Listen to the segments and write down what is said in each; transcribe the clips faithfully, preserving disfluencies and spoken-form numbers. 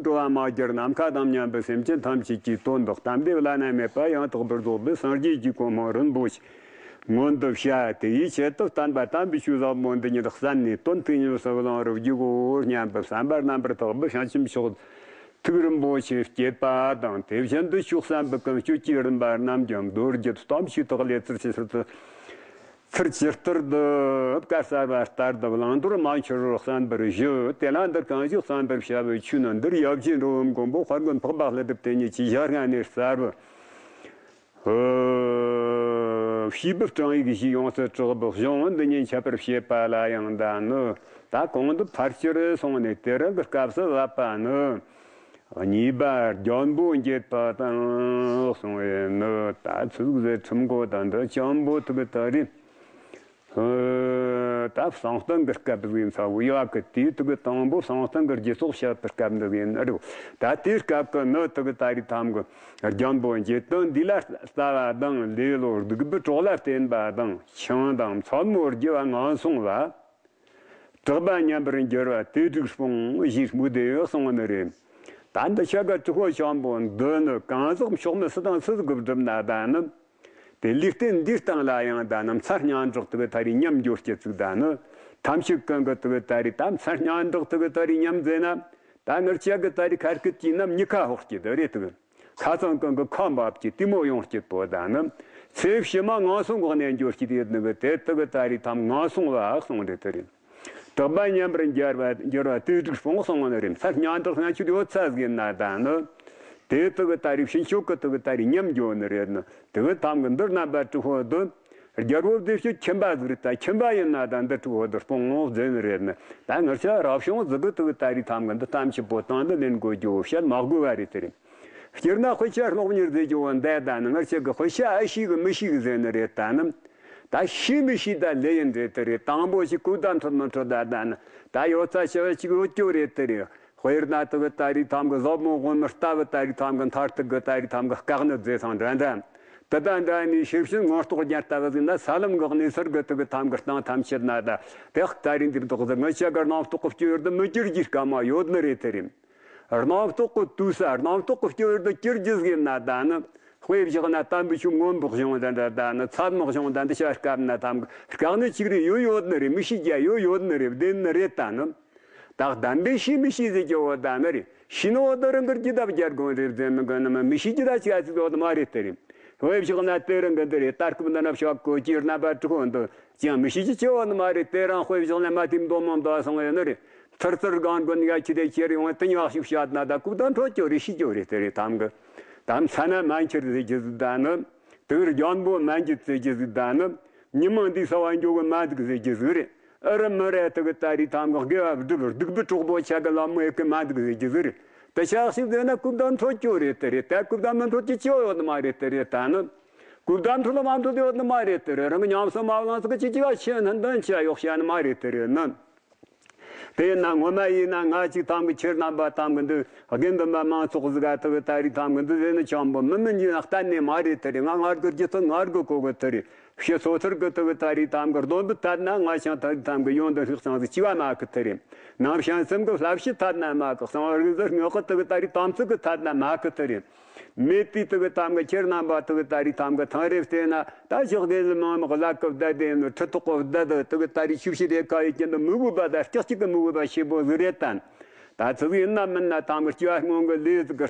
འགྲོ་བ་མ་གྱུར་ནམ་མཁའ་དང་མཉམ་པའི་སེམས་ཅན་ཐམས་ཅད་ཀྱི་དོན་དུ་གཏན་བདེ་བླ་ན་མེད་པ་ཡང་དག་པར་རྫོགས་པའི་སངས་རྒྱས་ཀྱི་གོ་འཕང་རིན་པོ་ཆེ་མངོན་དུ་བྱ། དེའི་ཆེད་དུ་བསྟན་པ་དམ་པའི་ཆོས་ཟབ་མོ་འདི་ཉིད་གསན་ནས་དོན་དུ་གཉེར་སུ་བླང་བར་བགྱིའོ་སྙམ་པའི་བསམ་པ་རྣམ་པར་དག་པའི་བྱང་ཆུབ་མཆོག་ཐུགས་རིན་པོ་ཆེ་བསྐྱེད་པ་དང་། དེ་བཞིན་དུ་ཆོས་བསམ་པའི་ཀུན་སྤྱོད་ཀྱི་རིམ་པ་རྣམས་ཀྱང་མདོ་སྒྱུ་རྩོམ་ཞིག་ཐོག་ལས་ཚུལ་ཆེ་ཚུལ་དུ། ཚུལ་ཇི་ལྟར་དུ་བཀའ་སྩལ་པ་ལྟར་དུ་བླང་དོར་མ་འཆོལ་བར་གསན་པར་ཞུ། དེ་ལ་འདིར་གང་ཞིག་གསན་པར་བྱ་བའི་ཆོས་ནི། འདིར་ཡབ་རྗེ་འགྲོ་བའི་མགོན་པོ་དཔལ་མགོན་འཕགས་པ་ཀླུ་སྒྲུབ་དེ་ཉིད་ཀྱི་ཞལ་སྔ་ནས་གསལ་བའི་བྱིས་པའི་སྤྲང་ཡིག་བཞིས་ཡོངས་སུ་གྲགས་པའི་གཞུང་འདི་ཉིད་འཆད་པར་བྱེད་པ་ལ་ཡང་ད་ནི། ད་གོང་དུ་ཕལ་ཆེར་སོང་ནས་དེ་རིང་གི་སྐབས་སུ་བབ་པ་ནི། གཉིས་པ་རྒྱལ་པོ་འགྱེད་པ་དང་གསུངས་པས་ནི། ད་ཚིག་ཟེར་ཁྲིམས་གོ་དང་འདི་ཅང་པོ་ཐུག་ད་རེད། ད་གསང་སྟེང་གི་སྐབས་ཟིན་ཚ་བུ་ཡག་གི་དེའི་ཐུག་དང་པོ་གསང་སྟེང་གི་རྒྱུ་ཚོགས་བཤད་པའི་སྐབས་འདི་ཡིན་རེད། ད་དེའི་སྐབས་ཀྱི་ནི་ཐུག་ད་རེད་ཐམ་གི་རྒྱལ་པོ་འགྱེད་དོན་འདི་ལ་ལྟ་བ་དང་ལེ་ལོ་སྡིག་པའི་གྲོགས་ལ་བརྟེན་པ་དང་ཆང་དང་མཚན་མོ་རྒྱུ་བ་ངན་སོང་ལ། གྲགས་པ་ཉམས་པར་འགྱུར་བ་དེ་དྲུག་སྤོང་ཞེས་སྨོས་ཏེ་གསུངས་ནི་རེད། ད་འདི་ཆ་ག་དྲི་ཧོ་ཆང་པོ་འདི་ནི་གང་ཟག་མཆོག་མི་སུ་དང་སུ་ཟིག་གི་སྒྲུབ་ན་ད་ནི། དེ་ལུས་རྟེན་འདིའི་སྟེང་ལ་ཡང་ད་ནི་མཚན་སྙན་གྲགས་དུ་ད་རེས་ཉམས་འགྱུར་སྐྱེ་ཚུགས་ད་ནི། ཐམས་ཅད་ཀུན་གི་དུ་ད་རེས་ད་མཚན་སྙན་གྲགས་དུ་ད་རེས་ཉམས་མཛད་ན། ད་ངར་ཆ་གི་ད་རེས་ཁར་སྐད་ཀྱི་ནམ་ཉི་ཁ་ཧོག་སྐྱེ་ད་རེད་དུ། ཁ་ཚང་ཀུན་གྱི་ཁམས་བབ་ཀྱི་དེ་མོ་ཡོང་སྐྱིད་པོ་ད་ནི། ཚེ་ཕྱི་མ་ངན་སོང་གི་གནས་འགྱུར་སྐྱིད་ཡོད་ནི་གི་དེ་དུ་གི་ད་རེས་ཐམ་ངན་སོང་བ་གསུངས་རེད་དུ་རེད། གྲགས་པ་ཉམས་པར་འགྱུར་བ་འགྱུར་བ་དེ་དྲུག་སྤོང་གསུངས་ནི་རེད། མཚན་སྙན་གྲགས་སྙན་ཆུ་ཡོད་ཚ་ཟིན་ན་ད་ནི། དེ་དུ་གི་ད་རེས་ཕྱིན་ཆོག་གི་དུ་གི་ད་རེས་ཉམས་འགྱོ་ནི་རེད་ནི། དུ་གི་ཐམ་གི་འདིར་རྣམ་པ་དྲུག་པོ་དུ། རྒྱལ་པོ་བདེ་སྤྱོད་ཁྱིམ་པ་ཟིག་རེད། ད་ཁྱིམ་པ་ཡིན་ན་ད་འདི་དྲུག་པོ་དུ་སྤོང་ངོ་ཟེར་ནི་རེད་ནི། ད་ངར་ཆ་རབ་བྱུང་ཟིག་གི་དུ་གི་ད་རེས་ཐམ་གི་འདི་ཐམ་ཆུ་པོ་དང་འདི་ལེན་དགོས་རྒྱུ་བཤད་མ་དགོས་བ་རེད་དེ་རེད། སྤྱིར་ན་དཔེ་ཆ་ཀློག་མྱུར་ཟེར་རྒྱུ་བོ་འདས་ད་ནི་ངར་ཆ་གི་དཔེ་ཆ་ཨ་ཤེས་གི་མི་ཤེས་གི་ཟེར་ནི་རེད་ད་ནི། ད་ཤེས་མི་ཤེས་ད་ལེ་ཡིན་རེད་དེ་རེད། དང་པོ་ཞིག་གོ་ད་འཕྲོད་མི་འཕྲོད་ད་ད་ནི། ད་ཡོད་ཚ་ཤ་བ་ཅིག་ཡོད་རྒྱུ་རེད་དེ་རེད། དཔེར་ན་དུ་གི་ད་རེས་ཐམ་གི་ཟབ་མོ་དབུ་མི་ལྟ་བུ་ད་རེས་ཐམ་གི་མཐར་ཐུག་གི་ད་རེས་ཐམ་གི་དཀའ་གནད་ཟེར་སང་འདྲ་འདྲ། དེ་ད་འདྲ་ནི་ཤེས་བཞིན་ངོ་རྟོགས་རྒྱ་ལྟ་བུ་ཟིན་ན་ས་ལམ་འགག་ནས་ཟུར་གི་དུ་གི་ཐམ་གི་སྟེང་ཐམས་ཅད་ན་ད་དེ་ད་རེས་འདིར་འདུག་ཟིག་ངི་ཆ་གི་རྣམ་རྟོག་གི་སྤྱོད་དུ་མི་གྱུར་རྒྱུའི་སྐར་མ་ཡོད་ནི་རེད་དེ་རེད། རྣམ་རྟོག་གི་དུས་ས་རྣམ་རྟོག་གི་སྤྱོད་དུ་གྱུར་རྒྱུ་ཟིན་ན་ད་ནི། དཔེ་བཞག་ན་དམ་པའི་ཆོས་མངོན་པར་བྱུང་ད་འདྲ་ད་ནི་ཚད་མ་བྱུང་ད་འདི་ཆ་སྐབས་ན་ཐམ་གི་དཀའ་གནད་ཅིག་རེ་ཡོད་ཡོད་ནི་རེད། མི་ཤེས་རྒྱ་ཡོད་ཡོད་ནི་རེད། བདེན་ནི་རེད་ད་ནི། ད་གདམ་པའི་ཤེས་མི་ཤེས་ཟེར་གྱི་འོ་ད་ནི་རེད། ཤེས་ནི་འོ་ད་རང་གི་རྒྱུད་ད་བརྒྱ་དགོངས་རེད་ཟེར་མི་གི་ནི་མི་ཤེས་རྒྱུ་ད་ཅི་ཨ་ཅིག་འོ་ད་མ་རེད་དེ་རེད། དཔེ་བཞག་ན་དེ་རང་གི་འདི་རེད། ད་སྐབས་འདི་ན་ཕྱོགས་གོ་ཅིར་ན་པ་དྲུག་འོ་འདི་ཅང་མི་ཤེས་ཀྱི་ཆེ་བ་ནི་མ་རེད། དེ་རང་དཔེ་བཞག་ན་མ་དེ་མདོ་མོ་མདོ་སོང་ཡོད་ནི་རེད། ཚུར་ཚུར་གང་དགོན་ཡ་ཁྱི་དེ་ཁྱེར་ཡོང་དེ་ཉག་ཤུགས་བཤད་ན་ད་སྐུ་ད་འཕྲོད་ཀྱི་རེད། ཤེས་ཀྱི་རེད་དེ་རེད། དམ་གི་དམ་ཚ་ན་མ་འཁྱེར་ཟེར་གྱི་ཟིག་ད་ནི། དེ་རྒྱལ་པོ་མ་འགྱེད་ཟེར་གྱི་ཟིག་ད་ནི། ཉི་མ་འདི་ས་བ་འགྱོ་གི་མ་འདུག་ཟེར་གྱི་ཟིག་རེད། ཨ་རི་མི་རེ་དེ་གི་ད་རེས་ཐམ་གི་དགེ་བ་སྒྲུབ་སྡིག་པའི་གྲོགས་པོ་ཆ་གི་ལམ་མོ་ཡེ་གི་མ་འདུག་ཟེར་གྱི་ཟིག་རེད། དེ་ཆགས་ཤིག་ཟེར་ན་སྐུ་ད་འཕྲོད་ཀྱི་རེད་དེ་རེད། དེ་སྐུ་ད་མི་འཕྲོད་ཀྱི་ཆེ་བ་ཡོད་ནི་མ་རེད་དེ་རེད། ད་ནི། སྐུ་ད་འཕྲོད་ལ་མ་འཕྲོད་ཡོད་ནི་མ་རེད་དེ་རེད། རང་གི་ཉམས་སུ་མ་བླངས་ཟིག་གི་ཅི་ཅི་བ་ཆེ་ནི་འདོན་ཆ་ཡོག་བྱ་ནི་མ་རེད་དེ་རེད་ནི། དེ་ཡིན་ན་ངོ་མ་ཡིན་ན་ང་ཅིག་ཐམ་གི་ཁྱེད་རྣམ་པ་ཐམ་གི་འདི་དགེ་འདུན་པ་མང་ཚོགས་ཟིག་ག་ཐུག་གི་ད་རེས་ཐམ་གི་འདི་ཟེར་ནི་ཆང་པོ་མི་མི་འཇིག་ན་གཏན་ནས་མ་རེད་དེ་རེད། ང་ངར་གི་རྒྱུ་ཚོ་ངར་གི་གོ་གི་དེ་རེད། ཕྱི་སོ་ཐར་གི་ཐུག་གི་ད་རེས་ཐམ་གི་སྡོམ་པའི་ཐད་ན་ང་ཞང་ད་རེས་ཐམ་གི་ཡོན་ཏན་ཤིག་ཚང་ཟིག་ཅི་བ་མ་གི་དེ་རེད། ནང་བྱང་སེམས་གི་བསླབ་བྱའི་ཐད་ན་མ་གི་གསང་བ་རིག་གསར་ངག་གི་ཐུག་གི་ད་རེས་དམ་ཚིག་གི་ཐད་ན་མ་གི་དེ་རེད། མེད་དུས་དུ་གི་ཐམ་གི་ཁྱེད་རྣམ་པ་དུ་གི་ད་རེས་ཐམ་གི་ཐང་རེ་བལྟས་ན་ད་ཞོགས་དགེ་ལ་མང་མག་ལ་ཀི་བདའ་དེ་ནི་ཁྲི་ཐོག་གི་བདའ་དུ་དུ་གི་ད་རེས་ཆུ་བྱི་རེ་ཁ་ཡི་ཀྱི་འདི་མི་དགོས་པ་ད་སྐྱག་གཅིག་གི་མི་དགོས་པ་ཞེ་པོ་ཟིག་རེད་དམ། ད་ཚིག་ཡིན་ན་མིན་ན་ཐམ་གི་སྐྱ་སྔོན་གི་ལས་ཟིག་གི་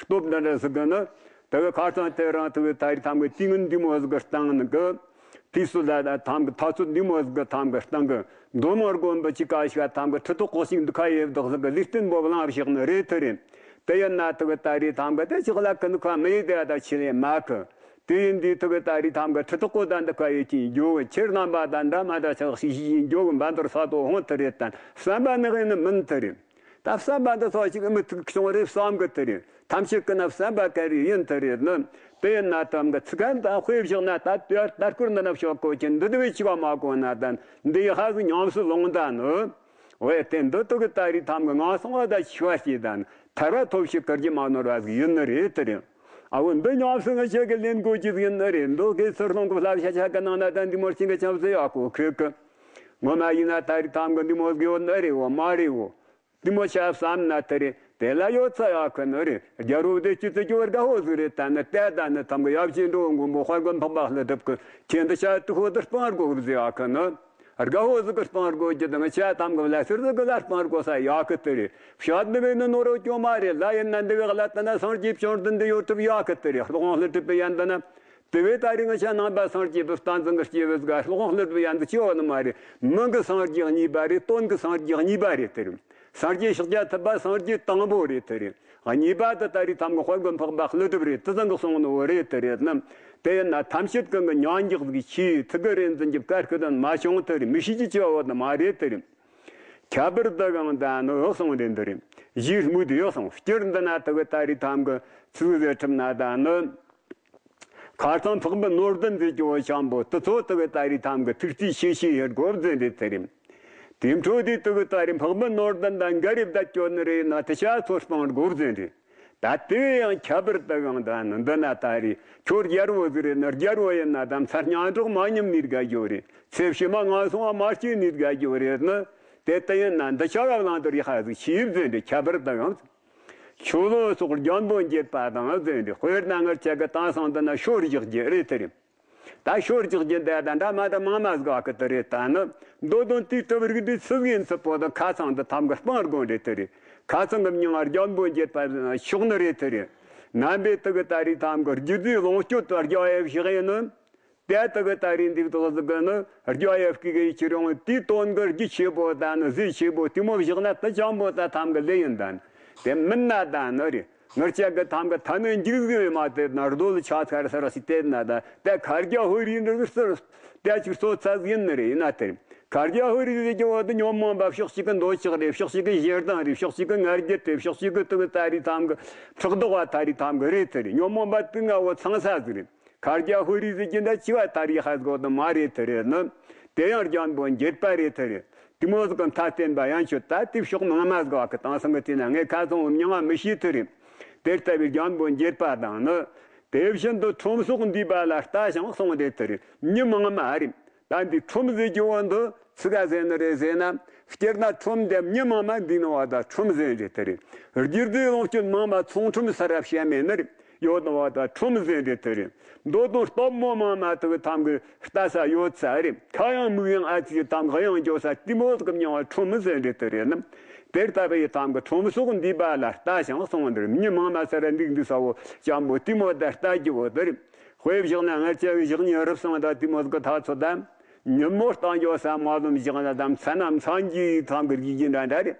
སྟོབས་འདི་འདྲ་ཟིག་གི་ནི་དུ་གི་ཁ་སང་དེ་རང་དུ་གི་ད་རེས་ཐམ་གི་དུས་ངན་འདི་མོ་ཟིག་གི་སྟེང་ནི་གི། དུས་སུ་ལ་ཐང་གི་ཐ་ཚོད་འདི་མོ་ཟིག་གི་ཐང་གི་སྟེང་གི་མདོ་མོ་དགོན་པ་ཅི་ག་ཞིག་ཐང་གི་ཁྲི་ཐོག་གོ་ཞིག་འདི་ཁ་ཡེ་བདག་ཟིག་གི་ལུས་རྟེན་པོ་བླངས་བཞག་ནི་རེད་དེ་རེད། དེ་ཡིན་ན་དུ་གི་ད་རེས་ཐང་གི་དེ་ཅིག་ལ་ཀི་འདི་ཁ་མི་ཡེ་དེ་ད་ཆི་ལེ་མ་ཁི། དེ་ཡིན་དུས་དུ་གི་ད་རེས་ཐམ་གི་ཁྲི་ཐོག་གོ་ད་འདི་ཁ་ཡོད་ཀྱིན་འགྱོ་གི། ཁྱེད་རྣམ་པ་ད་འདྲ་མ་འདྲ་ཆགས་ཤིག་ཤིག་ཡིན་འགྱོ་གི། འབའ་འདིར་ས་ཐོག་ཧོན་དུ་རེད་དན་བསམ་པ་ནི་གི་ནི་མིན་དུ་རེད། ད་བསམ་པ་འདི་ཚོ་ཞིག་མི་ཐུག་བྱུང་རེད་བསམ་གི་དུ་རེད། ཐམས་ཅད་ཀྱི་ན་བསམ་པ་ག་རེ་ཡིན་དུ་རེད་ནི། དེ་ཡིན་ན་ཐམ་གི་ཚིག་ཁ་ད་དཔེ་བཞག་ན་ད་ལྟ་ལྟ་སྐོར་འདི་ན་ཤོག་གོ་ཀྱི་འདི་དུ་བས་ཆི་བ་མ་གོ་ན་དན་འདི་ཡི་ཧ་ཟི་ཉམས་སུ་ལོང་ད་ནི། འོ་དེ་འདི་དུ་གི་ད་རེས་ཐམ་གི་ངང་སོང་བ་ད་ཆི་བ་ཞིག་དན་ཐར་བ་ཐོབ་ཤིག་གར་གྱི་མ་ནོར་བ་ཟིག་ཡིན་ནི་རེད་དུ་རེད། ཨ་བོ་འདི་ཉམས་སུ་ངི་ཆེ་གི་ལེན་དགོས་ཀྱི་ཡིན་ནི་རེད། འདི་གི་ཚུར་ལོང་གི་བསླབ་བྱ་ཆ་གི་ནང་ན་ད་འདི་མོར་ཆིང་གི་ཆབ་སྲིད་ཡག་གོ་ཁོས་གི། ངོ་མ་ཡིན་ན་ད་རེས་ཐམ་གི་འདི་མོ་ཟིག་ཡོད་ནི་རེད་བོ་མ་རེད་བོ། འདི་མོ་ཆ་བསམ་ན་དེ་རེད། དེ་ལ་ཡོད་ཚ་ཡག་གི་ནི་རེད། རྒྱལ་བོ་བདེ་སྐྱིད་དུ་སྐྱོ་བར་དགའ་བོ་ཟིག་རེད། ད་ནི་ལྟ་ད་ནི་ཐམ་གི་ཡབ་ཆེན་འགྲོ་མགོན་པོ་དཔལ་མགོན་འཕགས་པ་ཀླུ་སྒྲུབ་གི་ཁྱེད་འདི་ཆ་དུ་ཧོ་དུ་སྤང་དགོས་ཟིག་ཡག་གི་ནི། དགའ་བོ་ཟིག་གི་སྤང་དགོས་ཀྱི་དང་ཆ་ཐམ་གི་ལ་ཟུར་ཟིག་གི་ལ་སྤང་དགོས་ས་ཡག་གི་དེ་རེད། བཤད་འདི་བས་ནི་ནོར་བ་སྐྱོ་མ་རེད། ལ་ཡིན་ན་འདི་བས་ལ་ད་ན་སངས་རྒྱས་བྱུང་དུ་འདི་ཡོད་གྲུབ་ཡག་གི་དེ་རེད། སློབ་དཔོན་ཀླུ་སྒྲུབ་པའི་ཡན་དུ་ན། དེ་བས་ད་རིང་ང་ཆ་ནང་པ་སངས་རྒྱས་པའི་བསྟན་འཛིན་གྱི་སྐྱེས་བུ་ཟིག་སློབ་དཔོན་ཀླུ་སྒྲུབ་པའི་ཡན་དུ་སྐྱེ་བ་ནི་མ་རེད། མིང་གི་སངས་རྒྱས་གཉིས་པ་རེད། དོན་གྱི་སངས་རྒྱས་གཉིས་པ་རེད་དེ་རེད། སངས་རྒྱས་ཤཱཀྱ་ཐུབ་པ་སངས་རྒྱས་དང་པོ་རེད་དེ་རེད། གཉིས་པ་དེ་ད་རེས་ཐམ་གི་དཔལ་མགོན་འཕགས་པ་ཀླུ་སྒྲུབ་རེད། དེ་ཚང་གི་གསུང་ནོ་རེད་དེ་རེད་ནམ། དེ་ཡིན་ན་ཐམས་ཅད་ཀུན་གྱི་མྱ་འཇགས་ཀྱི་ཆེས་ཐུགས་ཀྱི་རེ་འཛིན་གྱི་བཀའ་སྐུ་དང་མ་བྱུང་དེ་རེད། མི་ཤེས་ཀྱི་ཆེ་བ་དེ་མ་རེད་དེ་རེད། ཁྱད་པར་དུ་གང་ད་ནི་ཡག་སོང་རེད་འདི་རེད། གཞིའི་སྨུག་དེ་ཡག་སོང་སྤྱིར་འདི་ན་དུ་གི་ད་རེས་ཐམ་གི་ཚིག་ཟེར་ཁྲིམས་ན་ད་ནི། ཁ་སང་འཕགས་མི་ནོར་ལྡན་ཟེར་གྱི་བོ་ཆང་པོ་དུ་ཚོ་དུ་གི་ད་རེས་ཐམ་གི་ཐུགས་རྩིས་ཤེས་ཤེས་ཡོད་དགོ་བཟོས་རེད་དེ་རེད། དེ་འཕྲོ་དེ་དུ་གི་ད་རེས་འཕགས་མི་ནོར་ལྡན་དང་འགའ་རེ་བསྡད་སྐྱོ་ནི་རེད་ན་དུ་ཆ་ཚོར་སྤང་དགོ་བཟོས་རེད། ད་དེ་ཡང་ཁྱད་པར་དུ་གང་ད་ནི་འདི་ན་ད་རེས་ཁྱོད་རྒྱལ་བོ་ཟིག་རེད་ན་རྒྱལ་བོ་ཡིན་ན་དམ་ཚར་སྙན་གྲགས་མ་ཉམས་ནི་དགའ་རྒྱུ་རེད། ཚེ་ཕྱི་མ་ངན་སོང་བ་མ་སྐྱེས་ནི་དགའ་རྒྱུ་རེད་ནི། དེ་ལྟ་ཡིན་ན་འདི་ཆ་བ་བླང་དོར་ཡག་ཟིག་ཤེས་བཟོས་འདི་ཁྱད་པར་དུ་གང་། ཆོས་ལོ་སོགས་རྒྱལ་པོ་འགྱེད་པ་དང་ཟེར་འདི་དཔེར་ན་ངར་ཆ་གི་དེང་སང་འདི་ན་ཤོར་བཞག་རྒྱུ་རེད་དེ་རེད། ད་ཤོར་བཞག་རྒྱུ་འདི་ད་འདྲ་མ་འདྲ་མང་མ་ཟིག་གི་དེ་རེད། ད་ནི་མདོ་དོན་དེའི་གྲུབ་རིགས་འདི་ཚིག་ཡིན་ཚུལ་པོ་དང་ཁ་ཚང་འདི་ཐམ་གི་སྤང་དགོས་འདྲེ་དེ་རེད། ཁ་ཚང་གི་མྱིང་ང་རྒྱལ་པོ་འགྱེད་པ་ཤོག་ནི་རེད་དེ་རེད། ནམ་པའི་དུ་གི་ད་རེས་ཐམ་གི་རྒྱུ་རྫས་ལོངས་སྤྱོད་དུ་རྒྱ་ཡབ་ཞིག་ཡིན་ནི། དེ་དུ་གི་ད་རེས་འདི་དག་ཟིག་གི་ནི་རྒྱ་ཡབ་ཀྱི་གི་ཁྱེད་རང་དེའི་དོན་གི་རྒྱུ་ཆེ་པོ་ད་ནི་ཟས་ཆེ་པོ་དེ་མོ་བཞག་ན་དུ་ཅང་པོ་ད་ཐམ་གི་ལེ་ཡིན་ད་ནི། དེ་མིན་ན་ད་ནི་རེད། ངར་ཅག་གི་ཐམ་གི་ཐ་ནི་འཇིག་ཟིག་ཡོད་མ་དེ་ན་རྡོ་ལ་ཆ་ཚར་སར་ཞིག་དེ་ན་ད་དེ་ཁ་རྒྱ་ཧོ་རི་འདྲ་གི་སར་དེ་ཅིག་གཙོ་ཚ་ཟིག་ཡིན་ནི་རེད། ཡིན་ན་དེ་ཁ་རྒྱ་ཧོ་རི་ཟེར་གྱི་བ་དེ་ཉོན་མོངས་པ་ཕྱོགས་གཅིག་གི་འདོད་ཆགས་རེད། ཕྱོགས་གཅིག་གི་ཞེ་སྡང་རེད། ཕྱོགས་གཅིག་གི་ང་རྒྱལ་རེད། ཕྱོགས་གཅིག་གི་དུ་གི་ད་རེས་ཐམ་གི་ཕྲག་དོག་བ་ད་རེས་ཐམ་གི་རེད་དེ་རེད། ཉོན་མོངས་པ་དེ་ང་བོ་ཚང་ས་ཟིག་རེད། ཁ་རྒྱ་ཧོ་རི་ཟེར་གྱི་འདྲ་ཅི་བ་ད་རེས་ཧ་གོ་དུ་མ་རེད་དེ་རེད་ནི། དེ་ཡང་རྒྱལ་པོ་འགྱེད་པ་རེད་དེ་རེད། དེ་མོ་ཟིག་གི་མཐའ་བརྟེན་པ་ཡང་ཆོད་ད་དེ་ཕྱོགས་མང་མ་ཟིག་གི་དེང་སང་གི་དེ་ན་ངས་ཁ་ཚང་བོ་མྱང་བ་མི་ཤེས་དེ་རེད། དེ་ལྟ་བུའི་རྒྱལ་པོ་འགྱེད་པ་དང་ནི། དེ་བཞིན་དུ་ཁྲོམ་སོགས་འདུས་པ་ལ་ལྟ་ཞིང་གསུངས་ཏེ་དེ་རེད། མྱི་མང་མ་རེད། ད་འདི་ཁྲོམ་ཟེར་རྒྱུ་བོ་འདི་ཚིག་ག་ཟེར་ནི་རེད་ཟེར་ན། སྤྱིར་ན་ཁྲོམ་འདི་མྱི་མང་མ་འདུས་ནོ་བ་ད་ཁྲོམ་ཟེར་རེད་དེ་རེད། རྒྱུ་རྫས་ལོངས་སྤྱོད་མང་མ་ཚོང་ཁྲོམ་ས་རབ་བཤད་མེད་ནི་རེད། ཡོད་ནོ་བ་ད་ཁྲོམ་ཟེར་རེད་དེ་རེད། མདོ་དོན་སྟོབས་མོ་མང་མ་དུ་ཐམ་གི་ལྟ་ས་ཡོད་ས་རེད། ཁ་ཡང་མིག་ཡང་ཨ་ཙི་ཐམ་གི་གཡང་འགྱོ་ས་དེ་མོ་གི་མྱང་བ་ཁྲོམ་ཟེར་རེད་དེ་རེད་ནམ། དེར་ལྟ་བུའི་ཐམ་གི་ཁྲོམ་སོགས་འདུས་པ་ལ་ལྟ་ཞིང་གསུངས་འདིར་མྱི་མང་མ་ས་ར་འདུག་འདུག་ས་བོ་ཅང་པོ་དེ་མོ་ད་ལྟ་རྒྱུ་བོ་དེ་རེད། དཔེ་བཞག་ན་ང་ཅག་གི་བཞག་ཉིན་རབ་སང་ད་དེ་མོ་གི་ཐག་ཚོད་དམ། ཉིན་མོ་བཏང་འགྱོ་ས་མ་ལོམ་བཞག་ན་དམ་ཚ་ན་མཚན་གྱི་ཐང་གི་རྒྱུ་རྒྱུ་འདྲ་འདྲ་རེད།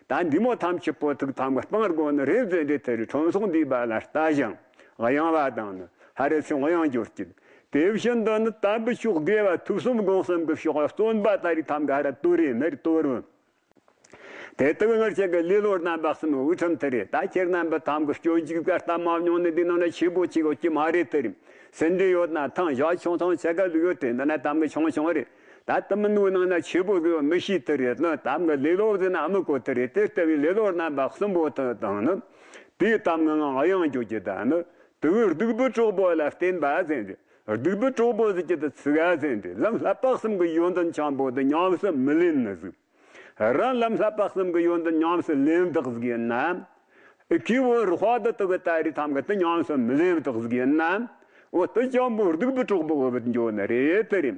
ད་འདི་མོ་ཐམས་ཅད་པོ་ཐུག་ཐང་གི་སྤང་དགོ་ནི་རེད་ཟེར་འདི་དེ་རེད། ཁྲོམ་སོགས་འདུས་པ་ལ་ལྟ་ཞིང་གཡེང་བ་དང་ནི་ཧ་རེ་ཚེ་གཡེང་འགྱུར་གྱི། དེ་བཞིན་དུ་ནི་དམ་པའི་ཕྱོགས་དགེ་བ་ཐོས་བསམ་སྒོམ་གསུམ་གྱི་ཕྱོགས་བརྩོན་པ་ད་རེས་ཐམ་ག་ཧ་ར་དོ་རེད་ནི་རེད་དོ་རུ། དེ་དག་ངར་ཆེ་གི་ལེ་ལོ་རྣམ་པ་གསུམ་དབུ་ཁྲིམས་དེ་རེད། ད་ཁྱེད་རྣམ་པ་ཐམ་གི་སྐྱོན་གཅིག་ག་ལྟ་མ་མྱོང་ནི་འདི་ནང་ན་ཆེ་པོ་ཆེ་གོ་ཅི་མ་རེད་དེ་རེད། སེ་འདྲེ་ཡོད་ན་ཐང་བཞག་ཆུང་ཆུང་ཆེ་ག་ལུ་ཡོད་དེ་འདི་ན་ཐམ་གི་ཆུང་ཆུང་རེད། ད་ལྟ་མི་ནུ་ནང་ན་ཆེ་པོ་གི་མི་ཤེས་དེ་རེད་ནི་ཐམ་གི་ལེ་ལོ་ཟེར་ན་ཨ་མི་གོ་དེ་རེད། དེ་ལྟ་བུའི་ལེ་ལོ་རྣམ་པ་གསུམ་པོ་དེ་དང་ནི། དེའི་ཐམ་གི་ངང་གཡེང་འགྱོ་རྒྱུ་ད་ནི། དེ་བས་སྡིག་པའི་གྲོགས་པོ་ལ་བརྟེན་པ་ཟེར་འདི། སྡིག་པའི་གྲོགས་པོ་ཟེར་གྱི་དེ་ཚིག་ག་ཟེར་འདི་ལམ་བསླབ་པ་གསུམ་གྱི་ཡོན་ཏན་ཆེན་པོ་དེ་ཉམས་སུ་མི་ལེན་ནི་ཟིག་རང་ལམ་བསླབ་པ་གསུམ་གྱི་ཡོན་ཏན་ཉམས་སུ་ལེན་བདག་ཟིག་ཡིན་ན། ཨི་ཁི་བོ་རུ་ཧ་དུ་དུ་གི་ད་རི་ཐམ་གི་དེ་ཉམས་སུ་མི་ལེན་བདག་ཟིག་ཡིན་ན། འོ་དེ་ཅང་པོ་སྡིག་པའི་གྲོགས་པོ་འོ་བུད་འགྱོ་ནི་རེད་དེ་རེད།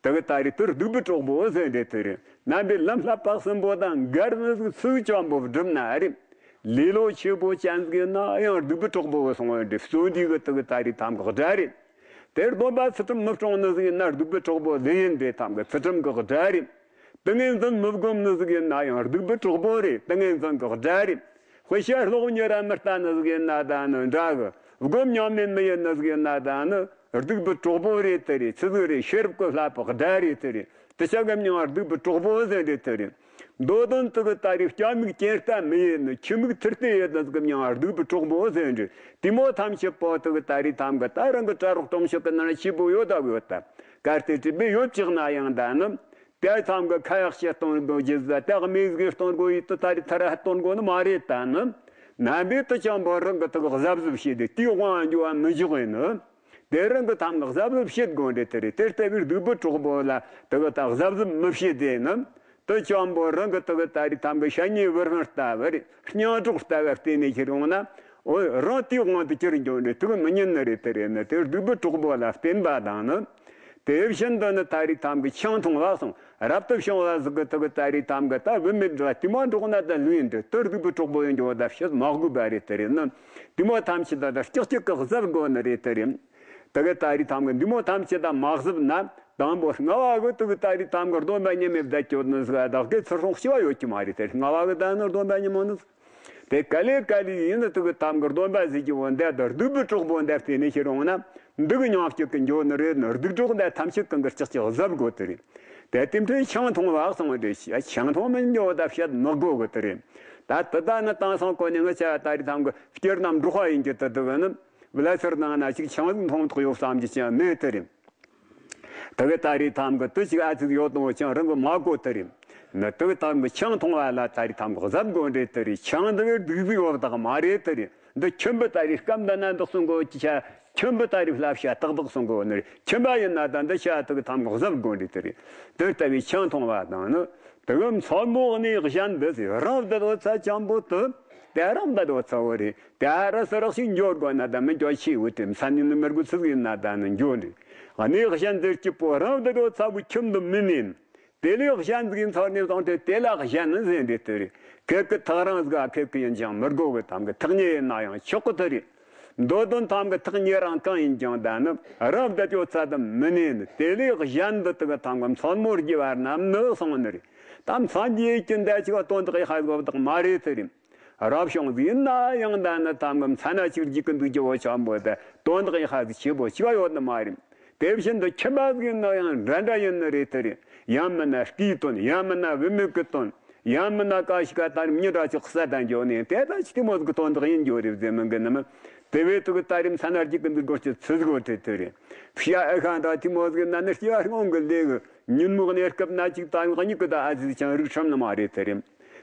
དེ་གི་ད་རི་དུར་སྡིག་པའི་གྲོགས་པོ་ཟེར་འདི་དེ་རེད། རྣམ་པའི་ལམ་བསླབ་པ་གསུམ་པོ་དང་འགལ་ནི་ཟིག་ཚིག་ཅང་པོ་བསྒྲུབ་ན་རེད། ལེ་ལོ་ཆེ་པོ་ཅན་ཟིག་ཡིན་ན་ཡང་སྡིག་པའི་གྲོགས་པོ་སོང་བ་འདི་གསོན་དུས་གི་དེ་གི་ད་རི་ཐམ་གི་དགྲ་རེད། དེར་སྡོམ་པ་ཚུལ་ཁྲིམས་མི་སྲུང་ནི་ཟིག་ཡིན་ན་སྡིག་པའི་གྲོགས་པོ་ལེ་ཡིན་འདི་ཐམ་གི་ཚུལ་ཁྲིམས་གི་དགྲ་རེད། ཏིང་ངེ་འཛིན་མི་སྒོམ་ནི་ཟིག་ཡིན་ན་ཡང་སྡིག་པའི་གྲོགས་པོ་རེད། ཏིང་ངེ་འཛིན་གི་དགྲ་རེད། དཔེ་བཤད་ལྷག་ཉེ་ར་མི་ལྟ་ནི་ཟིག་ཡིན་ན་ད་ནི་འདྲ་གི། སྒོམ་ཉམས་ལེན་མི་ཡིན་ནི་ཟིག་ཡིན་ན་ད་ནི་ སྡིག་པའི་གྲོགས་པོ་རེད་དེ་རེད། ཆི་ཟིག་རེད། ཤེས་རབ་ཀྱི་བསླབ་པའི་དགྲ་རེད་དེ་རེད། དེ་ཆ་གམ་ཉང་སྡིག་པའི་གྲོགས་པོ་ཟེར་རེད་དེ་རེད། མདོ་དོན་དེ་གི་ད་རེད། སྐྱ་མིག་གྱེན་ལྟ་མི་ཡིན་ནི། ཁྱི་མིག་ཐུར་ལྟ་ཡིན་ནི་གམ་ཉང་སྡིག་པའི་གྲོགས་པོ་ཟེར་རེད། དེ་མོ་ཐམས་ཅད་པོ་དེ་གི་ད་རེད་ཐམ་གི་ད་རང་གི་གྲྭ་རོགས་གྲོང་ཆོག་གི་ནང་ཆེ་པོ་ཡོད་ད་གི་ཡོད་ད། གལ་ཏེ་དྲི་བས་ཡོད་ཅིག་ན་ཡང་ད་ནི། དེ་ཚང་གི་ཁ་ཡག་ཤེས་གཏོང་དགོས་རྒྱུ་ཟ། དེ་མིག་གིས་གཏོང་དགོས་ཡིན་དུ་ད་རེས་ཐར་གཏོང་དགོས་ནི་མ་རེད་ད་ནི། ནམ་པའི་དུ་ཅང་པོ་རང་གི་དུ་གཟབ་གཟབ་བྱེད་དེ་དེའི་དབང་འགྱོ་བ་མི་འཇུག་ཡིན་ནི། དེ་རང་གི་ཐམ་གི་གཟབ་གཟབ་བྱེད་དགོས་འདྲེ་དེ་རེད། དེ་ལྟ་བུའི་སྡིག་པའི་གྲོགས་པོ་ལ་དུ་གི་ད་གཟབ་གཟབ་མི་བྱེད་དེ་ནི། དུ་ཅང་པོ་རང་གི་དུ་གི་ད་རེས་ཐམ་གི་ཤ་ཉེ་བུ་རང་ལྟ་བུ་རེད། སྙིང་གྲོགས་ལྟ་བུ་བརྟེན་ནས་ཁྱེར་ཡོང་ན། འོ་རང་དེའི་དབང་དུ་གྱུར་འགྱོ་འདྲེ་དུ་གི་མི་ཉན་ནི་རེད་དེ་རེད་ནི། དེ་སྡིག་པའི་གྲོགས་པོ་ལ་བརྟེན་པ་དང་ནི། དེ་བཞིན་དུ་ནི་ད་རེས་ཐམ་གི་ཆང་འཐུང་བ་སོང་། རབ་ཏུ་བྱུང་བ་ཟིག་གི་དེ་གི་ད་རེས་ཐམ་གི་ད་བུད་མེད་འགྲོ་བ་དེ་མ་འགྲོགས་ན་ད་ལུས་འདི་དུར་སྡིག་པའི་གྲོགས་པོ་ཡིན་འགྱོ་ད་བཤད་མ་དགོས་པ་རེད་དེ་རེད་ནི། དེ་མོ་ཐམས་ཅད་ད་ད་སྐྱག་སྐྱག་གི་གཟབ་དགོས་ནི་རེད་དེ་རེད། དེ་གི་ད་རེས་ཐམ་གི་འདི་མོ་ཐམས་ཅད་ད་མ་གཟབ་ན། དང་པོ་ལྔ་བ་གི་དེ་གི་ད་རེས་ཐམ་གི་སྡོམ་པ་ཉི་མའི་བརྡ་གྱོད་ནི་ཟིག་བདག་གི་ཚུར་སོང་ཤི་བ་ཡོད་ཀྱི་མ་རེད་དེ། ལྔ་བ་གི་ད་ནི་སྡོམ་པ་ཉི་མ་ནི། དེ་ག་ལེ་ག་ལེ་ཡིན་ནི་དུ་གི་ཐམ་གི་སྡོམ་པ་ཟེར་གྱི་བོ་འདི་དུ་སྡིག་པའི་གྲོགས་པོ་འདི་བརྟེན་ནས་ཤི་རུང་ན། འདི་གི་མྱང་སྐྱིད་གི་འགྱོ་ནི་རེད་ནི། སྡིག་གྲོགས་འདི་ཐམས་ཅད་གང་གི་ལྕགས་ཀྱི་གཟབ་དགོས་དེ་རེད། དེ་དེ་འཕྲིན་ཆང་འཐུང་བ་སོང་བ་རེད། ཆང་འཐུང་མི་འགྱོ་ད་བཤད་མི་དགོས་གི་དེ་རེད། ད་དུ་ད་ནི་དེང་སང་གོ་ནས་ངི་ཆ་ད་རེས་ཐམ་གི་སྐྱེར་རྣམས་འབྲོག་པ་ཡིན་གྱི་དུ་དུ་གི་ནི། བླ་སེར་ནང་ན་ཅིག་ཆང་ཟིག་འཐུང་ཐོག་ཡོད་བསམ་གྱི་ཅང་མེད་དེ་རེད། དེ་གི་ད་རེས་ཐམ་གི་དུ་ཅིག་ཨ་ཙིག་ཡོད་དང་ཅང་རང་གི་མ་གོ་དེ་རེད། ནི་དེ་གི་ཐམ་གི་ཆང་འཐུང་བ་ལ་ད་རེས་ཐམ་གི་གཟབ་དགོས་འདྲེ་དེ་རེད། ཆང་འདི་གི་སྡིག་སྡིག་ཡོད་དག་མ་རེད་དེ་རེད། འདི་ཁྱིམ་པའི་ད་རེས་སྐམ་ད་ན་འདག་སོང་གོ་ཅི་ཆ། ཁྱིམ་པའི་ད་རེས་བསླབ་བྱ་ཏག་ཏག་སོང་གོ་ནི་རེད། ཁྱིམ་པ་ཡིན་ན་ད་འདི་ཆ་དེ་གི་ཐམ་གི་གཟབ་དགོས་འདྲེ་དེ་རེད། དེ་ལྟ་བུའི་ཆང་འཐུང་བ་དང་ནི། དེ་གི་མཚན་མོ་གནས་གཞན་འདི་ཟེར་རང་བདག་འོད་ཚ་ཅང་པོ་དུ། དེ་རང་བདག་འོད་ཚ་བོ་རེད། དེ་ཧ་ར་སི་རག་ཞིག་འགྱོ་དགོས་ན་ད་མི་འགྱོ་ཆེ་བོ་དེ་མཚན་ནི་ནི་མི་དགོས་ཚིག་ཡིན་ན་ད་ནི་འགྱོ་འདྲེ། གནས་གཞན་འདིར་སྐྱིད་པོ་རང་བདག་འོད་ཚ་བོའི་ཁྱིམ་དུ་མི་གནས་ནི། དེ་ལས་གཞན་ཟིག་ཡིན་ཚར་ནས་བཟུང་སྟེ་དེ་ལ་གཞན་ནི་ཟེར་འདི་ལྟར་ཁེ་ཁེ་ཐག་རང་ཟིག་ཁེ་ཁེ་ཡིན་ཅང་མི་དགོས་གི་ཐམ་གི་ཐག་ཉེ་ཡིན་ན་ཡང་ཆོག་གི་དེ་རེད། མདོ་དོན་ཐམ་གི་ཐག་ཉེ་རང་གང་ཡིན་ཀྱང་ད་ནི་རབ་བདག་ཅོ་ཚ་དུ་མི་གནས་ནི། དེ་ལས་གཞན་འདི་དག་གི་ཐམ་གི་མཚན་མོ་རྒྱུ་བ་རྣམས་ནི་གསུངས་ནི་རེད། ད་མཚན་གྱི་ཡུལ་གྱི་འདའ་ཅིག་བ་དོན་དག་ཡི་ཧ་གོ་བ་དག་མ་རེད་དེ་རེད། རབ་བྱུང་ཟིག་ཡིན་ན་ཡང་ད་ནི་ཐམ་གི་མཚན་ན་ཅིག་རྒྱུ་གི་འདུག་ཅི་བོ་ཆམ་པོ་དེ་དོན་དག་ཡི་ཧ་ཟིག་ཆེ་བོ་ཅི་བ་ཡོད་ནི་མ་རེད། དེ་བཞིན་དུ་ཁྱིམ་པ་ཟིག་ཡིན་ན་ཡང་འདྲ་འདྲ་ཡིན་ནི་རེད་དེ་རེད། ཡང་མིན་ན་སྐུའི་དོན། ཡང་མིན་ན་བུད་མེད་ཀྱི་དོན། ཡང་མིན་ན་ཀ་ཞིག་ག་ད་རིམ་ཉི་འདྲ་ཅིག་གསལ་དང་འགྱོ་ནས་དེ་ད་ཅི་དེ་མོ་ཟིག་གི་དོན་དག་ཡིན་འགྱོ་རེད་ཟེར་མིན་གི་ནི་མིན། དེ་བས་དུ་གི་ད་རིམ་ས་ན་རྒྱུ་གི་འདུག་སྒོར་གྱི་ཚུལ་སྒོ་དེ་དེ་རེད། ཕྱི་ཨ་ཁ་འདྲ་དེ་མོ་ཟིག་ན་ནི་སྐྱེ་བ་སྔོན་གི་ལས་གི་ཉིན་མོ་གནས་སྐབས་ན་ཅིག་ད་ཡོང་གཉིད་གི་ད་ཨ་ཙི་ཅང་རིག་ཁྲམ་ནི་མ་རེད་དེ་རེད།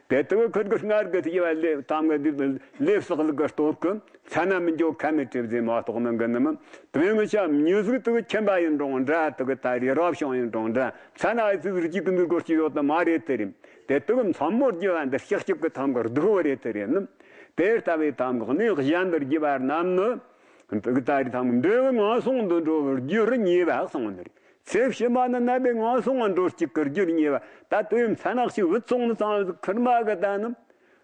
དེ་དག་ཁུར་གི་སྔར་གི་དེ་བ་ལེབ་ཐམ་གི་འདི་ལེབ་སག་ལི་གི་སྟོབས་ཀི་ཚ་ན་མི་འཇོག་ཁ་མི་གྲིབ་ཟེ་མ་གཏོགས་མི་འགི་ནི་མི། དེ་ངི་ཆ་མྱི་ཟིག་དག་ཁྱིམ་པ་ཡིན་རུང་འདྲ། དག་ད་རེ་རབ་བྱུང་ཡིན་རུང་འདྲ། ཚ་ན་ཨི་ཚིག་རིགས་ཀྱི་འདི་སྐོར་གྱི་ཡོད་དུ་མ་རེད་དེ་རེད། དེ་དག་མཚན་མོ་རྒྱུ་བ་འདི་ཤག་ཤག་གི་ཐམ་གི་སྡུག་བ་རེད་དེ་རེད་ནི། དེ་ལྟ་བུའི་ཐམ་གི་གནས་གཞན་དུ་རྒྱུ་བ་རྣམས་ནི། དག་ད་རེ་ཐམ་གི་འདོད་པའི་ངན་སོང་དུ་འགྲོ་བར་རྒྱུར་ཉེ་བ་གསུངས་ནི་རེད། ཚེ་ཕྱི་མ་ནི་རྣམ་པའི་ངན་སོང་ང་འགྲོ་གཅིག་གི་རྒྱུར་ཉེ་བ། ད་དུ་ཡུམ་ཚ་ནག་ཞིག་བུད་སོང་ནི་ཚང་ཟིག་ཁུར་མ་གི་ད་ནི།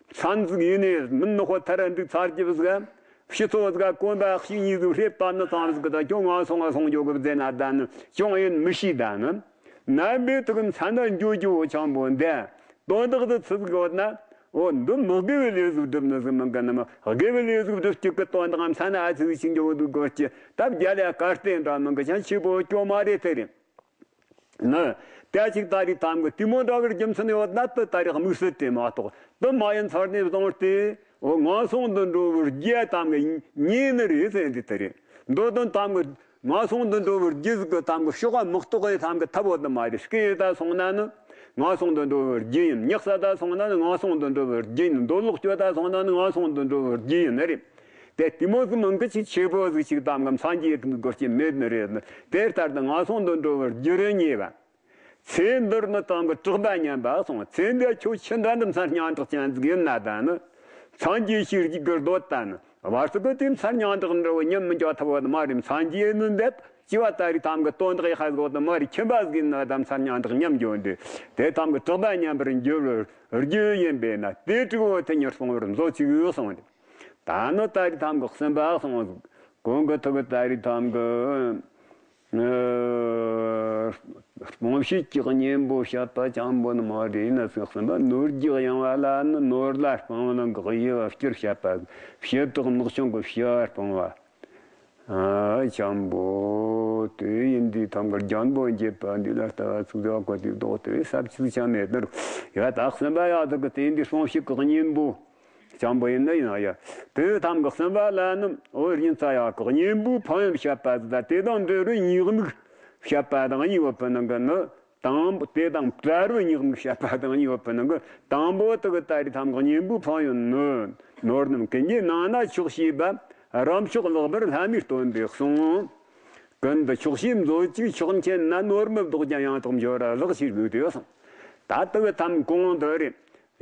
མཚན་ཟིག་ཡིན་ནས་མིན་ནི་ཧོ་ཐར་འདུག་ཚར་གྱི་བུ་ཟིག་སྤྱི་ཚོགས་ཟིག་གོན་པ་ཞིག་གཉིས་ཟིག་ཧྲེབ་བཏང་ནི་ཚང་ཟིག་གི་ད་ཁྱོད་ངན་སོང་ང་སོང་འགྱོ་གི་བཟེ་ན་ད་ནི་ཅུང་ཡིན་མི་ཤེས་ད་ནི། རྣམ་པའི་དུ་གི་མཚན་ན་འགྱོ་རྒྱུ་བོ་ཆང་པོ་འདི། དོན་དག་ཏུ་ཚུད་དགོས་ན། འོ་འདི་མི་དགེ་བའི་ལས་ཟིག་སྒྲུབ་ནི་ཟིག་མིན་གི་ནི་མི་དགེ་བའི་ལས་ཟིག་སྒྲུབ་སྤྱི་གི་དོན་དག་མཚན་ན་ཨ་ཚིག་ཞིག་འགྱོ་འདུག་དགོས་ཀྱི་སྟབས་རྒྱ་ལས་གར་བསྟན་འདྲ་མིན་གི་ཅང་ཆེ་པོ་སྐྱོ་མ་རེད་དེ་རེད། ནི། དེ་ཅིག་ད་རེས་ཐམ་གི་དེ་མོ་འདྲ་བའི་རྒྱུ་མཚན་ཡོད་ན་དུ་ད་རེས་དམིགས་བསལ་དེ་མ་གཏོགས་དུ་མ་ཡིན་ཚར་ནས་བཟུང་སྟེ་འོ་ངན་སོང་དུ་འགྲོ་བའི་རྒྱུ་ཐམ་གི་ཉེ་ནི་རེད་ཟེར་འདི་དེ་རེད། མདོ་དོན་ཐམ་གི་ངན་སོང་དུ་འགྲོ་བའི་རྒྱུ་ཟིག་གི་ཐམ་གི་ཤོག་ག་མི་གཏོགས་གི་ཐམ་གི་ཐབས་བོ་དུ་མ་རེད། སྐེ་ད་སོང་ན་ནི་ངན་སོང་དུ་འགྲོ་བའི་རྒྱུ་ཡིན། ཉག་ས་ད་སོང་ན་ནི་ངན་སོང་དུ་འགྲོ་བའི་རྒྱུ་ཡིན། འདོད་ལོག་སྐྱོ་ད་སོང་ན་ནི་ངན་སོང་དུ་འགྲོ་བའི་རྒྱུ་ཡིན་ནི་རེད། དེ་དེ་མོ་ཟིག་མིན་གི་ཅིག་ཆེ་པོ་ཟིག་ཅིག་ཐམ་གི་མཚན་གྱི་ཡུལ་གི་སྒོ་ཅི་མེད་ནི་རེད། དེ་ལྟར་དུ་ངན་སོང་དུ་འགྲོ་བའི་རྒྱུ་རུ་ཉེ་བ། ཚེ་འདིར་ནི་ཐམ་གི་གྲགས་པ་ཉམས་པ་སོང་། ཚེ་འདི་ཁྱོད་ཆི་འདྲ་འདི་མཚན་སྙན་གྲགས་ཅན་ཟིག་ཡིན་ན་ད་ནི། མཚན་གྱི་ཡུལ་ཞིག་རྒྱུད་གི་སྡོད་ད་ནི། བར་སི་གི་དེ་མཚན་སྙན་གྲགས་འདྲ་བོ་ཉམས་མི་འཇོག་ཐུབ་བོ་མ་རེད། མཚན་གྱི་ཡུལ་ནི་འདེབས་ཅི་བ་ད་རེས་ཐམ་གི་དོན་དག་ཡི་ཧ་གོ་དུ་མ་རེད། ཁྱིམ་པ་ཟིག་ཡིན་ན་ད་མཚན་སྙན་གྲགས་ཉམས་འགྱོ་འདི། དེ་ཐམ་གི་གྲགས་པ་ཉམས་པར་འགྱུར་བར་རྒྱུ་ཡིན་པས་ན་དེ་དྲུག་བོ་དེ་ཉེར་སོང་བར་མཛོད་ཅིག་ཡོད་གསུངས་ཏེ། ད་ནི་ད་རེས་ཐམ་གི་གསུམ་པ་གསུངས། གོང་གི་ཐུག་གི་ད་རེས་ཐམ་གི་སྤོང་བྱེད་ཀྱི་གཉེན་པོ་བཤད་པ་ཅང་པོ་ནི་མ་རེད་ན་ཟེར། གསུམ་པ་ནོར་རྒྱུ་གཡེང་བ་ལ་ནི་ནོར་ལ་སྤང་བ་ནི་འགག་ཡེ་བ་སྤྱིར་བཤད་པ། བྱེ་བྲག་ནག་ཆུང་གི་བྱ་བ་སྤང་བ། ཨ་འཇམ་པོ། དེ་ཡིན་དུས་ཐམ་གར་འཇམ་པོ་འབྱེད་པ་འདི་ལ་ལྟ་བ་ཚུགས་ཟེར་བ་གོ་དུས་ལྡོག་སྟེ་ཟབ་ཆོས་ཀྱང་མེད་དོ། ཡ་ད་གསུམ་པ་ཡག་ཐོག་གི་རྟེན་འདི་སྲུང་ཞིག་གི་གཉེན་པོ། འཇམ་པོ་ཡིན་ན་ཡིན་ན་ཡ། དེ་ཐམ་གི་གསུམ་པ་ལ་ནི་འོ་རིན་ཚ་ཡག་གི་གཉེན་པོའི་ཕན་ཡོན་བཤད་པ་ཟིག་དང་དེ་དང་འབྲེལ་བའི་ཉེས་དམིགས་བཤད་པ་དང་གཉིས་ཡོད་པའི་ནང་གི་ནི། དང་པོ་དེ་དང་བྲལ་བའི་ཉེས་དམིགས་བཤད་པ་དང་གཉིས་ཡོད་པའི་ནང་གི་དང་པོ་དེ་གི་ད་རེས་ཐམ་གི་གཉེན་པོའི་ཕན་ཡོན་ནི། ནོར་རྣམས་ཀུན་གྱི་ནང་ན་ཆོག་ཤེས་པ། རབ་མཆོག་ལེགས་པར་ལྷ་མིས་སྟོན་པའི་གསུང་། ཀུན་ཏུ་ཆོག་ཤེས་མཛོད་ཅིག་ཆོག་མཁྱེན་ན། ནོར་མི་ལྡོག་ཀྱང་ཡང་དག་འབྱོར་བ་ལེགས་ཞེས་བསྒོས་ཏེ་གསུངས། ད་དེ་གི་ཐམ་གོང་དུ་རེད།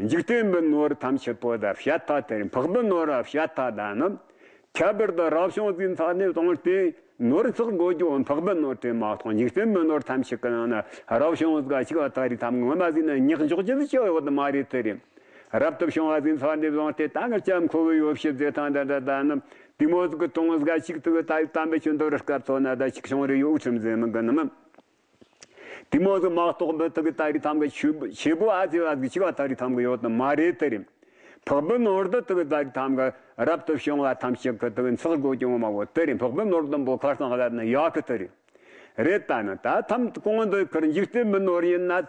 འཇིག་རྟེན་པའི་ནོར་ཐམས་ཅད་པོ་དང་བཤད་ཐ་དེ་རེད། འཕགས་པའི་ནོར་བ་བཤད་ཐ་ད་ནི། ཁྱད་པར་དུ་རབ་བྱུང་ཟིག་ཚ་ནས་བཏང་སྟེ་ནོར་ཚོགས་དགོས་རྒྱུ་འཕགས་པའི་ནོར་དེ་མ་གཏོགས་འཇིག་རྟེན་པའི་ནོར་ཐམས་ཅད་ཀྱི་ནང་ན་རབ་བྱུང་ཟིག་གཅིག་བ་ད་རེས་ཐམ་ངོ་མ་ཟིག་ན་ཉག་འཇོག་རྒྱུ་ཟིག་ཅི་ཡོད་མ་རེད་དེ་རེད། རབ་ཏུ་བྱུང་བ་ཟིག་ཚ་ནས་བཏང་སྟེ་ད་ང་ཅག་མཁོ་བའི་ཡོ་བྱད་ཟེར་ཐང་ད་ད་ད་ནི་དེ་མོ་ཟིག་གི་དོང་ཟིག་གཅིག་དུ་ད་དམ་པའི་ཆོས་འདོར་སྐབས་ཐོག་ན་ད་ཅིག་བྱུང་རེ་ཡོད་ཁྲིམས་ཟེར་མི་གི་ནི་མི། དེ་མོ་ཟིག་མ་གཏོགས་པའི་དེ་གི་ད་རེས་ཐམ་གི་ཆེ་བོ་ཆེ་བོ་ཨ་ཙི་བ་ཟིག་ཅི་བ་ད་རེས་ཐམ་གི་ཡོད་དམ་མ་རེད་དེ་རེད། འཕགས་པའི་ནོར་དེ་དེ་གི་ད་རེས་ཐམ་གི་རབ་ཏུ་བྱུང་བ་ཐམས་ཅད་ཀྱི་དེ་གི་ཚོགས་དགོས་ཀྱང་མ་བོ་དེ་རེད། འཕགས་པའི་ནོར་དུམ་བུ་ཁ་སང་བསླབ་ན་ཡག་གི་དེ་རེད། རེད་ད་ནི་ད་ཐམ་གོང་འདི་ཁར་འཇིག་རྟེན་པའི་ནོར་ཡིན་ན།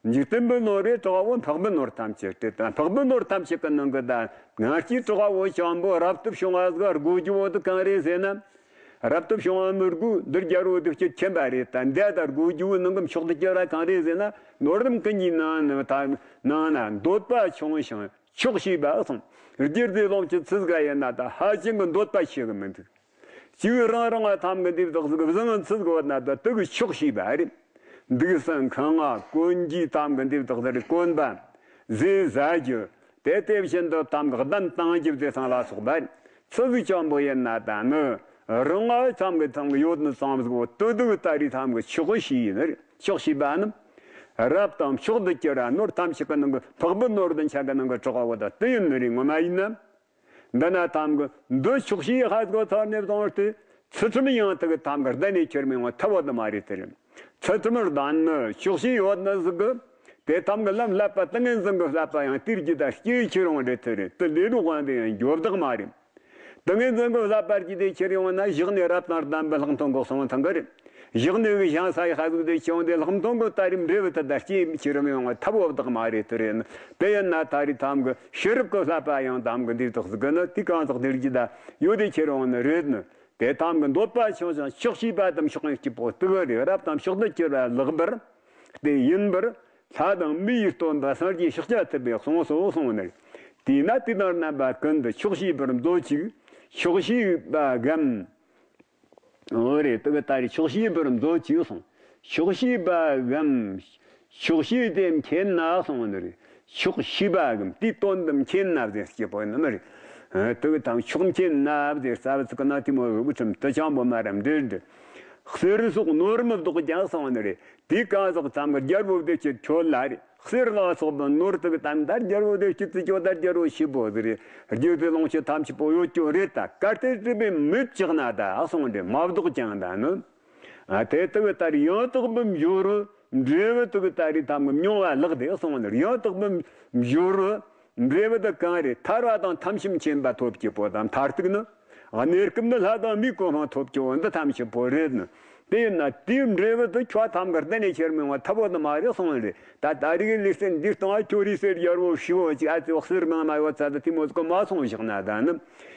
འཇིག་རྟེན་པའི་ནོར་རེད་གྲོགས་བོ་འཕགས་པའི་ནོར་ཐམས་ཅད་དེ་ད་འཕགས་པའི་ནོར་ཐམས་ཅད་ཀྱི་ནང་གི་ད་ང་སྐྱེས་གྲོགས་བོ་ཅང་པོ་རབ་ཏུ་བྱུང་བ་ཟིག་དགོས་རྒྱུ་བོ་དེ་གང་རེད་ཟེར་ན། རབ་ཏུ་བྱུང་བ་མི་དགོས་འདིར་རྒྱལ་པོ་དེ་སྐྱེ་མཁྱེན་པ་རེད། ད་འདས་ད་དགོས་རྒྱུ་བོ་ནང་གི་མཆོག་ཏུ་གྱུར་བ་གང་རེད་ཟེར་ན། ནོར་རྣམས་ཀུན་གྱི་ནང་ན་ད་ནང་ན་འདོད་པ་ཆུང་ཞིང་ཆོག་ཤེས་པ་གསུངས། རྒྱུ་དེ་ལོངས་ཀྱི་ཚུལ་ག་ཡིན་ན་ད་ཧ་ཅང་གི་འདོད་པ་ཤེས་གི་མི་འདུག་གཅིག་རང་རང་ལ་ཐམ་གི་འདེབས་དག་ཟིག་བཟང་ཚུལ་གོ་ན་ད་དུ་གི་ཆོག་ཤེས་པ་རེད། འདུག་སང་ཁང་ང་གོན་གྱི་ཐམ་གི་འདེབས་དག་ཟིག་གོན་པ། ཟས་ཟ་རྒྱུ། དེ་དེ་བཞིན་དུ་ཐམ་གི་གདན་བཏང་རྒྱུ་དེ་སང་ལ་སོགས་པ་རེད། ཚུལ་ཟིག་ཅང་པོ་ཡིན་ན་ད་ནི་རང་ང་ཐམ་གི་ཐམ་གི་ཡོད་ནི་ཙམ་ཟིག་གོ་དུ་དུ་ད་རེས་ཐམ་གི་ཆོག་ཤེས་ཡིན་ནི་རེད། ཆོག་ཤེས་པ་ནི། རབ་དང་མཆོག་ཏུ་གྱུར་བ་ནོར་ཐམས་ཅད་ཀྱི་ནང་གི་འཕགས་པའི་ནོར་དུ་ཆ་གི་ནང་གི་གྲོགས་བོ་ད་དུ་ཡིན་ནི་རེད་ངོ་མ་ཡིན་ན། འདི་ན་ཐམ་གི་འདི་ཆོག་ཤེས་ཧ་གོ་ཚར་ནས་བཟུང་སྟེ་ཚུལ་ཁྲིམས་ཡང་དག་གི་ཐམ་གི་གདན་ནས་ཁྱེར་མི་ཡོང་བ་ཐབས་བོ་དུ་མ་རེད་དེ་རེད། ཚུལ་ཁྲིམས་ལྡན་ནི་ཆོག་ཤེས་ཡོད་ནི་ཟིག་གི་དེ་ཐམ་གི་ལམ་བསླབ་པ་ཏིང་ངེ་འཛིན་གི་བསླབ་པ་ཡང་དེར་རྒྱུ་ད་སྐྱེས་ཁྱེར་ཡོང་རེད་དེ་རེད། དེ་ལས་ལུགས་དབང་དུ་ཡང་འགྱོ་བདག་མ་རེད། ཏིང་ངེ་འཛིན་གི་བསླབ་པ་རྒྱུད་དེ་ཁྱེར་ཡོང་ན་བཞག་ནས་རབ་དང་ལྡན་པའི་ལྷག་མཐོང་གི་གསུང་ཐང་གི་རེད། བཞག་ནས་གི་ཞང་ས་ཡི་ཧ་གཟུགས་དེ་ཁྱེར་ཡོང་དེ་ལྷག་མཐོང་གི་ད་རིམ་འབྲས་བུ་དེ་ད་སྐྱེས་ཁྱེར་ཡོང་བ་ཐབས་བོ་བདག་མ་རེད་དེ་རེད། དེ་ཡིན་ན་ད་རེས་ཐམ་གི་ཤེས་རབ་གི་བསླབ་པ་ཡང་དམ་གི་འདི་དག་ཟིག་གི་ནི་དེ་གང་ཟག་དེར་རྒྱུད་ད་ཡོད་དེ་ཁྱེར་ཡོང་ནི་རེད་ནི། དེ་ཐམ་གི་འདོད་པ་ཆུང་ཞིང་ཆོག་ཤེས་པ་དམ་ཕྱོགས་ཡིན་སྐྱིད་པོ་སྟུག་རེད། རབ་དང་མཆོག་ཏུ་གྱུར་པ་ལེགས་པར་བསྟེན་ཡིན་པར་ལྷ་དང་མི་ཡིས་སྟོན་པ་སངས་རྒྱས་ཤཱཀྱ་ཐུབ་པས་གསུངས་སོ་གསུངས་ནས། དེས་ན་དེ་དང་རྣམ་པ་ཀུན་ཏུ་ཆོག་ཤེས་པར་མཛོད་ཅིག་ཆོག་ཤེས་པ་གམ། འོ་རེད། དེ་གི་ད་རེས་ཆོག་ཤེས་པར་མཛོད་ཅིག་གསུངས། ཆོག་ཤེས་པ་གམ། ཆོག་ཤེས་དེ་མཁྱེན་ན་གསུངས་ནི་རེད། ཆོག་ཤེས་པ་གམ་དེའི་དོན་དུ་མཁྱེན་ན་ཟེར་སྐྱེ་བོ་ནི་མི་རེད། དེ་གི་ཐམ་ཆོག་མཁྱེན་ན་ཟེར་རྩ་བ་ཚིག་གི་ནང་དེ་མོ་འུ་ཆུམ་དུ་ཅང་པོ་མ་རམ་འདྲེ་འདྲེ། གསེར་སོགས་ནོར་མི་བདོག་ཀྱང་གསུངས་ནི་རེད། དེའི་གང་ཟག་ཙམ་གི་རྒྱལ་པོ་བདེ་སྐྱིད་ཁྱོད་ལ་རེད། གསེར་ལ་སོགས་པའི་ནོར་དེ་གི་ཐམ་ད་རྒྱལ་པོ་བདེ་སྐྱིད་ཙི་ཁྱོད་ད་རྒྱལ་པོ་ཞིག་པོ་ཟེར་རེད། རྒྱུ་དེ་ལོངས་སྤྱོད་ཐམས་ཅད་པོ་ཡོད་ཀྱོ་རེད། ད་གལ་ཏེ་སྲིད་པའི་མི་བཅག་ན་ད་གསུངས་རེད། མ་བདོག་ཀྱང་ད་ནི། ཨ་དེ་དེ་གི་ད་རེས་ཡང་དག་པའི་འབྱོར་བ་འབྲས་བུ་དེ་གི་ད་རེས་ཐམ་གི་མྱོང་བ་ལགས་ཏེ་གསུངས་ནི་རེད། ཡང་དག་པའི་འབྱོར་བ་འབྲས་བུ་དེ་གང་རེད། ཐར་བ་དང་ཐམས་ཅད་མཁྱེན་པ་ཐོབ་ཀྱི་པོ་དང་མཐར་ཐུག་ནི། གནས་སྐབས་ནི་ལྷ་དང་མིའི་གོ་འཕང་ཐོབ་ཀྱི་འོ་འདི་ཐམས་ཅད་པོ་རེད་ནི། དེ་ཡིན་ན་དེའི་འབྲས་བུ་དེ་ཁྱོད་ཐམ་གར་གདན་ནས་ཁྱེར་མི་ཡོང་བ་ཐབས་བོ་དུ་མ་རེད་གསུངས་རེད། ད་ད་རེས་ཀྱི་ལེགས་སེ་འདི་སྟོང་ཨ་ཁྱོད་རེས་སེ་རྒྱལ་པོ་ཞི་བོ་ཅིག་ཨ་ཙི་འོག་སེར་མང་མ་ཡོད་ཚ་དུ་དེ་མོ་ཟིག་མ་སོང་བཞག་ན་ད་ནི་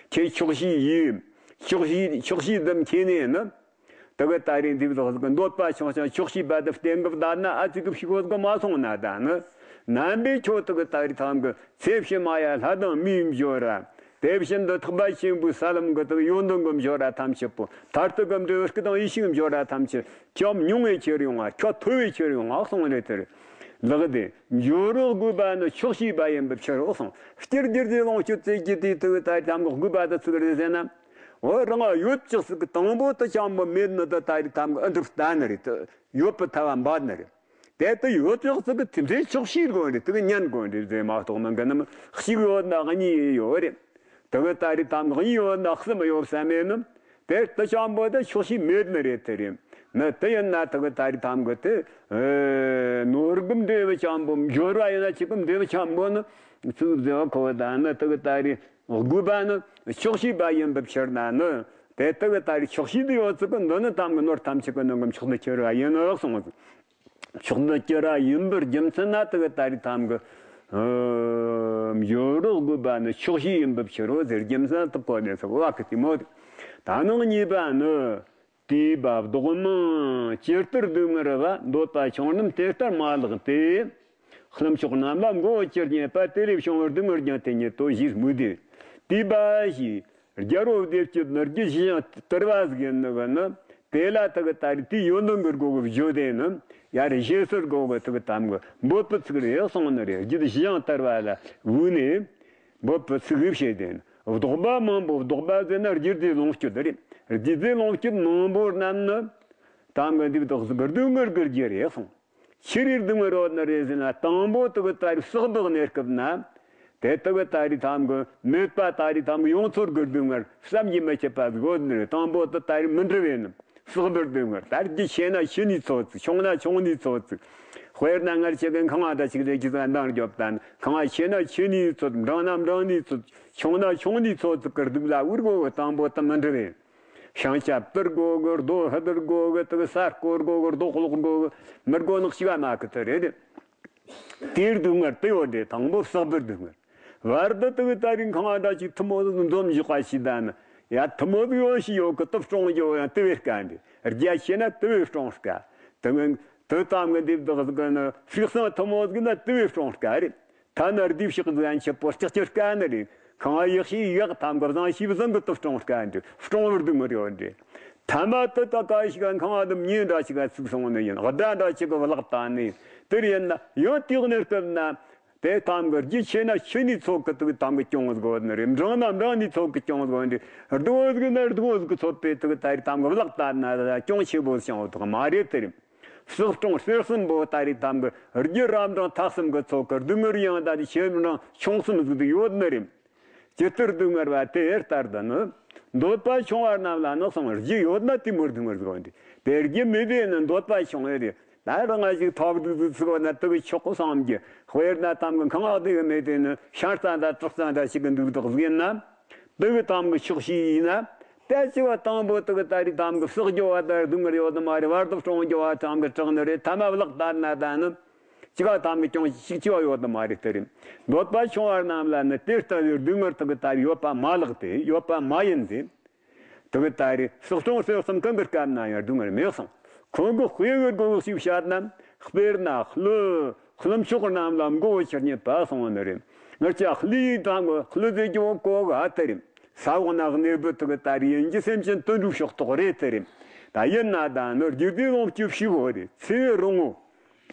ཁྱེད་ཆོག་ཤེས་ཡིན། ཆོག་ཤེས་ཆོག་ཤེས་དུ་མཁྱེན་ནས་ནི། དེ་གི་ད་རེས་འདི་བཟོ་ཟིག་འདོད་པ་ཆུང་ཞིང་ཆོག་ཤེས་པ་དུ་བསྟེན་གི་བསྡད་ན་ཨ་ཙི་གི་ཞི་བོ་ཟིག་མ་སོང་ན་ད་ནི། ནམ་པའི་ཁྱོད་དེ་གི་ད་རེས་ཐམ་གི་ཚེ་ཕྱི་མ་ཡ་ལྷ་དང་མིའི་འབྱོར་ར། དེ་བཞིན་དུ་ཐེག་པ་ཆེན་པོའི་ས་ལམ་གི་དག་ཡོན་ཏན་གི་འབྱོར་ར་ཐམས་ཅད་པོ་མཐར་ཐུག་གི་འབྲས་བུ་སྐུ་དང་ཡེ་ཤེས་ཀྱི་འབྱོར་ར་ཐམས་ཅད་ཁྱོད་མྱོང་བའི་ཕྱིར་ཡོང་བ་ཁྱོད་ཐོས་པའི་ཕྱིར་ཡོང་བ་གསུངས་ནས་དེར་ལེགས་ཏེ། འབྱོར་རོ་དགོས་པ་ནི་ཆོག་ཤེས་པ་ཡིན་པའི་ཕྱིར་རོ་གསུངས། སྤྱིར་རྒྱུ་རྫས་ལོངས་སྤྱོད་རྩེ་རྒྱུ་དེའི་དུ་ད་ཐམ་གི་དགོས་པ་དུ་ཚུགས་རེད་ཟེར་ན། འོ་རང་ཡོད་ཅག་ཟིག་གི་དང་པོ་དུ་ཅང་མི་མེད་ནི་དུ་ད་རེས་ཐམ་གི་ཨ་འདུར་ལྟ་ནི་རེད། དུ་ཡོད་པའི་ཐལ་བ་འབར་ནི་རེད། དེ་དུ་ཡོད་ཅོག་ཙི་གི་དེ་འདྲའི་ཆོག་ཤེས་དགོས་རེད། དེ་གི་ཉན་དགོས་རེད་ཟེར་མ་གཏོགས་མི་འགི་ནམ་ཞིག་ཡོད་ན་གཉིས་ཡོད་རེད། དེ་གི་ད་རེས་ཐམ་གི་གཉིས་ཡོད་ན་གསུམ་ཡོད་ས་མེད་ནམ། དེ་དུ་ཅང་པོ་དེ་ཆོག་ཤེས་མེད་ནི་རེད་དེ་རེད། ནི་དེ་ཡིན་ན་དེ་གི་ད་རེས་ཐམ་གི་དེ་ནོར་གི་འབྲས་བུ་ཅང་པོ་འབྱོར་བ་ཡིན་ན་ཅི་གི་འབྲས་བུ་ཅང་པོ་ནི་ཚུགས་ཟེར་བ་ཁོ་བ་ད་ནི་དེ་གི་ད་རེས། དགོས་པ་ནི་ཆོག་ཤེས་པ་ཡིན་པའི་ཕྱིར་ན་ནི། དེ་དག་གི་ད་རེས་ཆོག་ཤེས་དེ་ཡོད་ཚུལ་གི་འདི་ནི་ཐམ་གི་ནོར་ཐམས་ཅད་ཀྱི་ནང་གི་མཆོག་ཏུ་གྱུར་བ་ཡིན་ནོ་གསུངས། མཆོག་ཏུ་གྱུར་བ་ཡིན་པར་རྒྱུ་མཚན་ན་དེ་གི་ད་རེས་ཐམ་གི་ཨ་འབྱོར་རོགས་དགོས་པ་ནི་ཆོག་ཤེས་ཡིན་པར་ཕྱིར་རོ་ཟེར། རྒྱུ་མཚན་དེ་གོ་ནས་སོ་བ་གི་དེ་མོ། ད་ནང་གཉིས་པ་ནི། དེའི་བབ་བདག་མིང་ཇི་ལྟར་སྡུག་བསྔལ་བ། འདོད་པ་ཆུང་རྣམས་དེ་ལྟར་མ་ལགས་ཏེ། ལྷ་མཆོག་རྣམས་ལ་མགོ་བོ་ཅི་སྙེད་པ། དེ་ལས་བྱུང་བའི་སྡུག་བསྔལ་ཀྱང་དེ་ཉིད་དོ། ཞེས་སྨོས་ཏེ། དེའི་བབ་ཞེས། རྒྱལ་པོ་བདེ་སྤྱོད་ནི་རྒྱུད་ཞི་ཞིང་དུལ་བ་ཟིག་ཡིན་ནི་གི་ནི། དེ་ལ་དེ་གི་ད་རེས་དེའི་ཡོན་ཏན་གི་སྒོ་གི་བརྗོད་དེ་ནི། ཡར་ཞེ་སར་སྒོ་གི་དེ་གི་དམ་གི་འབོད་པའི་ཚིག་རེད་གསུངས་ནི་རེད། རྒྱུད་ཞི་ཞིང་དུལ་བ་ལ་བོས་ནས་འབོད་པའི་ཚིག་བཤད་དེ་ནི། བདོག་པ་མང་པོ། བདོག་པ་ཟེར་ན་རྒྱུ་རྫས་ལོངས་སྤྱོད་དེ་རེད། རྒྱུ་རྫས་ལོངས་སྤྱོད་མང་པོ་རྣམས་ནི། དམ་གི་འདི་བདག་གི་སྡུག་བསྔལ་གི་རྒྱུ་རེད་གསུངས། ཆི་རེད་སྡུག་བསྔལ་ཡོད་ནི་རེད་ཟེར་ན། དང་པོ་དེ་གི་ད་རེས་བསགས་པའི་གནས་སྐབས་ན། དེ་དེ་གི་ད་རེས་དམ་གི་མེད་པ་ད་རེས་དམ་གི་ཡོངས་ཚོར་གི་སྡུག་བསྔལ་བསམ་གྱིས་མི་ཁྱབ་པ་ཟིག་ཡོད་ནི་རེད། དང་པོ་དེ་ད་རེས་མི་འདྲ་བའི་ནི་བསགས་པའི་སྡུག་བསྔལ། ད་རྒྱུ་ཆེ་ན་ཆེ་ནས་ཚོར་ཚུལ། ཆུང་ན་ཆུང་ནས་ཚོར་ཚུལ། དཔེར་ན་སྔར་ཆེ་གི་ཁང་བ་ད་ཅིག་རེད་ཀྱི་ཟ་འདང་རྒྱོབ་ད་ནི། ཁང་བ་ཆེ་ན་ཆེ་ནས་ཚོར། འབྲིང་ན་འབྲིང་ནས་ཚོར། ཆུང་ན་ཆུང་ནས་ཚོར་ཚུལ་གི་སྡུག་ལ་འུར་གོ་གི། དང་པོ་དེ་མི་འདྲ་བའི། ཤིང་ཆ་བཏུར་དགོས་གི། རྡོ་ཧུ་བཏུར་དགོས་གི། དེ་གི་ས་བརྐོ་དགོས་གི། རྡོ་སློག་དགོས་གི། མི་དགོས་ནག་ཅིག་མ་གི་དེ་རེད། དེའི་སྡུག་བསྔལ་དེ་ཡོད་འདྲེ། དང་པོ་བསགས་པའི་སྡུག་བསྔལ། བར་དུ་དེ་གི་ད་རིང་ཁང་བ་འདྲ་ཅིག་ཐུ་མོ་ཟིག་འཛོམས་འཇོག་པ་ཞིག་ད་ནི། ཡ་ཐུ་མོ་ཟིག་ཡོད་ཤི་ཡོད་གི། དེ་སྲུང་རྒྱུ་ཡང་དེ་བས་དཀའ་འདྲེ། རྒྱ་ཆེ་ན་དེ་བས་སྲུང་དཀའ། དེ་ངན་དེ་ཙམ་གི་འདི་བདག་ཟིག་ནི་ཧྲིག་སང་ཐུ་མོ་ཟིག་ན་དེ་བས་སྲུང་དཀའ་རེད། ཐ་ན་རྡེའུ་ཤག་ཟིག་ཡན་ཆད་པོ་ལྕགས་ཀྱི་དཀའ་ནི་རེད། ཁང་བ་ཡག་ཤོས་ཡག་ཐམ་གི་བཟང་ཤོས་བཟང་གི་དེ་སྲུང་དཀའ་འདྲེ། སྲུང་བར་སྡུག་བསྔལ་ཡོད་འདྲེ། ཐ་མ་དེ་ད་ག་ཞིག་ཁང་བ་དེ་མྱེ་འདྲ་ཞིག་ག་ཚིག་སོང་ནི་ཡིན། དགྲ་འདྲ་ཞིག་གི་བརླག་བཏང་ནི། དེར་ཡིན་ན་ཡང་དེའི་གནས་སྐབས་ན། དེ་ཐམ་གི་རྒྱུ་ཆེ་ན་ཆེ་ནས་ཚོགས་གི་དེ་ཐམ་གི་གྱོང་ཟིག་ཡོད་ནི་རེད། འབྲིང་ན་འབྲིང་ནས་ཚོགས་གི་གྱོང་ཟིག་ཡོད་འདྲེ། རྡོ་ཟིག་ན་རྡོ་ཟིག་གི་ཚོད་པས་དེ་ཐམ་གི་བརླག་བཏང་ན་གྱོང་ཆེ་བོ་ཞིག་ཡོད་དོ་མ་རེད། དེ་རེད། བསགས་སྲུང་གསེར་གསུམ་པོ་ད་རེས་དམ་གི་རྒྱུ་རབ་འབྲིང་ཐ་གསུམ་གི་ཚོགས་ཀྱི་སྡུག་བསྔལ་ཡང་ད་ཆེ་འབྲིང་ཆུང་གསུམ་ཟིག་ཡོད་ནི་རེད། ཇི་ལྟར་སྡུག་བསྔལ་བ་དེ་ལྟར་དུ་ནི། འདོད་པ་ཆུང་བ་རྣམས་ལ་ནི་གསུངས། རྒྱུ་ཡོད་ན་དེ་མོ་སྡུག་བསྔལ་ཟིག་ཡོད་འདྲེ། དེ་རྒྱུ་མེད་པས་ནི་འདོད་པ་ཆུང་ངེ་རེད། ད་རང་ང་ཞིག་ཐོག་སྡུག་ཟིག་ཚུགས་ན་དེ་གི་ཆོག་གི་བསམ་གི། དཔེར་ན་དམ་གི་ཁང་བ་དེ་གི་མེད་དེ་ནི་ཤར་རྩ་འདྲ་བྲག་རྩ་འདྲ་ཞིག་གི་འདུག་དོག་ཟིག་ཡིན་ན། དེ་གི་དམ་གི་ཕྱོགས་ཤིག་ཡིན་ན། ད་ཅི་བ་དང་པོ་དེ་གི་ད་རེས་དམ་གི་བསགས་རྒྱུ་བ་ད་སྡུག་བསྔལ་ཡོད་ནི་མ་རེད། བར་དུ་སྲུང་རྒྱུ་བ་དམ་གི་དྲག་ནི་རེད། ཐ་མ་བརླག་བཏང་ན་ད་ནི་ཅི་ག་དམ་གི་གྱོང་ཞིག་ཅི་བ་ཡོད་ནི་མ་རེད། དེ་རེད། འདོད་པ་ཆུང་བ་རྣམས་ལ་ནི་དེ་ལྟ་བུའི་སྡུག་བསྔལ་དེ་གི་ད་རེས་ཡོད་པ་མ་ལགས་ཏེ། ཡོད་པ་མ་ཡིན་ཏེ། དེ་གི་ད་རེས་བསགས་སྲུང་གསེར་གསུམ་གང་གི་སྐབས་ན་ཡང་སྡུག་བསྔལ་མེད་གསུངས། ཁོང་གི་དཔེ་གི་སྒོ་ཞིག་བཤད་ན། དཔེར་ན་ཀླུ། ཀླུ་མཆོག་རྣམས་ལ་མགོ་བོ་ཆེར་རྙེད་པ་གསུངས་པ་ནི་རེད། ང་ཅག་ཀླུའི་དང་གི་ཀླུ་ཟེར་རྒྱུ་བོ་གོ་ག་དེ་རེད། ས་འོག་ན་གནས་པའི་དེ་གི་ད་རེས་ཡིན་གྱི་སེམས་ཅན་དུད་འགྲོའི་ཕྱོགས་གཏོགས་རེད། དེ་རེད། ད་ཡིན་ན་ད་ནི་རྒྱུ་དེ་ལོངས་སྤྱོད་ཕྱི་བོ་རེད། ཚེ་རིང་བོ།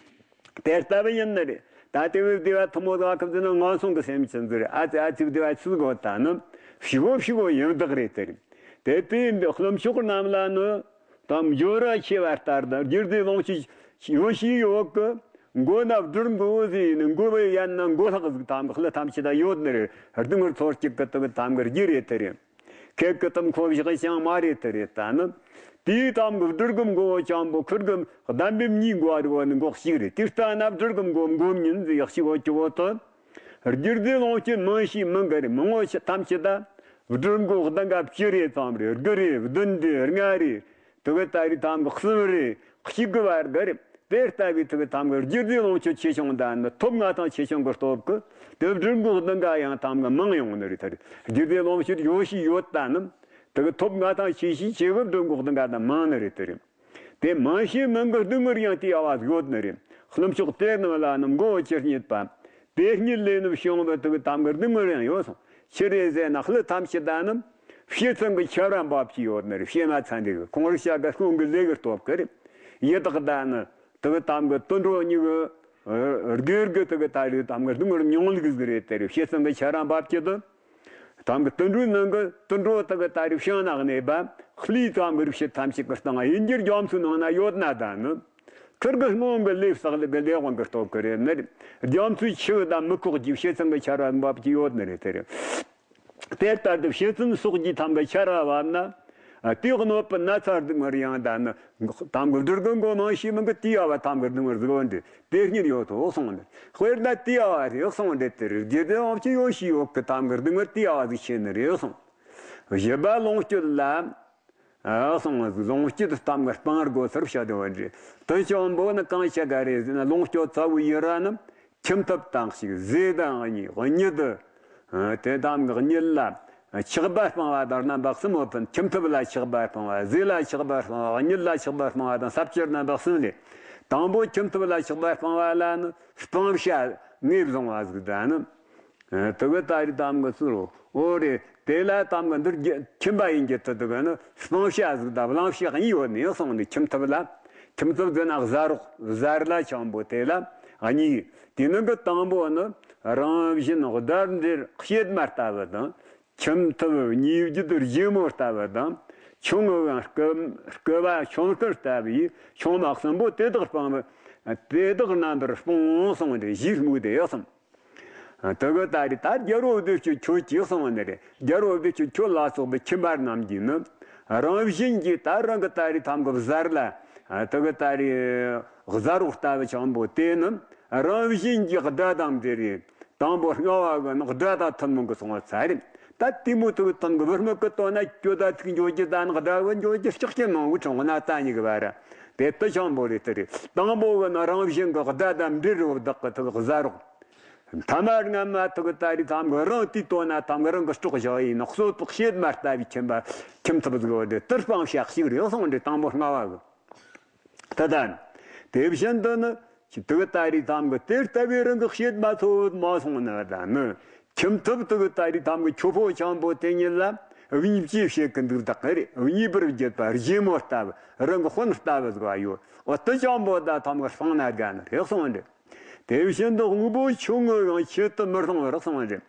དེ་ལྟ་བུ་ཡིན་ནི་རེད། ད་དེ་བས་བདེ་བ་ཐུན་མོང་ཟ་ཁབ་ཟེར་ན་ངན་སོང་གི་སེམས་ཅན་ཟེར། ཨ་ཙི་ཨ་ཙི་བདེ་བ་ཆུ་གོ་ད་ནི་ཕྱི་བོ་ཕྱི་བོ་ཡང་དག་རེད། དེ་རེད། དེ་དེ་ཀླུ་མཆོག་རྣམས་ལ་ནི། དམ་འབྱོར་བ་ཆེ་བ་ལྟར་དང་རྒྱུ་རྫས་ལོངས་སྤྱོད་ཡོད་ཤི་ཡོད་གི། མགོ་ན་སྦྲུལ་མགོ་ཟེར་ནི་མགོ་བའི་ཡན་ན་མགོ་ལྷག་ཟིག་དམ་གི་ཀླུ་ཐམས་ཅད་ད་ཡོད་ནི་རེད། སྡུག་བསྔལ་ཚོར་གཅིག་གི་དེ་གི་དམ་གི་རྒྱུ་རེད། དེ་རེད། ཁེ་གི་དམ་ཁོ་བཞག་ཅང་མ་རེད། དེ་རེད། ད་ནི་དེའི་དམ་གི་སྦྲུལ་གི་མགོ་བོ་ཅང་པོ་ཁུར་གི་གདན་བུ་གཉིས་མགོ་བ་རུ་བ་ནི་མགོ་གཅིག་རེད། དེ་ལྟ་ན་སྦྲུལ་གི་མགོ་མགོ་ཉིན་ཟིག་ཡག་ཤི་བོ་ཅི་བོ་དོ། རྒྱུ་རྫས་ལོངས་སྤྱོད་མང་ཤས་མང་གི་རེད། མང་བོ་ཞིག་ཐམས་ཅད་ད་སྦྲུལ་མགོ་གདན་ག་བཅུ་རེ་ཙམ་རེད། དགུ་རེད། བདུན་རེད། ལྔ་རེད། དེ་གི་ད་རེས་དམ་གི་གསུམ་རེད། གཅིག་གི་བར་གི་རེད། དེ་ལྟ་བུའི་དེ་གི་དམ་གི་རྒྱུ་རྫས་ལོངས་སྤྱོད་ཆེ་ཆུང་ད་ནི་ཐོབ་ང་ཐང་ཆེ་ཆུང་གི་སྟོབས་ཀྱིས་དེ་སྦྲུལ་མགོ་གདན་ག་ཡང་དམ་གི་མང་ཡོང་ནི་རེད། ད་རེས་རྒྱུ་རྫས་ལོངས་སྤྱོད་ཡོད་ཤི་ཡོད་ད་ནི་དེ་གི་ཐོབ་ང་ཐང་ཆེ་ཤས་ཆེ་གི་སྦྲུལ་མགོ་གདན་ག་ད་མང་ནི་རེད། དེ་རེད། དེ་མང་ཤས་མང་གི་སྡུག་བསྔལ་ཡང་དེའི་ཨ་བ་ཡོད་ནི་རེད། ཀླུ་མཆོག་དེ་རྣམས་ལ་ནི་མགོ་བོ་ཅི་རྙེད་པ། དེ་ཉིད་ལས་ནི་བྱུང་བའི་དེ་གི་དམ་གི་སྡུག་བསྔལ་ཡང་ཡོད་གསུངས། ཆི་རེད་ཟེར་ན་ཀླུ་ཐམས་ཅད་ད་ནི་བྱེད་མཚམས་ཀྱི་ཆར་བ་འབབ་ཀྱི་ཡོད་ནི་རེད། བྱེ་མ་ཚན་རིག་གི་ཁོང་རིག་བྱ་དགའ་སྐུ་གི་ལས་ཀྱི་སྟོབས་ཀྱིས་རེད། ཡི་དྭགས་ད་ནི་དེ་གི་དམ་གི་དུད་འགྲོ་གཉིས་ཀྱི་སྒེར་གྱི་དེ་གི་ད་རེས་དམ་གི་སྡུག་བསྔལ་མྱོང་ལུགས་ཟིག་རེད། དེ་རེད། བྱེད་མཚམས་ཀྱི་ཆར་བ་འབབ་ཀྱི་དུ། དམ་གི་དུད་འགྲོའི་ནང་གི་དུད་འགྲོ་དག་གི་ད་རེས་བྱང་ན་གནས་པ་ཀླུའི་དམ་གི་རིག་བྱེད་ཐམས་ཅད་ཀྱི་སྟེང་དབྱིན་ཇིའི་རྒྱ་མཚོའི་ནང་ན་ཡོད་ན་ད་ནི། ཁིར་གི་སྔོན་གི་ལས་བསགས་ལས་གི་ལས་དབང་གི་སྟོབས་ཀྱིས་རེད། ནི་རྒྱ་མཚོའི་ཆུ་དང་མི་ཁོག་གི་བྱེད་མཚམས་ཀྱི་ཆར་བ་འབབ་ཀྱི་ཡོད་ནི་རེད། དེ་རེད། དེ་ལྟར་དུ་བྱེད་མཚམས་སོགས་ཀྱི་དམ་གི་ཆར་བ་བབ་ན། དེའི་གནོད་པའི་ན་ཚ་སྡུག་བསྔལ་ཡང་ད་ནི། དམ་གི་སྦྲུལ་གི་མགོ་མང་ཤས་མང་གི་དེའི་ཨ་བ་དམ་གི་སྡུག་བསྔལ་ཟིག་ཡོད་འདྲེ། དེ་ཉིད་ཡོད་དོ་གསུངས་ནི། དཔེར་ན་དེའི་ཨ་བ་རེད་གསུངས་འདྲེ། དེ་རེད། རྒྱུ་དེ་ལོངས་སྤྱོད་ཡོད་ཤི་ཡོད་གི་དམ་གི་སྡུག་བསྔལ་དེའི་ཨ་བ་ཟིག་བྱེད་ནི་རེད་གསུངས། བཞི་པ་ལོངས་སྤྱོད་ལ། ཨ་སོང་ལོངས་སྤྱོད་དུ་གཏམ་གི་སྤང་དགོས་ཚུལ་བཤད་དེ་བ་འདྲ། དེ་ཆེན་པོ་ནི་གང་བྱེད་ག་རེ་ཟེར་ན། ལོངས་སྤྱོད་ཚ་བོ་ཡིན་ར་ནི། ཁྱིམ་ཐབ་དང་ཞིག་ཟས་དང་གཉིས་གཉིད་དུ། དེ་དམ་གི་གཉིད་ལ་ཆགས་པ་སྤང་བ་དང་རྣམ་པ་གསུམ་ཡོད་པ། ཁྱིམ་ཐབ་ལ་ཆགས་པ་སྤང་བ། ཟས་ལ་ཆགས་པ་སྤང་བ། གཉིད་ལ་ཆགས་པ་སྤང་བ་དང་ས་བཅུར་རྣམ་པ་གསུམ་ལས། དང་པོ་ཁྱིམ་ཐབ་ལ་ཆགས་པ་སྤང་བ་ལ་ནི་སྤང་བྱ་ངོས་བཟུང་བ་ཟིག་དང་ནི། དེ་གི་ད་རེས་དམ་གི་ཚུལ། འོ་རེད། དེ་ལ་དམ་གི་འདིར་ཁྱིམ་པ་ཡིན་གྱི་དུ་དུ་གི་ནི་སྤང་བྱ་ཟིག་དང་བླང་བྱ་གཉིས་ཡོད་ནི་སོང་ནི། ཁྱིམ་ཐབ་ལ། ཁྱིམ་ཐབ་ཟེར་ན་གཟའ་རོགས་གཟའ་ལ་ཆེན་པོ་དེ་ལ་གཉིས། དེ་ནི་གི་དང་པོ་ནི་རང་བཞིན་གདར་འདིར་གཤེད་མ་ལྟ་བུ་དང་། ཁྱིམ་ཐབ་གཉིས་བརྒྱུད་དུ་རྗེ་མོ་ལྟ་བུ་དང་། ཆུང་ངུ་གང་སྐུ་སྐུ་བ་ཆུང་སྐུ་ལྟ་བུའི་ཆུང་མ་གསུམ་པོ་དེ་དག་སྤང་བུ། དེ་དག་རྣམ་པར་སྤོང་གསུངས་ཏེ་གཞིས་སྨུག་དེ་གསུངས། དེ་གི་ད་རེས་ད་རྒྱལ་པོ་བདེ་སྤྱོད་ཁྱོད་ཀྱིས་གསུངས་པ་ནི་རེད། རྒྱལ་པོ་བདེ་སྤྱོད་ཁྱོད་ལ་སོགས་པའི་ཁྱིམ་པ་རྣམས་ཀྱིས་ནི། རང་བཞིན་གྱིས་ད་རང་གི་ད་རེས་དམ་གི་གཟར་ལ། དེ་གི་ད་རེས་གཟར་རོགས་ལྟ་བུ་ཆེན་པོ་དེ་ནི། རང་བཞིན་གྱིས་དགྲ་དང་དེ་རེད། དང་པོ་རྔ་བ་གི་ནི་དགྲ་དང་ཐུན་མོང་གི་སོང་བ་ཚ་རེད། ད་དེ་མོ་དུ་གི་ཐུན་གི་བུ་སྨུག་གི་དོན་ན་གྱོད་ད་ཐུག་འཇོག་རྒྱུ་ད་ནི་དགྲ་བུ་འཇོག་རྒྱུ་ལྕགས་ཀྱི་ནང་བུ་ཆུང་ན་ད་ཉིད་གི་བ་ར། དེ་ལྟ་ཆེན་པོ་རེད་དེ་རེད། དང་པོ་གི་ནི་རང་བཞིན་གི་དགྲ་དང་འབྲེལ་རོ་བདག་གི་ཐུག་གི་གཟར་རོགས། མཐའ་མ་སྔ་མ་ཐུག་གི་ད་རེས་དམ་གི་རང་དེའི་དོན་ན་དམ་གི་རང་གི་སྲོག་བཞག་ཡིན་ནོ། གསོད་དུ་གཤེད་མ་ལྟ་བུའི་ཁྱིམ་པ་ཁྱིམ་ཐབ་ཟིག་བོ་དེ་དུར་སྤང་བྱ་ཞིག་རེད་སོང་རེད། དང་པོ་རྔ་བ་གི། ད་ལྟ་དེ་བཞིན་དུ་ནི་དུག་ལྟ་རེ་ཐམ་གི་དེ་ལྟ་བུའི་རང་གི་བཤད་མ་ཐོབ་མ་སོང་ན། ད་ནི་ཁྱིམ་ཐབ་དུག་ལྟ་རེ་ཐམ་གི་ཁྱོ་ཕོ་ཆང་པོ་དེ་ཉིད་ལ་གཉིས་བཅས་བཤད་ཀི་འདུག་ད་གི་རེད། གཉིས་པར་བརྒྱུད་པ་རྗེ་མོ་ལྟ་བུ་རང་གི་དཔོན་ལྟ་བུ་ཟིག་ཡོད། འོ་དེ་ཆང་པོ་ད་ཐམ་གི་སྤང་ན་དགའ་ནི་རེད་སོང་རེད། དེ་བཞིན་དུ་དངོས་པོ་ཆུང་ངུ་ཡང་ཆེད་དུ་མི་སློང་བར་སོང་རེད།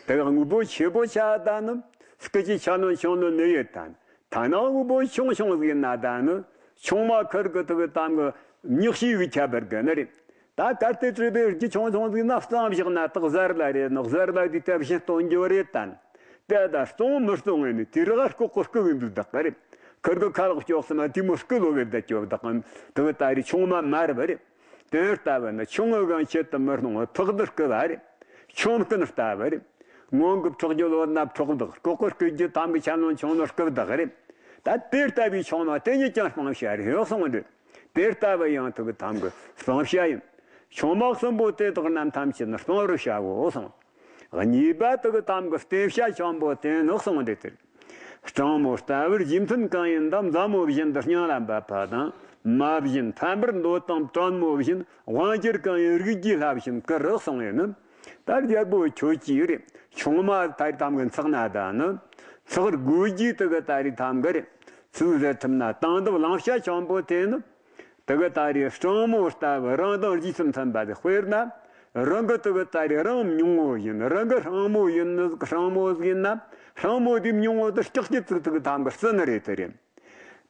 དེ་ག་དངོས་པོ་ཆེ་པོ་ཆ་ད་ནི་སྐུ་ཅི་ཆ་ནོ་ཆུང་ནོ་ནི་ཡོད་ད་ནི། ཐ་ན་དངོས་པོ་ཆུང་ཆུང་ཟིག་ན་ད་ནི་ཆུང་མ་ཁུར་གི་ཐུག་གི་དམ་གི་མྱག་ཤི་གི་ཁྱད་པར་གི་ནི་རེད། ད་གལ་ཏེ་གྲུབ་པའི་རྒྱུ་ཆུང་ཆུང་ཟིག་ན་གཙང་བཞག་ན་ད་གཟར་ལ་རེད་ནོ། གཟར་ལ་དེ་ལྟ་བཞིན་སྟོན་རྒྱུ་རེད་ད་ནི། དེ་ད་སྟོང་མི་སྟོང་ངེ་ནི་དེ་ར་ལྐོག་གོ་སྐུ་གི་འདུག་ད་གི་རེད། ཁུར་གི་ཁ་ལག་ལྕོག་སི་མ་དེ་མོ་སྐུ་ལོ་བེ་ད་ཅོ་ད་གི་དུག་ད་རེ་ཆུང་མ་མ་ར་བ་རེད། དེ་ལྟ་བུ་ནི་ཆུང་ངུ་གང་ཆེད་དུ་མི་སྣང་བ་ཕག་འདི་སྐུ་བ་རེད། ཆུང་སྐུ་ནི་ལྟ་བུ་རེད། སྔོན་གྱི་འཕྲོག་རྒྱུ་ལོ་ན་འཕྲོག་བདག་ལྐོག་གི་སྐུ་རྒྱུ་དམ་གྱི་ཆ་ནོ་ཆུང་ནོ་སྐུ་བདག་རེད། ད་དེ་ལྟ་བུའི་ཆུང་མ་དེ་ཉིད་ཀྱང་སྤང་བྱ་རེད་ཡོད་སོང་རེད། དེ་ལྟ་བུ་ཡང་དུག་དམ་གྱི་སྤང་བྱ་ཡིན། ཆུང་མ་གསུམ་པོ་དེ་དག་རྣམས་ཐམས་ཅད་ནི་སྤང་བར་བྱའོ་གསུངས། གཉིས་པ་དུག་དམ་གྱི་བསྟེན་བྱ་ཆེན་པོ་དེ་ནི་གསུངས་འདི་ལྟར། སྤྲང་མོ་ལྟ་བུར་རྗེས་མཐུན་གང་ཡིན་དང་། མཛའ་མོ་བཞིན་དུ་སྙིང་ལ་འབབ་པ་དང་། མ་བཞིན་ཕམ་པར་འདོད་དང་། དྲང་མོ་བཞིན་དབང་སྒྱུར་གང་ཡིན། རིགས་རྒྱུད་ལྷ་བཞིན་བཀུར་རོ་གསུངས་ཡོད་ནི། ད་རྒྱལ་པོ་ཁྱོད་ཀྱིས་རེད། ཆུང་མ་ད་རེས་དམ་གྱི་འཚག་ན་ད་ནི། འཚག་དགོས་རྒྱུ་དུ་གི་ད་རེས་དམ་གི་རེད། ཚུལ་ཟེར་ཐུབ་ན་དང་དུ་བླང་བྱ་ཆེན་པོ་དེ་ནི། དུ་གི་ད་རེས་སྤྲང་མོ་ལྟ་བུ་རང་དང་རྗེས་སུ་མཐུན་པ་དེ། དཔེར་ན། རང་གི་དུ་གི་ད་རེས་རང་མྱོང་བོ་ཡིན། རང་གི་སྤྲང་མོ་ཡིན་ནི་སྤྲང་མོ་ཟིག་ཡིན་ན། སྤྲང་མོ་དེའི་མྱོང་བོ་དེ་སྐྲག་སྐྱིད་ཙིག་ཙིག་གི་དམ་གི་རྩི་ནི་རེད་དེ་རེད།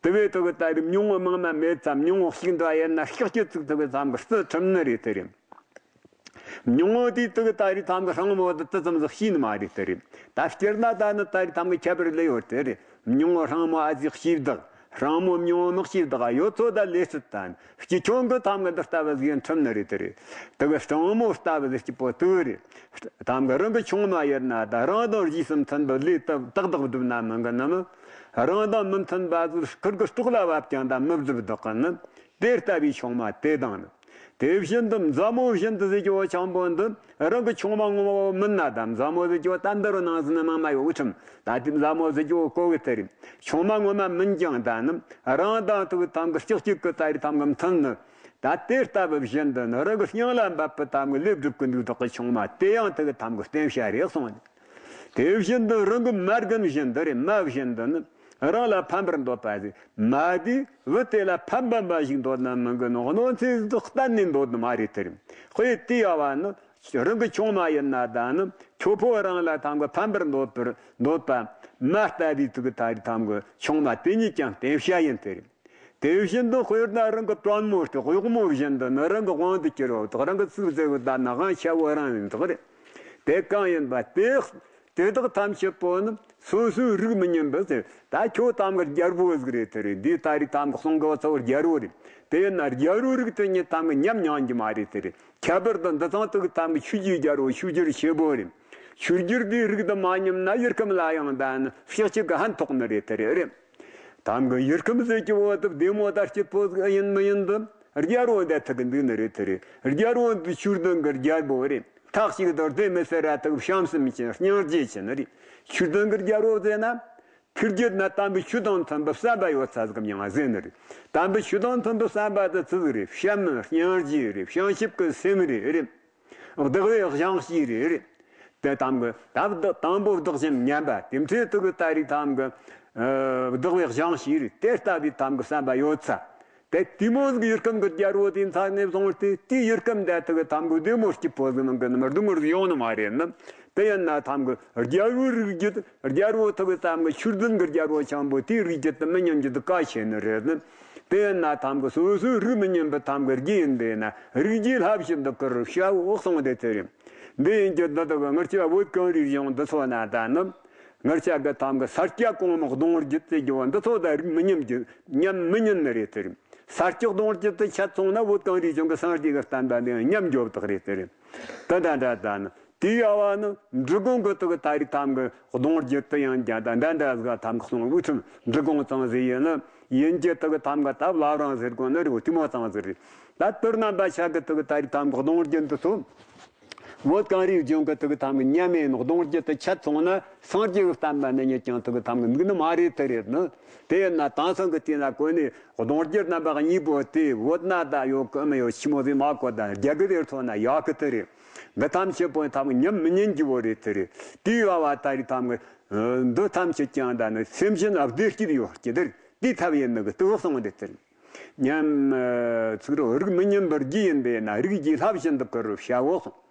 དེ་བས་དུ་གི་ད་རེས་མྱོང་བོ་མང་ན་མེད་ཙམ་མྱོང་བོ་ཞིག་འདྲ་ཡིན་ན་སྐྲག་སྐྱིད་ཙིག་ཙིག་གི་དམ་གི་རྩི་ཁྲིམས་ནི་རེད་དེ་རེད། མྱོང་བོ་དེ་དུ་གི་ད་རེས་དམ་གི་སྤྲང་མོ་དེ་དེ་ཙམ་ཟིག་ཤེས་ནི་མ་རེད་དེ་རེད། ད་སྤྱིར་ན་ད་ནི་ད་རེས་དམ་གི་ཁྱད་པར་ལས་ཡོད་དེ་རེད། མྱོང་བོ་སྤྲང་མོ་ཨ་ཙི་ཤེས་བདག་སྤྲང་མོ་མྱོང་བོ་མི་ཤེས་བདག་ཡོད་ཚོད་ད་ལས་སྲིད་དང་སྤྱི་ཁྱོན་གི་དམ་གི་འདི་ལྟ་བུ་ཟིག་ཁྲིམས་ནི་རེད་དེ་རེད། དུ་གི་སྤྲང་མོ་ལྟ་བུ་ཟིག་སྐྱིད་པོ་དུ་རེད། དམ་གི་རང་གི་ཆུང་མ་ཡིན་ན་ད་རང་དང་རྗེས་སུ་མཐུན་པའི་ལས་ཏག་ཏག་བསྒྲུབ་ན་མི་འགི་ནི་མི། རང་དང་མི་མཐུན་པ་ཟིག་ཁུར་གི་སྲོག་ལ་བབ་ཀྱང་ད་མི་བསྒྲུབ་བདག་གི་ནི། དེ་ལྟ་བུའི་ཆུང་མ་དེ་དང་ནི། དེ་བཞིན་དུ་མཛའ་མོ་བཞིན་དུ་ཟེར་རྒྱུ་བོ་ཆེན་པོ་འདི་རང་གི་ཆུང་མ་ངོ་མ་བོ་མིན་ན་ད་མཛའ་མོ་ཟེར་རྒྱུ་བོ་ད་འདི་རུ་ནང་ཟིན་ན་མང་མ་ཡོད་ཁྲིམས། ད་དེ་མཛའ་མོ་ཟེར་རྒྱུ་བོ་གོ་གི་དེ་རེད། ཆུང་མ་ངོ་མ་མིན་ཀྱང་ད་ནི་རང་དང་དུ་གི་དམ་གི་ལྕགས་གཅིག་གི་ད་རེས་དམ་གི་མཐུན་ནི། ད་དེ་ལྟ་བུ་བཞིན་དུ་ནི་རང་གི་སྙིང་ལ་འབབ་པའི་དམ་གི་ལས་སྒྲུབ་ཀི་འདུག་དོག་གི་ཆུང་མ་དེ་ཡང་དུ་གི་དམ་གི་བསྟེན་བྱ་རེད་གསུངས། དེ་བཞིན་དུ་རང་གི་མ་རྒན་བཞིན་དུ་རེད། མ་བཞིན་དུ་ནི་རང་ལ་ཕན་པར་འདོད་པ་ཟིག་མ་དེ་བུ་དེ་ལ་ཕན་པ་འབའ་ཞིག་འདོད་ན་མི་འགི་ནོ། གནོད་འཚེ་ཟིག་གཏན་ནས་འདོད་ནི་མ་རེད་དེ་རེད། དཔེ་དེ་ཡ་བ་ནི་རང་གི་ཆུང་མ་ཡིན་ན་ད་ནི་ཁྱོ་ཕོ་རང་ལ་དམ་གི་ཕན་པར་འདོད་པར་འདོད་པ་མ་ལྟ་བུའི་དུ་གི་ད་རེས་དམ་གི་ཆུང་མ་དེ་ཉིད་ཀྱང་བསྟེན་བྱ་ཡིན་དེ་རེད། དེ་བཞིན་དུ་དཔེར་ན་རང་གི་དྲང་མོ་སྟེ་གཡོག་མོ་བཞིན་དུ་ནི་རང་གི་དབང་དུ་གྱུར་བ་དང་རང་གི་ཚིག་བརྩེ་བ་དང་ནི་དབང་ཆ་བོ་རང་ཡིན་དག་རེད། དེ་གང་ཡིན་པ་དེ་དེ་དག་ཐམས་ཅད་པོ་ནི་སོ་སོའི་རིགས་མི་སྙམ་པ་ཟེར། ད་ཁྱོད་དམ་གི་རྒྱལ་པོ་ཟིག་རེད་དེ་རེད། འདིའི་ད་རེས་དམ་གི་གསུང་གི་བ་ཚོ་རྒྱལ་པོ་རེད། དེ་ཡིན་ན་རྒྱལ་པོའི་རིགས་དེ་ཉིད་དམ་གི་ཉམས་མྱོང་གི་མ་རེད་དེ་རེད། ཁྱད་པར་དུ་འདི་ཚང་དུ་གི་དམ་གི་ཆོས་ཀྱི་རྒྱལ་པོ་ཆོས་རྒྱལ་ཆེ་པོ་རེད། ཆོས་རྒྱལ་དེའི་རིགས་དུ་མ་སྙམ་ན་ཡུལ་ཁམས་ལ་ཡང་ད་ནི་ཕྱག་གཅིག་གི་ཕན་ཐོགས་ནི་རེད་དེ་རེད། དམ་གི་ཡུལ་ཁམས་ཟེར་གྱི་བོ་དུ་བདེ་མོ་དར་སྐྱིད་པོ་ཟིག་ཡིན་མི་ཡིན་དུ་རྒྱལ་བོ་འདི་ཐུག་གི་འདུག་ནི་རེད་དེ་རེད། རྒྱལ་བོ་འདི་ཆོས་ལྡན་གི་རྒྱལ་པོ་རེད། ཐག་ཞིག་ཏུ་བདེ་མི་ཟེར་ར་ཐུག་བྱམས་སེམས་ཆེ་སྙིང་རྗེ་ཆེ་ནི་རེད། ཆོས་ལྡན་གི་རྒྱལ་བོ་ཟེར་ན། ཐུགས་རྒྱུད་ན་དམ་པའི་ཆོས་དང་མཐུན་པའི་བསམ་པ་ཡོད་ཚད་ཟིག་གམ་ཡང་ཟེར་ནི་རེད། དམ་པའི་ཆོས་དང་མཐུན་པའི་བསམ་པ་དེ་ཆི་ཟིག་རེད། བྱམས་སྙིང་རྗེ་རེད། བྱང་ཆུབ་ཀྱི་སེམས་རེད་རེད། བདག་བས་བཞེངས་ཤིག་རེད་རེད། དེ་དམ་གི་ད་བདག་དང་པོ་བདག་གཞན་མཉམ་པ་དེ་འཕྲལ་དུ་གི་ད་རེས་དམ་གི་ཨ་བདག་བས་བཞེངས་ཤིག་རེད། དེ་ལྟ་བུའི་དམ་གི་བསམ་པ་ཡོད་ཚད། དེ་དེ་མོ་ཟིག་ཡུལ་ཁམས་ཀྱི་རྒྱལ་པོ་དེ་ཚང་ནས་བཟུང་སྟེ་དེའི་ཡུལ་ཁམས་འདི་དག་གི་དམ་གི་བདེ་མོ་སྐྱིད་པོ་ཟིག་ནང་གི་ནི་མི་སྡུག་མོ་ཟིག་ཡོང་ནི་མ་རེད་ནི། དེ་ཡིན་ན་དམ་གི་རྒྱལ་པོའི་རིགས་རྒྱུད་རྒྱལ་པོ་དག་གི་དམ་གི་ཆོས་ལྡན་གི་རྒྱལ་པོ་ཆེན་པོ་དེའི་རིགས་རྒྱུད་དུ་མི་ཉམས་རྒྱུ་དུ་གལ་ཆེ་ནི་རེད་ནི། དེ་ཡིན་ན་དམ་གི་སོ་སོའི་རིགས་མི་ཉམས་པའི་དམ་གི་རྒྱུད་ཡིན་པས་ན་རིགས་རྒྱུད་ལྷ་བཞིན་དུ་གུ་རུ་བྱ་བོ་གསུངས་ཏེ་དེ་རེད། འདི་ཡིན་གྱི་འདི་དག་གི་ངར་ཆེ་བ་བོད་གངས་རིའི་ལྗོངས་འདི་ཚོ་ན་ད་ནི། ངར་ཆ་གི་དམ་གི་ས་སྐྱ་གོང་མ་གདོང་བརྒྱད་ཟེར་རྒྱུ་བ་འདི་ཚོ་ད་རིགས་མི་ཉམས་རྒྱུ་ཉམས་མི་ཉམས་ནི་རེད་དེ་རེད། ས་སྐྱ་གདོང་བརྒྱད་དུ་ཆ་ཚང་ན་བོད་གངས་རིའི་ལྗོངས་ཀྱི་སངས་རྒྱས་ཀྱི་བསྟན་པ་འདི་ཡང་ཉམས་འགྱོ་བདག་རེད་དེ་རེད། དེ་འདྲ་འདྲ་ད་ནི་དེའི་ཡ་བ་ནི་འབྲི་གུང་གི་དག་ད་རེས་དམ་གི་གདོང་བརྒྱད་དུ་ཡང་རྒྱ་ད་འདྲ་འདྲ་ཟིག་དམ་གི་གསུང་དབུ་ཁྲིམས་འབྲི་གུང་ཚང་ཟིག་ཡིན་ནི་ཡིན་གྱི་དག་དམ་གི་ད་བླ་རང་ཟེར་དགོས་ནི་རེད། དེ་མོ་ཚང་ཟིག་རེད། ད་དེ་རྣམ་པ་ཆ་གི་དག་ད་རེས་དམ་གི་གདོང་བརྒྱད་འདི་ཚོ། བོད་གངས་རིའི་ལྗོངས་ཀྱི་དག་དམ་གི་མཉམ་མེད་ནོ་གདོང་བརྒྱད་དུ་ཆ་ཚང་ན་སངས་རྒྱས་ཀྱི་བསྟན་པ་ནི་ཉིད་ཀྱང་དག་དམ་གི་འདུག་ནི་མ་རེད་དེ་རེད་ནི། དེ་ཡིན་ན་དེང་སང་གི་དུས་ན་གོ་ནི་གདོང་བརྒྱད་རྣམ་པ་གཉིས་པོ་དེ་བོད་ན་ད་ཡོད་གི་མི་ཡོད་ཆི་མོ་ཟིག་མ་གོ་ད་རྒྱ་གི་དེར་ཐོན་ན་ཡག་གི་དེ་རེད། འདི་ཐམས་ཅད་པོ་དམ་གི་ཉམས་མི་ཉན་རྒྱུ་བོ་རེད་དེ་རེད། དེའི་བ་བ་ད་རེས་དམ་གི་འདི་ཐམས་ཅད་ཀྱང་ད་ནི་སེམས་ཅན་བདེ་སྐྱིད་ཡོད་ཀྱི་དེ་རེད། དེའི་ཐབས་ཡིན་ནི་གི་དུ་བ་གསུངས་རེད་དེ་རེད། ཉམས་ཚིག་རོ་རིགས་མི་ཉམས་པར་རྒྱུ་ཡིན་པས་ན་རིགས་ཀྱི་ལྷ་བཞིན་དུ་གུ་རུ་བྱ་བོ་གསུངས།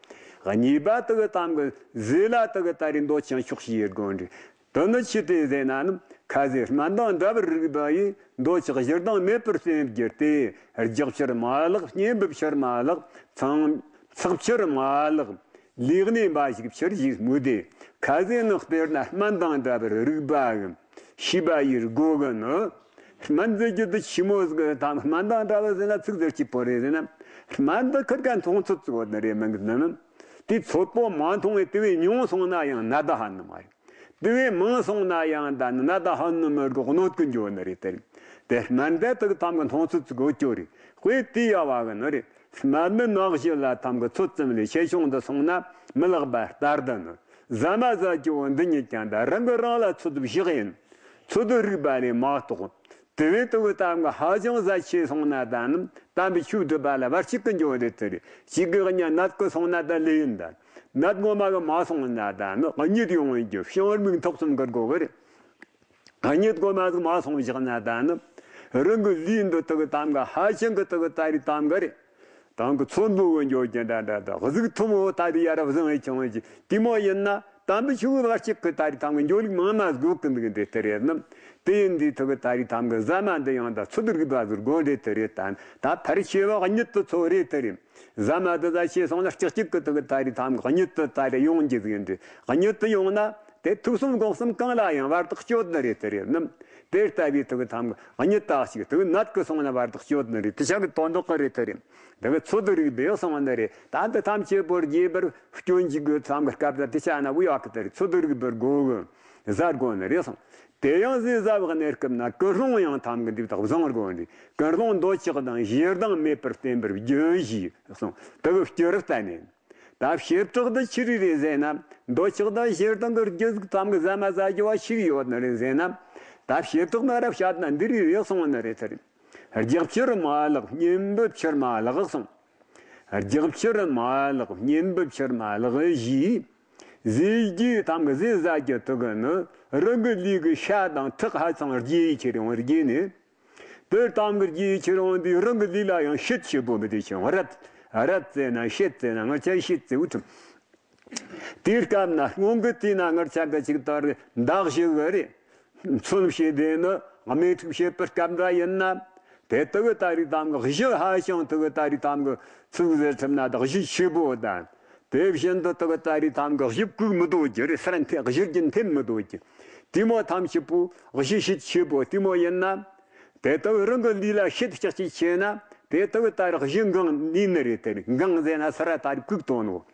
གཉིས་པ་དག་དམ་གི་ཟས་ལ་དག་ད་རེས་འདོད་ཅིང་ཕྱོགས་བཞིའི་སྒོ་འདྲི། དོན་ནི་ཆི་སྟེ་ཟེར་ན་ནི་ཁ་ཟས་སྨན་དང་འདྲ་བར་རིགས་པ་ཡིས་འདོད་ཆགས་ཞེ་སྡང་མེད་པར་བསྟེན་གྱུར་ཏེ། རྒྱགས་ཕྱིར་མ་ལགས། བསྙེན་པའི་ཕྱིར་མ་ལགས། ཚང་། ཚགས་ཕྱིར་མ་ལགས། ལུས་གནས་འབའ་ཞིག་ཕྱིར་ཞེས་སྨོས་ཏེ། ཁ་ཟས་ནི་དཔེར་ན་སྨན་དང་འདྲ་བར་རིགས་པའམ་ཤེས་པ་ཡིས་དགོས་གི་ནི། སྨན་ཟེར་རྒྱུ་དེ་ཆི་མོ་ཟིག་དང་སྨན་དང་འདྲ་བ་ཟེར་ན་ཚིག་ཟེར་གྱི་པོ་རེད་ཟེར་ན། སྨན་དེ་ཁིར་ཀ་མཐོང་ཚོད་ཚོད་ནི་རེད་མིན་གི་ནི་ནི། དེ་ཚོད་པོ་མ་མཐོང་བས་དེ་བས་ཉུང་སོང་ན་ཡང་ནད་ད་ཧ་ནི་མ་རེད། དེ་བས་མང་སོང་ན་ཡང་ད་ནི་ནད་ད་ཧ་ནི་མི་དགོས་གནོད་གི་འགྱོ་ནི་རེད་དེ། དེ་སྨན་དེ་དག་དམ་གི་མཐོང་ཚོད་ཚོད་དགོས་ཀྱོ་རེད། དཔེ་དེ་ཡ་བ་གི་ནི་རེད། སྨན་ནི་ནག་ཞི་ལ་དམ་གི་ཚོད་ཙམ་ལས་ཆེ་ཆུང་དུ་སོང་ན་མི་ལེགས་པ་ལྟར་དུ་ནི། ཟ་མ་ཟ་རྒྱུ་བོ་འདི་ཉིད་ཀྱང་ད་རང་གི་རང་ལ་ཚོད་དུ་བཞག་ཡིན། ཚོད་དུ་རིགས་པ་ལས་མ་གཏོགས། དེ་བས་དུ་གི་དམ་གི་ཧ་ཅང་ཟ་ཆེ་སོང་ན་ད་ནི་དམ་པའི་ཆོས་སྒྲུབ་པ་ལ་བར་ཆད་ཀི་འགྱོ་རེད་དེ་རེད། ཅིག་གི་གཉའ་ནད་ཀི་སོང་ན་ད་ལེ་ཡིན་ད། ནད་ངོ་མ་གི་མ་སོང་ན་ད་ནི་གཉིད་ཡོང་བའི་རྒྱུ་བྱང་སྨིག་ཐོག་གསུམ་གི་སྒོ་གི་རེད། གཉིད་ངོ་མ་ཟིག་མ་སོང་བཞག་ན་ད་ནི། རང་གི་ལུས་འདི་དག་གི་དམ་ག་ཧ་ཅང་གི་དག་གི་ད་རེས་དམ་ག་རེད། དང་གི་ཚོན་པོ་གི་འཇོག་རྒྱུ་འདྲ་འདྲ་དང་གཟུགས་ཐུ་མོ་ད་རེས་ཡ་རབས་བཟང་བའི་ཆུང་བའི་དེ་མོ་ཡིན་ན་དམ་པའི་ཆོས་བར་ཆད་ཀི་ད་རེས་དམ་གི་འཇོག་ལུགས་མང་མ་དགོས་ཀི་འདུག་འདྲེ་དེ་རེད་ནམ། དེ་ཡིན་དུས་དག་གི་ད་རེས་དམ་གི་ཟ་མ་འདི་ཡང་ད་ཚོད་རིག་པ་ཟུར་དགོས་འདྲེ་དེ་རེད་ད། ད་ཕར་ཤེས་བ་གཉིད་དུ་ཚོ་རེད་དེ་རེད། ཟ་མ་དེ་ཟ་ཤེས་སོང་ན་ལྕགས་གཅིག་གི་དུ་གི་ད་རེས་ཐམ་གི་གཉིད་དུ་ད་རེས་ཡོང་རྒྱུ་ཟིག་འདྲི། གཉིད་དུ་ཡོང་ན་དེ་ཐུགས་གསུམ་དགོངས་གསུམ་གང་ལ་ཡང་བར་དག་གཅོད་ནི་རེད་དེ་རེད་ནམ། དེ་ལྟ་བུའི་དུ་གི་ཐམ་གི་གཉིད་དག་ཅིག་དུ་གི་ནད་གི་སོང་ན་བར་དག་གཅོད་ནི་རེད། དེ་ཆ་གི་དོན་དག་གི་རེད་དེ་རེད། དུ་གི་ཚོད་དུ་རིག་བེག་སོང་ནི་རེད། ད་འདི་ཐམས་ཅད་པོར་རྒྱས་པར་སྐྱོན་གྱི་གི་ཐམ་གི་སྐབས་ལ་དེ་ཆ་ན་བུ་ཡག་གི་དེ་རེད། ཚོད་དུ་རིག་པར་དགོས་གི་ཟ་དགོས་ནི་རེད་སོང་། དེ་ཡང་ཟས་ཟ་བའི་གནས་སྐབས་ན་ཀུན་སློང་ཡང་ཐམ་གི་འདི་དག་བཟང་དགོས་ནི། ཀུན་སློང་འདོད་ཆགས་དང་ཞེ་སྡང་མེད་པར་བསྟེན་པར་རྒྱུན་ཞེས་གསུངས། དེ་གི་སྤྱིར་བསྟན་ནས། ད་བྱེ་བྲག་ཏུ་ཆི་རིགས་རེད་ཟེར་ན། འདོད་ཆགས་དང་ཞེ་སྡང་གི་རྒྱུ་ཟིག་ཐམ་གི་ཟ་མ་ཟ་རྒྱུ་བ་ཞིག་ཡོད་ནི་རེད་ཟེར་ན། ད་བྱེ་བྲག་ན་ར་བཤད་ན་འདི་རིགས་རེད་གསུངས་ནི་རེད་དེ་རེད། རྒྱགས་ཕྱིར་མ་ལགས། བསྙེན་པའི་ཕྱིར་མ་ལགས་གསུངས། རྒྱགས་ཕྱིར་མ་ལགས། བསྙེན་པའི་ཕྱིར་མ་ལགས་ཞེས། ཟས་རྒྱུ་ཐམ་གི་ཟས་ཟ་རྒྱུ་དུ་གི་ནི་རང་གི་ལུས་ཀྱི་ཤ་དང་ཐག་ཧ་ཅང་རྒྱས་ཡི་ཁྱེར་ཡོང་རྒྱས་ནས། དེ་ཐམ་གི་རྒྱས་ཡི་ཁྱེར་ཡོང་དུས་རང་གི་ལུས་ལ་ཡང་ཤེད་ཆེ་པོ་མི་དེ་ཆེ་རད། རད་ཙེ་ན་ཤེད་ཙེ་ན་ང་ཆ་ཤེད་ཙེ་འུ་ཐུམ། དེའི་སྐབས་ན་སྔོན་གི་དུས་ན་ངར་ཆ་གི་ཅིག་ལྟར་མདའ་བཞི་གི་རེད། མཚོན་བྱེད་དེ་ནི་དམེ་འཁྲུག་བྱེད་པའི་སྐབས་འདྲ་ཡིན་ན། དེ་དུ་གི་ད་རེས་ཐམ་གི་གཞི་ཧ་ཞང་དུ་གི་ད་རེས་ཐམ་གི་ཚུགས་ཟེར་ཐུབ་ན་ད་གཞི་ཆེ་པོ་དང་། དེ་བཞིན་དུ་དུ་གི་ད་རེས་ཐམ་གི་གཞི་བཀུག་མི་འདོད་རྒྱུ་རེད། སར་འཐེན་གཞི་རྒྱུ་འཐེན་མི་འདོད་རྒྱུ། དེ་མོ་ཐམས་ཅད་པོ་གཞི་ཤེད་ཆེ་པོ་དེ་མོ་ཡིན་ན། དེ་དག་རང་གི་ལུས་ལ་ཤེད་ལྕགས་ཀྱིས་ཆེ་ན། དེ་དག་ད་རག་གཞི་འགང་ནུས་ནི་རེད་དེ་རེད། འགང་ཟེར་ན་སར་ད་རེས་བཀུག་གཏོང་ནོ།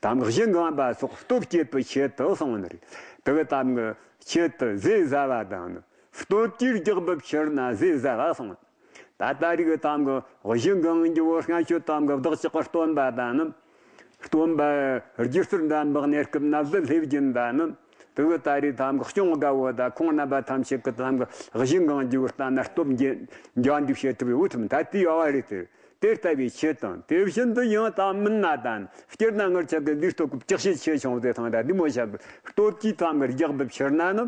དམ་གཞི་འགང་བ་སོགས་སྟོབས་བསྐྱེད་པའི་ཆེད་དུ་གསུངས་ནི་རེད། དེ་གི་དམ་གི་ཆེད་དུ་ཟས་ཟ་བ་དང་ནི། སྟོབས་ཀྱིས་རྒྱག་པའི་ཕྱིར་ན་ཟས་ཟ་བ་གསུངས། ད་ལྟ་རིག་གི་ཐམ་གི་གཞི་འགེངས་རྒྱུ་བོ་སྔ་ཤོས་ཐམ་གི་བདག་ཅག་གི་སྟོན་པ་དང་ནི། སྟོན་པ་སྒྱུ་རྩལ་འགྲན་པའི་གནས་སྐབས་ན་བཟའ་ལྷེ་བྱིན་ད་ནི། དེ་གི་ད་རེས་ཐམ་གི་སྐྱོང་དགའ་བོ་ད་ཁོང་རྣམ་པ་ཐམས་ཅད་ཀྱི་ཐམ་གི་གཞི་འགེངས་རྒྱུ་བོ་ལྟ་ན་སྟོབས་འགྱེ་འགྱོ་འདུག་བྱེད་ཐུབ་ཡོད་ཐུབ་ད་དེའི་ཡོ་བ་རེད་དེ། དེ་ལྟ་བུའི་ཆེད་དང་དེ་བཞིན་དུ་ཡང་དང་མིན་ན་དང་སྤྱིར་ན་ངར་ཆག་གི་ལུས་སྟོབས་ཀྱི་ལྕགས་ཤེད་ཆེ་ཆུང་དེ་དང་ད་འདི་མོ་ཆག་གི་སྟོབས་ཀྱིས་ཐམ་གི་རྒྱག་པའི་ཕྱིར་ན་ནི།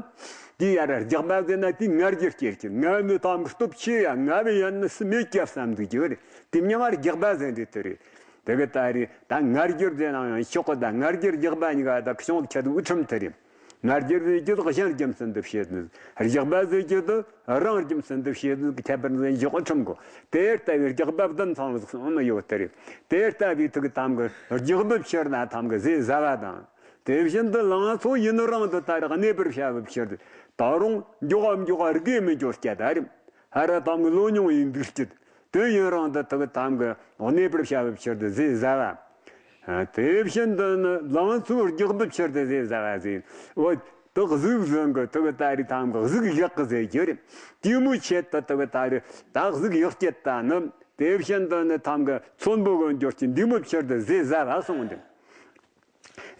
དེ་ཡར་རྒྱག་པ་ཟེར་ན་དེ་ང་རྒྱལ་སྐྱེར་གྱི་ང་ནི་ཐམ་གི་སྟོབས་ཆེ་ཡ་ང་བས་ཡན་ནི་སུ་མེད་ཀྱ་བསམ་འདུག་རྒྱུ་རེད། དེ་མྱང་ང་རྒྱག་པ་ཟེར་འདི་དེ་རེད། དེ་གི་ད་རེད་ད་ང་རྒྱལ་ཟེར་ན་ཡང་ཆོག་གི་ད་ང་རྒྱལ་རྒྱག་པ་གཉིས་ཀ་ད་ཁྱོད་ཆ་དུ་འུ་ཁྲིམས་དེ་རེད། ང་རྒྱལ་ཟེར་རྒྱུ་དེ་གཞན་རྒྱུ་མཚན་དུ་བཤད་ནི། རྒྱག་པ་ཟེར་རྒྱུ་དེ་རང་རྒྱུ་མཚན་དུ་བཤད་ནི་གི་ཁྱད་པར་ཟེར་འཇོག་ཁྲིམས་གོ། དེ་ལྟ་བུའི་རྒྱག་པ་བདུན་ཚང་ལ་གསུངས་ནི་ཡོད་དེ་རེད། དེ་ལྟ་བུའི་ཐུག་ཐམ་གི་རྒྱག་པའི་ཕྱིར་ན་ཐམ་གི་ཟས་ཟ་བ་དང་། དེ་བཞིན་དུ་ལང་ཚོ་ཡུན་རིང་དུ་ད་རེས་གནས་པར་བྱ་བའི་ཕྱིར་དུ་ད་རུང་མགྱོགས་མགྱོགས་རྒས་མི་འགྱུར་སྐྱ་ད་རེད། ཧ་ར་ཐམ་གི་ལོ་ཉུང་ཡིན་འདུག་སྐྱིད། དུས་ཡུན་རིང་དུ་ཐུག་ཐམ་གི་གནས་པར་བྱ་བའི་ཕྱིར་དུ་ཟས་ཟ་བ། དེ་བཞིན་དུ་ནི་ལང་ཚོའི་རྒྱག་པའི་ཕྱིར་དུ་ཟས་ཟ་བ་ཟེར། འོ། དེ་གཟུགས་བཟང་གི་ཐུག་ད་རེས་ཐམ་གི་གཟུགས་ཡག་གི་ཟེར་རྒྱུ་རེད། དེ་མོའི་ཆེད་དུ་ཐུག་ད་རེས་ད་གཟུགས་ཡག་སྐྱེད་ད་ནི། དེ་བཞིན་དུ་ནི་ཐམ་གི་ཚོན་པོ་གི་འགྱུར་གྱི་འདི་མོའི་ཕྱིར་དུ་ཟས་ཟ་བ་གསུངས་འདུག་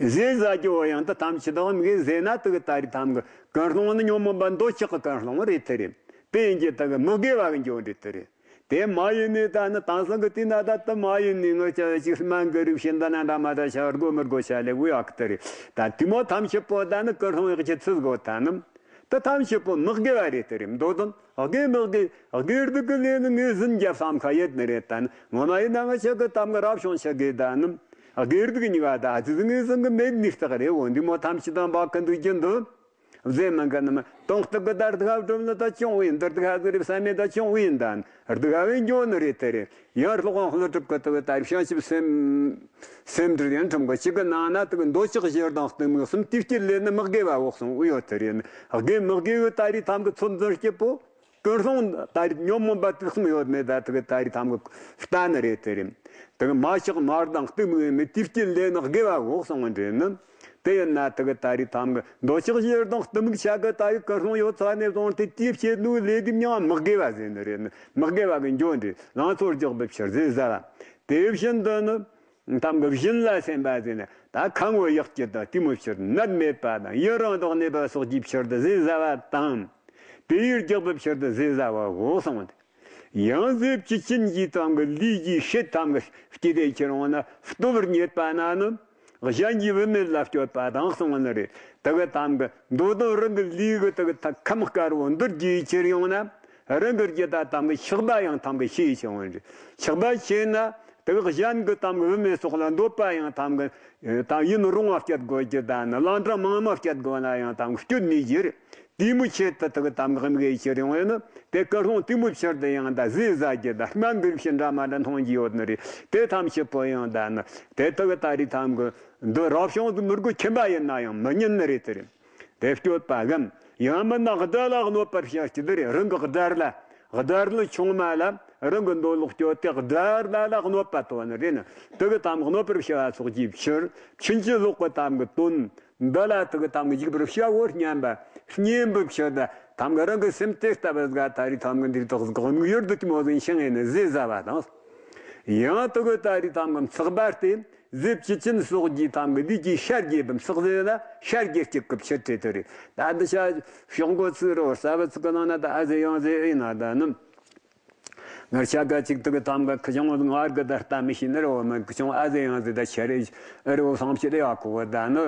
ཟས་ཟ་རྒྱུ་བོ་ཡང་དུ་ཐམས་ཅད་དང་མིག་གིས་ཟས་ན་དུ་གི་ད་རེས་ཐམ་གི་ཀུན་སློང་ནི་ཉོན་མོངས་པ་འདོད་ཆགས་ཀྱི་ཀུན་སློང་རེད་དེ་རེད། དེ་ཡིན་གྱི་དུ་གི་མི་དགེ་བ་གི་འགྱོ་འདྲི་དེ་རེད། དེ་མ་ཡིན་ནི་ད་ནི་དེང་སང་གི་དུས་ན་ད་དུ་མ་ཡིན་ནི་ངི་ཅག་ཅིག་སྨན་གི་རིགས་ཤིན་ཏུ་ན་འདྲ་མ་འདྲ་བྱ་དགོས་མི་དགོས་བྱ་ལས་འུ་ཡག་དེ་རེད། ད་དེ་མོ་ཐམས་ཅད་པོ་ད་ནི་ཀུན་སློང་ཡག་ཅི་ཚུལ་དགོས་ད་ནི། དེ་ཐམས་ཅད་པོ་མི་དགེ་བ་རེད་དེ་རེད། མདོ་དོན་དགེ་མི་དགེ་དགེ་སྡིག་གི་ལས་ནི་ངོས་ཟིན་རྒྱབ་བསམ་ཁ་ཡོད་ནི་རེད། ད་ནི་ངོ་མ་ཡིན་ན་ང་ཅག་གི་གཏམ་གི་རབ་བྱུང་ཆ་གི་ད་ནི་དགེ་སྡིག་གཉིས་ཀ་ད་ཨ་ཙི་ངོས་ཟིན་གི་མེད་ནི་རྟགས་རེད། འོ་འདི་མོ་ཐམས་ཅད་དང་འབག་གི་འདུག་རྒྱུ་འདུག་ཟས་མིན་གི་ནི་མི་སྟོང་སྟེགས་གི་ད་སྡིག་པ་སྒྲུབ་ནི་ད་ཅུང་ཡིན། འདིར་སྡིག་པ་ཟེར་བསམ་མེད་ད་ཅུང་ཡིན། ད་སྡིག་པ་བས་འགྱོ་ནི་རེད་དེ་རེད། ཡང་སློབ་དཔོན་ཀླུ་སྒྲུབ་ཀྱི་དུ་ད་བྱང་ཆུབ་སེམས་སེམས་འདྲི་ཡན་ཁྲིམས་གི་གཅིག་གི་ནང་ན་དུ་འདོད་ཆགས་ཞེ་སྡང་གཏི་མུག་གསུམ་དེའི་སྐྱེད་ལས་ནི་མི་དགེ་བ་འོག་སོང་འུ་ཡོད་དེ་རེད། དགེ་མི་དགེ་གི་ད་རེས་ཐམ་གི་ཚོད་འཛིན་སྐྱེད་པོ་ཀུན་སློང་ད་རེས་ཉོན་མོངས་པ་དུག་གསུམ་ཡོད་མེད་ད་དུ་གི་ད་རེས་ཐམ་གི་ལྟ་ནི་རེད་དེ་རེད། དུ་གི་མ་ཆགས་མ་སྡང་གཏི་མུག་ཡོད་མེད་དེའི་སྐྱེད་ལས་ནི་དགེ་བ་འོག་སོང་འདྲེ་ནི། དེ་ཡིན་ན་དེ་གི་ད་རེས་ཐམ་གི་འདོད་ཆགས་ཞེ་སྡང་གཏི་མུག་ཆ་གི་ད་རེས་ཀུན་སློང་ཡོད་ཚ་ནས་བཟུང་སྟེ་དེའི་ཕྱེད་ནུ་ལས་དེ་མྱང་མི་དགེ་བ་ཟེར་ནི་རེད། མི་དགེ་བ་གི་འགྱོ་འདྲེ་ལང་ཚོར་འཇོག་པའི་ཕྱིར་ཟས་ཟ་བ། དེ་བཞིན་དུ་ནི་ཐམ་གི་བཞིན་ལ་སེམས་པ་ཟེར་ནི་ད་ཁམ་བུ་ཡག་གི་ད་དེ་མོ་ཕྱིར་ནད་མེད་པ་དང་ཡུན་རིང་དུ་གནས་པ་སོགས་ཀྱི་ཕྱིར་དུ་ཟས་ཟ་བ་དང་། དེ་ཡིས་རྒྱག་པའི་ཕྱིར་དུ་ཟས་ཟ་བའོ་གསུངས་ཏེ། ཡང་ཟས་བཅུད་ཅན་གྱི་ཐམ་གི་ལུས་ཀྱི་ཤེད་ཐམ་གི་སྐྱེ་དེ་ཁྱེར་འོང་ན་སྟོབས་རྙེད་པ་ན་ནི། གཞན་གྱི་བུད་མེད་ལ་སྤྱོད་པ་དང་གསུངས་ནི་རེད། དེ་གི་ཐམ་གི་མདོ་དོན་རང་གི་ལུས་གི་དེ་གི་ཐ་ཁམས་དཀར་བོ་འདུལ་རྒྱུའི་ཕྱིར་ཡོང་ན་རང་གི་རྒྱུད་ད་ཐམ་གི་ཆགས་པ་ཡང་ཐམ་གི་ཤེས་བྱུང་བ་རེད། ཆགས་པ་ཤེས་ན་དེ་གི་གཞན་གི་ཐམ་གི་བུད་མེད་སོགས་ལ་འདོད་པ་ཡང་ཐམ་གི་ད་ཡུན་རིང་བ་སྐྱེད་དགོས་རྒྱུ་ད་ནི་གླང་ཕྲན་མང་མ་སྐྱེད་དགོས་ན་ཡང་ཐམ་གི་སྐྱོད་ནུས་རྒྱུ་རེད། དེའི་མུ་ཆེད་དུ་དག་དམ་གང་གི་ཕྱིར་ཡོང་བས་ནི་དེ་ཀུན་སློང་དེ་མུ་ཕྱིར་དུ་ཡང་ད་ཟས་ཟ་རྒྱུ་ད་སྨན་གི་རིགས་ཤིག་འདྲ་མ་འདྲ་མཐོང་རྒྱུ་ཡོད་ནི་རེད། དེ་ཐམས་ཅད་པོ་ཡང་ད་ནི་དེ་དག་ད་རེས་ཐམ་གི་འདི་རབ་བྱུང་དུ་མི་དགོས་ཁྱིམ་པ་ཡིན་ན་ཡང་མི་ཉན་ནི་རེད་དེ་རེད། དེ་སྤྱོད་པ་གམ་ཡང་མིན་ན་དགྲ་ལ་གནོད་པར་བྱ་རྒྱུ་དེ་རེད། རང་གི་དགྲ་ལ་དགྲ་ལ་ཆུང་མ་ལ་རང་གི་འདོད་ལོག་སྤྱོད་དེ་དགྲ་ལ་ལ་གནོད་པ་ཐོབ་ནི་རེད་ནི། དེ་གི་ཐམ་གི་གནོད་པར་བྱ་བ་སོགས་ཀྱི་ཕྱིར་ཕྱིན་ཅི་ལོག་གི་ཐམ་གི་དོན། འདི་ལ་དུ་གི་ཐམ་གི་འཇུག་པར་བྱའོ་སྙམ་པ་སྙམ་པའི་ཕྱིར་དུ་ཐམ་གི་རང་གི་སེམས་དེ་ལྟ་བུ་ག་ད་རེས་ཐམ་གི་འདི་དག་གི་དམིགས་ཡུལ་དུ་གི་མོ་ཟིན་ཤིང་ཡིན་ནི་ཟས་ཟ་བ་དང་། ཡང་དུ་གི་ད་རེས་ཐམ་གི་ཚགས་པར་ཏེ་ཟས་བཅུད་ཅན་སོགས་ཀྱི་ཐམ་གི་ལུས་ཀྱི་ཤ་རྒྱས་པའི་ཚགས་ཟས་ལ་ཤ་རྒྱས་སྐྱུག་གི་ཕྱིར་ཏེ་དུ་རེད། ད་འདི་ཤ་ཤོག་མགོ་ཚིག་རོ་ཟ་བ་ཚིག་གི་ནང་ན་ད་ཨ་ཟེ་ཡང་ཟེ་ཨེ་ན་ད་ནི། ངར་ཤ་ག་ཅིག་དུ་གི་ཐམ་ག་ཁུ་ཆུང་ངར་གི་ད་ལྟ་མི་ཤེས་ནི་རེ་བ་མི་ཁུ་ཆུང་ཨ་ཟེ་ཡང་ཟེ་ད་ཆ་རེ་ཨ་རེ་བོ་སང་ཕྱི་རེ་ཡ་ཁུ་བ་ད་ནི་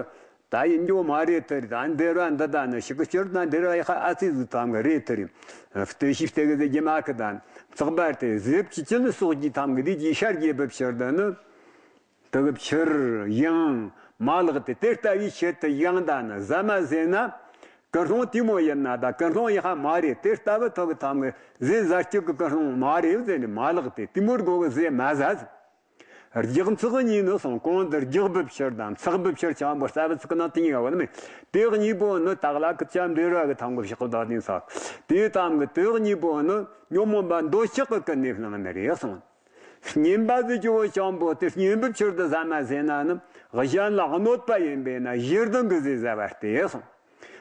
ད་ཡིན་རྒྱུ་མ་རེད་དེ་རེད། ད་འདིར་བ་འདི་ད་ནི་ཤི་གི་ཤོར་ད་འདིར་བ་ཡ་ཁ་ཨ་ཙི་ཟིག་ཐམ་ག་རེད་དེ་རེད། ལྟོས་ཤིག་སྟེ་གི་ཟེ་རྒྱུ་མ་ཁི་ད་ཚགས་པར་དེ་ཟས་བཅུད་ཅན་སོགས་ཀྱི་ཐམ་གི་ལུས་ཀྱི་ཤ་རྒྱས་པའི་ཕྱིར་དུ་ནི། དེ་གི་ཕྱིར་ཡང་མ་ལགས་ཏེ། དེ་ལྟ་བུའི་ཆེད་དུ་ཡང་ད་ནི་ཟ་མ་ཟོས་ན་ཀུན་སློང་དེ་མོ་ཡིན་ན་ད་ཀུན་སློང་ཡག་མ་རེད། དེ་ལྟ་བུ་ཐོག་གི་ཐམ་གི་ཟས་ཟ་སྤྱོད་ཀྱི་ཀུན་སློང་མ་རེད་ཟེར་ནས་མ་ལགས་ཏེ། དེ་མོར་གོ་གི་ཟས་མ་ཟ་ཟེར། རྒྱག་ཚགས་གཉིས་ནི་སོང་གོང་དུ་རྒྱག་པའི་ཕྱིར་དང་ཚགས་པའི་ཕྱིར་ཆང་པོ་ཟ་བ་ཚིག་གི་ནང་དེ་གཉིས་ཀ་བ་ནི་མེད། དེ་གཉིས་པོ་ནི་དག་ལ་ཀི་ཅམ་འབྲེལ་བ་གི་ཐང་གི་ཕྱག་གི་བདག་དེ་ས་དེ་ཐམ་གི་དེ་གཉིས་པོ་ནི་ཉོན་མོངས་པ་འདོད་ཆགས་ཀྱི་ཀུན་ནས་བསླངས་ནི་རེད་སོང་། སྙན་པ་ཟེར་རྒྱུ་བོ་ཅང་པོ་དེ་སྙན་པའི་ཕྱིར་དུ་ཟ་མ་ཟོས་ན་ནི་གཞན་ལ་གནོད་པ་ཡིན་པས་ན་ཞེ་སྡང་གི་ཟས་ཟ་བ་སྟེ་གསུངས།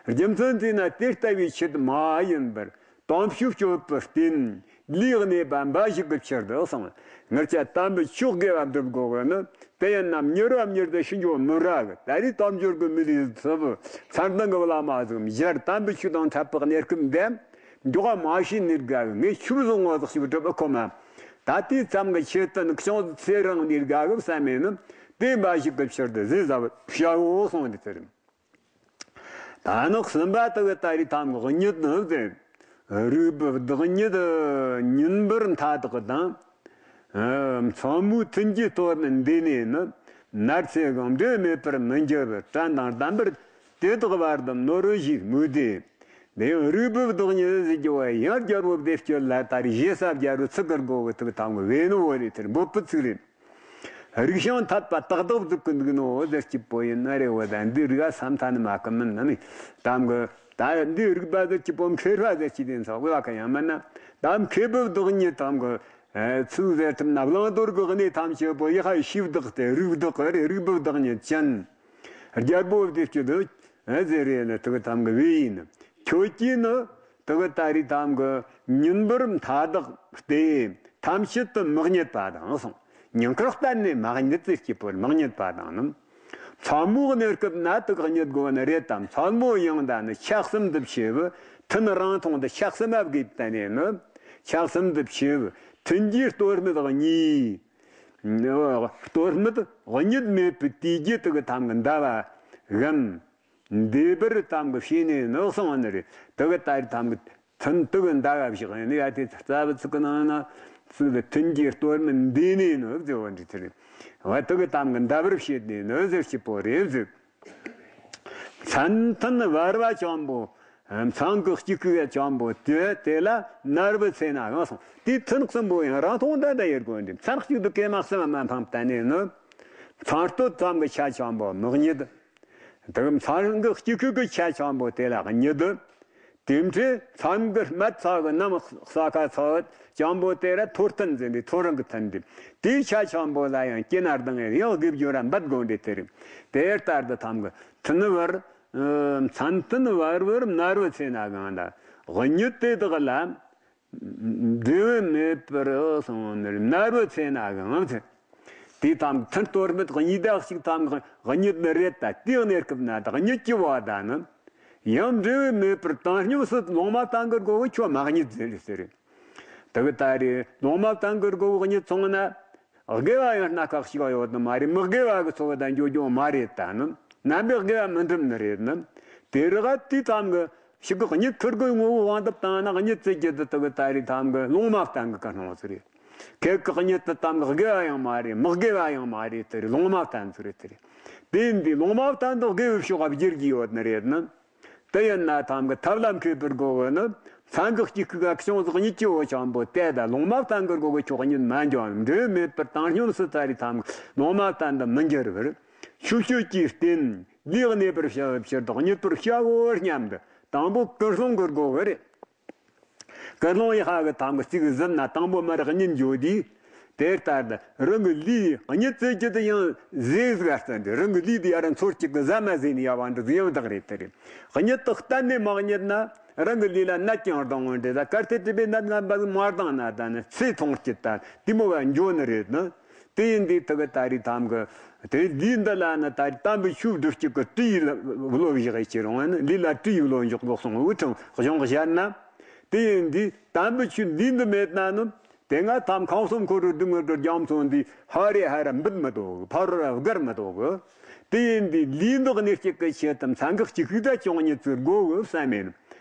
རྒྱུ་མཚན་དེས་ན་དེ་ལྟ་བུའི་ཆེད་མ་ཡིན་པར། དམ་ཆོས་སྤྱོད་པར་བརྟེན། ལུས་གནས་པ་འབའ་ཞིག་གི་ཕྱིར་དུ་གསུངས། ངེད་ཅག་དམ་པའི་ཆོས་དགེ་བ་སྒྲུབ་དགོས་པ་ནི། དེ་ཡིན་ན་མྱུར་བ་མྱུར་དུ་ཤི་འགྱོ་མི་ར་གི། ད་རེས་དལ་འབྱོར་གྱི་མི་ལུས་ཚུལ། མཚན་ལྡན་གྱི་བླ་མ་ཟིག་མཇལ། དམ་པའི་ཆོས་དང་འཕྲད་པའི་གནས་སྐབས་འདི་མགྱོགས་མ་ཤེས་ནས་དགའ་གི། ངས་ཆོས་བཟང་བོ་ཟིག་ཞིག་སྒྲུབ་ཁོམ། ད་དེའི་མཚམས་ཀྱི་ཆེད་དུ་ནི་ཅུང་ཟད་ཚེ་རིང་ནས་དགའ་གི་བསམ་མེད་ནི། དེ་འབའ་ཞིག་གི་ཕྱིར་དུ་ཟས་ཟ་བར་བྱའོ་གསུངས་ཏེ་དེ་རེད། ད་ནི་གསུམ་པ་དག་ད་རེས་དམ་གྱི་གཉིད་ནི་ཟེར། རིག་པའི་བདག་ཉིད་ཉིན་པར་མཐའ་དག་དང་། མཚན་མོའི་ཐུན་གྱི་གཏོར་མའི་འདི་ནས་ནི། ནར་ཚེ་གང་འབྲལ་མེད་པར་མི་འགྱུར་བར། དྲན་དང་ལྡན་པར་དེ་དག་བར་དུ་ནོར་བུ་ཞིག་སྨོས་ཏེ། དེ་ཡང་རིག་པའི་བདག་ཉིད་ཟེར་རྒྱུ་བ་ཡང་རྒྱལ་པོ་བདེ་སྤྱོད་ལ་ད་རེས་ཞེ་ས་རྒྱལ་པོ་ཚིག་གི་སྒོ་གི་ཐུག་དམ་གྱི་བས་ནོ་བོ་རེད། དེར་འབོད་པའི་ཚིག་རེད། རིག་ཞིང་འཐད་པ་ཏག་ཏག་སྒྲུབ་ཀྱི་འདུག་ནོ་ཟེར་གྱི་པོ་ཡིན་ན་རེ་བ་དང་འདི་རིག་བསམ་ཐ་ནི་མ་ཀི་མིན་ན་ནི། དམ་གི་ད་འདི་རིག་པ་ཟེར་གྱི་པོ་མཁས་པ་ཟེར་གྱི་དེ་ཚོ་བ་ཀ་ཡང་མིན་ན། ད་མཁས་པའི་བདག་ཉིད་དམ་གི་ཚུལ་ཟེར་ཐུབ་ན། བླང་དོར་གི་གནས་ཐམས་ཅད་པོ་ཡི་ཧ་ཤེས་བདག་སྟེ་རིག་བདག་གི་རེད། རིག་པའི་བདག་ཉིད་ཅན། རྒྱལ་པོ་བདེ་སྤྱོད་ཟེར་རེད་ན་དུ་གི་དམ་གི་བས་ཡིན། ཁྱོད་ཀྱིས་ནི། དེ་གི་ད་རེས་དམ་གི་ཉིན་པར་མཐའ་དག་སྟེ་ཐམས་ཅད་དུ་མི་གཉིད་པ་དང་གསུངས། ཉིན་དཀར་གཏན་ནས་མ་གཉིད་ཟེར་གྱི་པོར་མི་གཉིད་པ་དང་ནི། མཚན་མོའི་གནས་སྐབས་ན་དེ་གི་གཉིད་དགོས་ནི་རེད་དམ། མཚན་མོ་ཡང་ད་ནི་ཆགས་སེམས་འདི་ཕྱེ་བུ། ཐུན་རིང་ཐུང་འདི་ཆགས་སེམས་ཨ་བགོས་བསྟན་ནས་ནི། ཆགས་སེམས་འདི་ཕྱེ་བུ། ཐུན་གྱི་གཏོར་མ་གཉིས། གཏོར་མ་གཉིད་མེད་པའི་དུས་ཀྱི་དེ་གི་དམ་གི་ཟླ་བ་གམ། འདས་པར་དམ་གི་བྱས་ནས་ནི་གསུངས་པ་ནི་རེད། དེ་གི་ད་རེས་དམ་གི་ཐུན་དེ་གི་ཟླ་བ་བཞག་ཡིན་ཡ། དེ་རྩ་བུ་ཚིག་གི་ནང་ན་ཚིག་དེ་ཐུན་གྱི་གཏོར་མ་འདས་ནས་ནི་ཟེར་བ་འདྲ་དེ་རེད། བ་དེ་གི་དམ་གི་ཟླ་བར་བྱས་ནས་ནི་ཟེར་གྱི་པོ་རེད་ཟེར། མཚན་ཐུན་བར་བ་འཇམ་པོ། མཚན་གྱི་དཀྱིལ་ཁུག་འཇམ་པོ་དེ་དེ་ལ་ནར་བུ་ཚེ་ན་གང་སོང་། དེའི་ཐུན་གསུམ་པོ་ཡང་རང་མཐོང་ད་ལྟ་ཡེར་དགོས་འདི། མཚན་གཅིག་ཏུ་གེ་མ་གསུམ་མ་འཕངས་བསྟན་ནས་ནི། མཚན་སྟོད་ཙམ་གྱི་ཆ་འཇམ་པོ་མི་གཉིད། དེ་མཚན་གྱི་དཀྱིལ་ཁུག་གི་ཆ་འཇམ་པོ་དེ་ལ་གཉིད། དེ་འཕྲོས་མཚན་གྱི་སྨད་ཚ་གི་ནམ་ས་ཁ་ཚ་གི་འཇམ་པོ་དེ་ར་ཐོར་ཐུན་ཟེར་འདི་ཐོ་རངས་ཀྱི་ཐུན་འདི། དེའི་ཆ་འཇམ་པོ་ལ་ཡང་སྐྱེ་ན་ལྡང་ཡང་དགེ་སྦྱོར་ར་འབད་དགོས་འདི་དེ་རེད། དེ་ལྟར་དུ་དམ་གི་ཐུན་བར། མཚན་ཐུན་བར་བར་ནར་བུ་ཚེ་ན་གང་ལ། གཉིད་དེ་དག་ལ། འབྲས་བུ་མེད་པར་སོང་ནས་ནར་བུ་ཚེ་ན་གང་ཚེ། དེ་དམ་ཐུན་གཏོར་མ་གཉིས་དག་ཅིག་དམ་གཉིད་ནི་རེད་ད། དེའི་གནས་སྐབས་ན་ད་གཉིད་ཀྱི་བ་ད་ནི། ཡང་འབྲས་བུ་མེད་པར་བཏང་སྙོམས་སུ་ལོང་མ་བཏང་གི་དགོས་གི་ཁྱོད་མ་གཉིད་ཟེར་ཟེར། དེ་གི་ད་རེས་ལོང་མ་བཏང་གི་དགོས་གི་གཉིད་སོང་ན། དགེ་བ་ཡང་སྣ་ཁ་ཞིག་ཡོད་ནི་མ་རེད། མི་དགེ་བ་གི་ཚོགས་དང་འགྱོ་རྒྱུ་མ་རེད་ད་ནི། རྣམ་པའི་དགེ་བ་མི་འགྲུབ་ནི་རེད་ནི། དེ་རིགས་དེ་ཙམ་གི་ཞིག་གི་གཉིད་ཁུར་གི་ངོ་བོ་དབང་དུ་བཏང་ན་གཉིད་ཙི་གྱི་དུ་དུ་གི་ད་རེས་ཙམ་གི་ལོང་མ་བཏང་གི་ཀ་སྣང་ཚུལ་རེད། ཁེ་གི་གཉིད་དུ་ཙམ་གི་དགེ་བ་ཡང་མ་རེད། མི་དགེ་བ་ཡང་མ་རེད། དེ་རེད་ལོང་མ་བཏང་ཚུལ་རེད། དེ་རེད། དེ་འདི་ལོང་མ་བཏང་དུ་དགེ་བའི་ཕྱོགས་བསྒྱུར་གྱི་ཡོད་ནི་རེད་ནི། དེ་ཡིན་ན་ཐམ་གི་ཐབས་ལམ་མཁས་པར་དགོས་གི་ནི། མཚན་གི་དཀྱིལ་ཁུག་ག་ཅུང་ཟད་གཉིད་ཀྱི་འོ་ཆང་པོ་དེ་ད་ལོང་མ་བཏང་གི་དགོས་གི་ཆོག་གཉིད་མ་འཇོམས་འབྲས་མེད་པར་བཏང་སྙོམས་སུ་ཚ་རེ་ཐམ་གི་ལོང་མ་བཏང་དུ་མི་འགྱུར་བར། ཆོས་སྤྱོད་ཀྱི་རྟེན་ལུས་གནས་པར་བྱ་བའི་ཕྱིར་དུ་གཉིད་པར་བྱའོ་སྙམ་དུ་དང་པོ་ཀུན་སློང་གི་དགོས་གི་རེད། ཀུན་སློང་ཡི་ཧ་གི་ཐམ་གི་གཅིག་གཟིམ་ན་དང་པོ་མར་གཉིད་འཇོ་དུས། དེ་ལྟར་དུ་རང་གི་ལུས་གཉིད་ཙི་ཅི་དུ་ཡང་ཟས་ཟིག་ཨ་བརྩམས་ཏེ་རང་གི་ལུས་དེ་ཡར་འཚོལ་གཅིག་གི་ཟ་མ་ཟས་ནས་ཡ་བ་འདི་ཡང་བདག་རེད་དེ་རེད། གཉིད་དུ་གཏན་ནས་མ་གཉིད་ན་རང་གི་ལུས་ལ་ནད་ཀྱང་ལྡང་ངོ་འདྲེ་ད་གལ་ཏེ་དེ་བས་ནད་ངན་པ་ཟིག་མ་ལྡང་ན་ད་ནི་ཚེ་ཐུང་སྐྱིད་ད་དེ་མོ་བ་འཇོ་ནི་རེད་ནི། དེ་ཡིན་དུས་དེ་གི་ད་རེས་ཐམ་གི་དེ་ལུས་འདི་ལ་ནི་ད་རེས་དམ་པའི་ཆོས་སྒྲུབ་སྤྱོད་ཀྱི་གྲུ་ཡི་བློ་བཞག་ཡི་ཁྱེད་རང་ནི་ལུས་ལ་གྲུ་ཡི་བློ་འཇོག་དགོས་གསུང་འུ་ཁྲང་གཞུང་བཞག་ན། དེ་ཡིན་དུས་དམ་པའི་ཆོས་འདི་འདི་མེད་ན་ནི། དེ་སྔ་ཐམ་ཁང་གསུམ་འཁོར་རུ་སྡུག་བསྔལ་གྱི་རྒྱ་མཚོ་འདི་ཧ་རེ་ཧ་ར་འབུད་མི་ཐུབ་གི། ཕ་རོལ་ར་བརྒལ་མི་ཐུབ་གི། དེ་ཡིན་དུས་ལུས་འདི་གནས་སྐྱིད་ཀྱི་ཆེད་དུ་མཚན་གི་དཀྱིལ་ཁུག་ད་ཅུང་གཉིད་ཚུར་དགོས་གི་བསམ་མེད།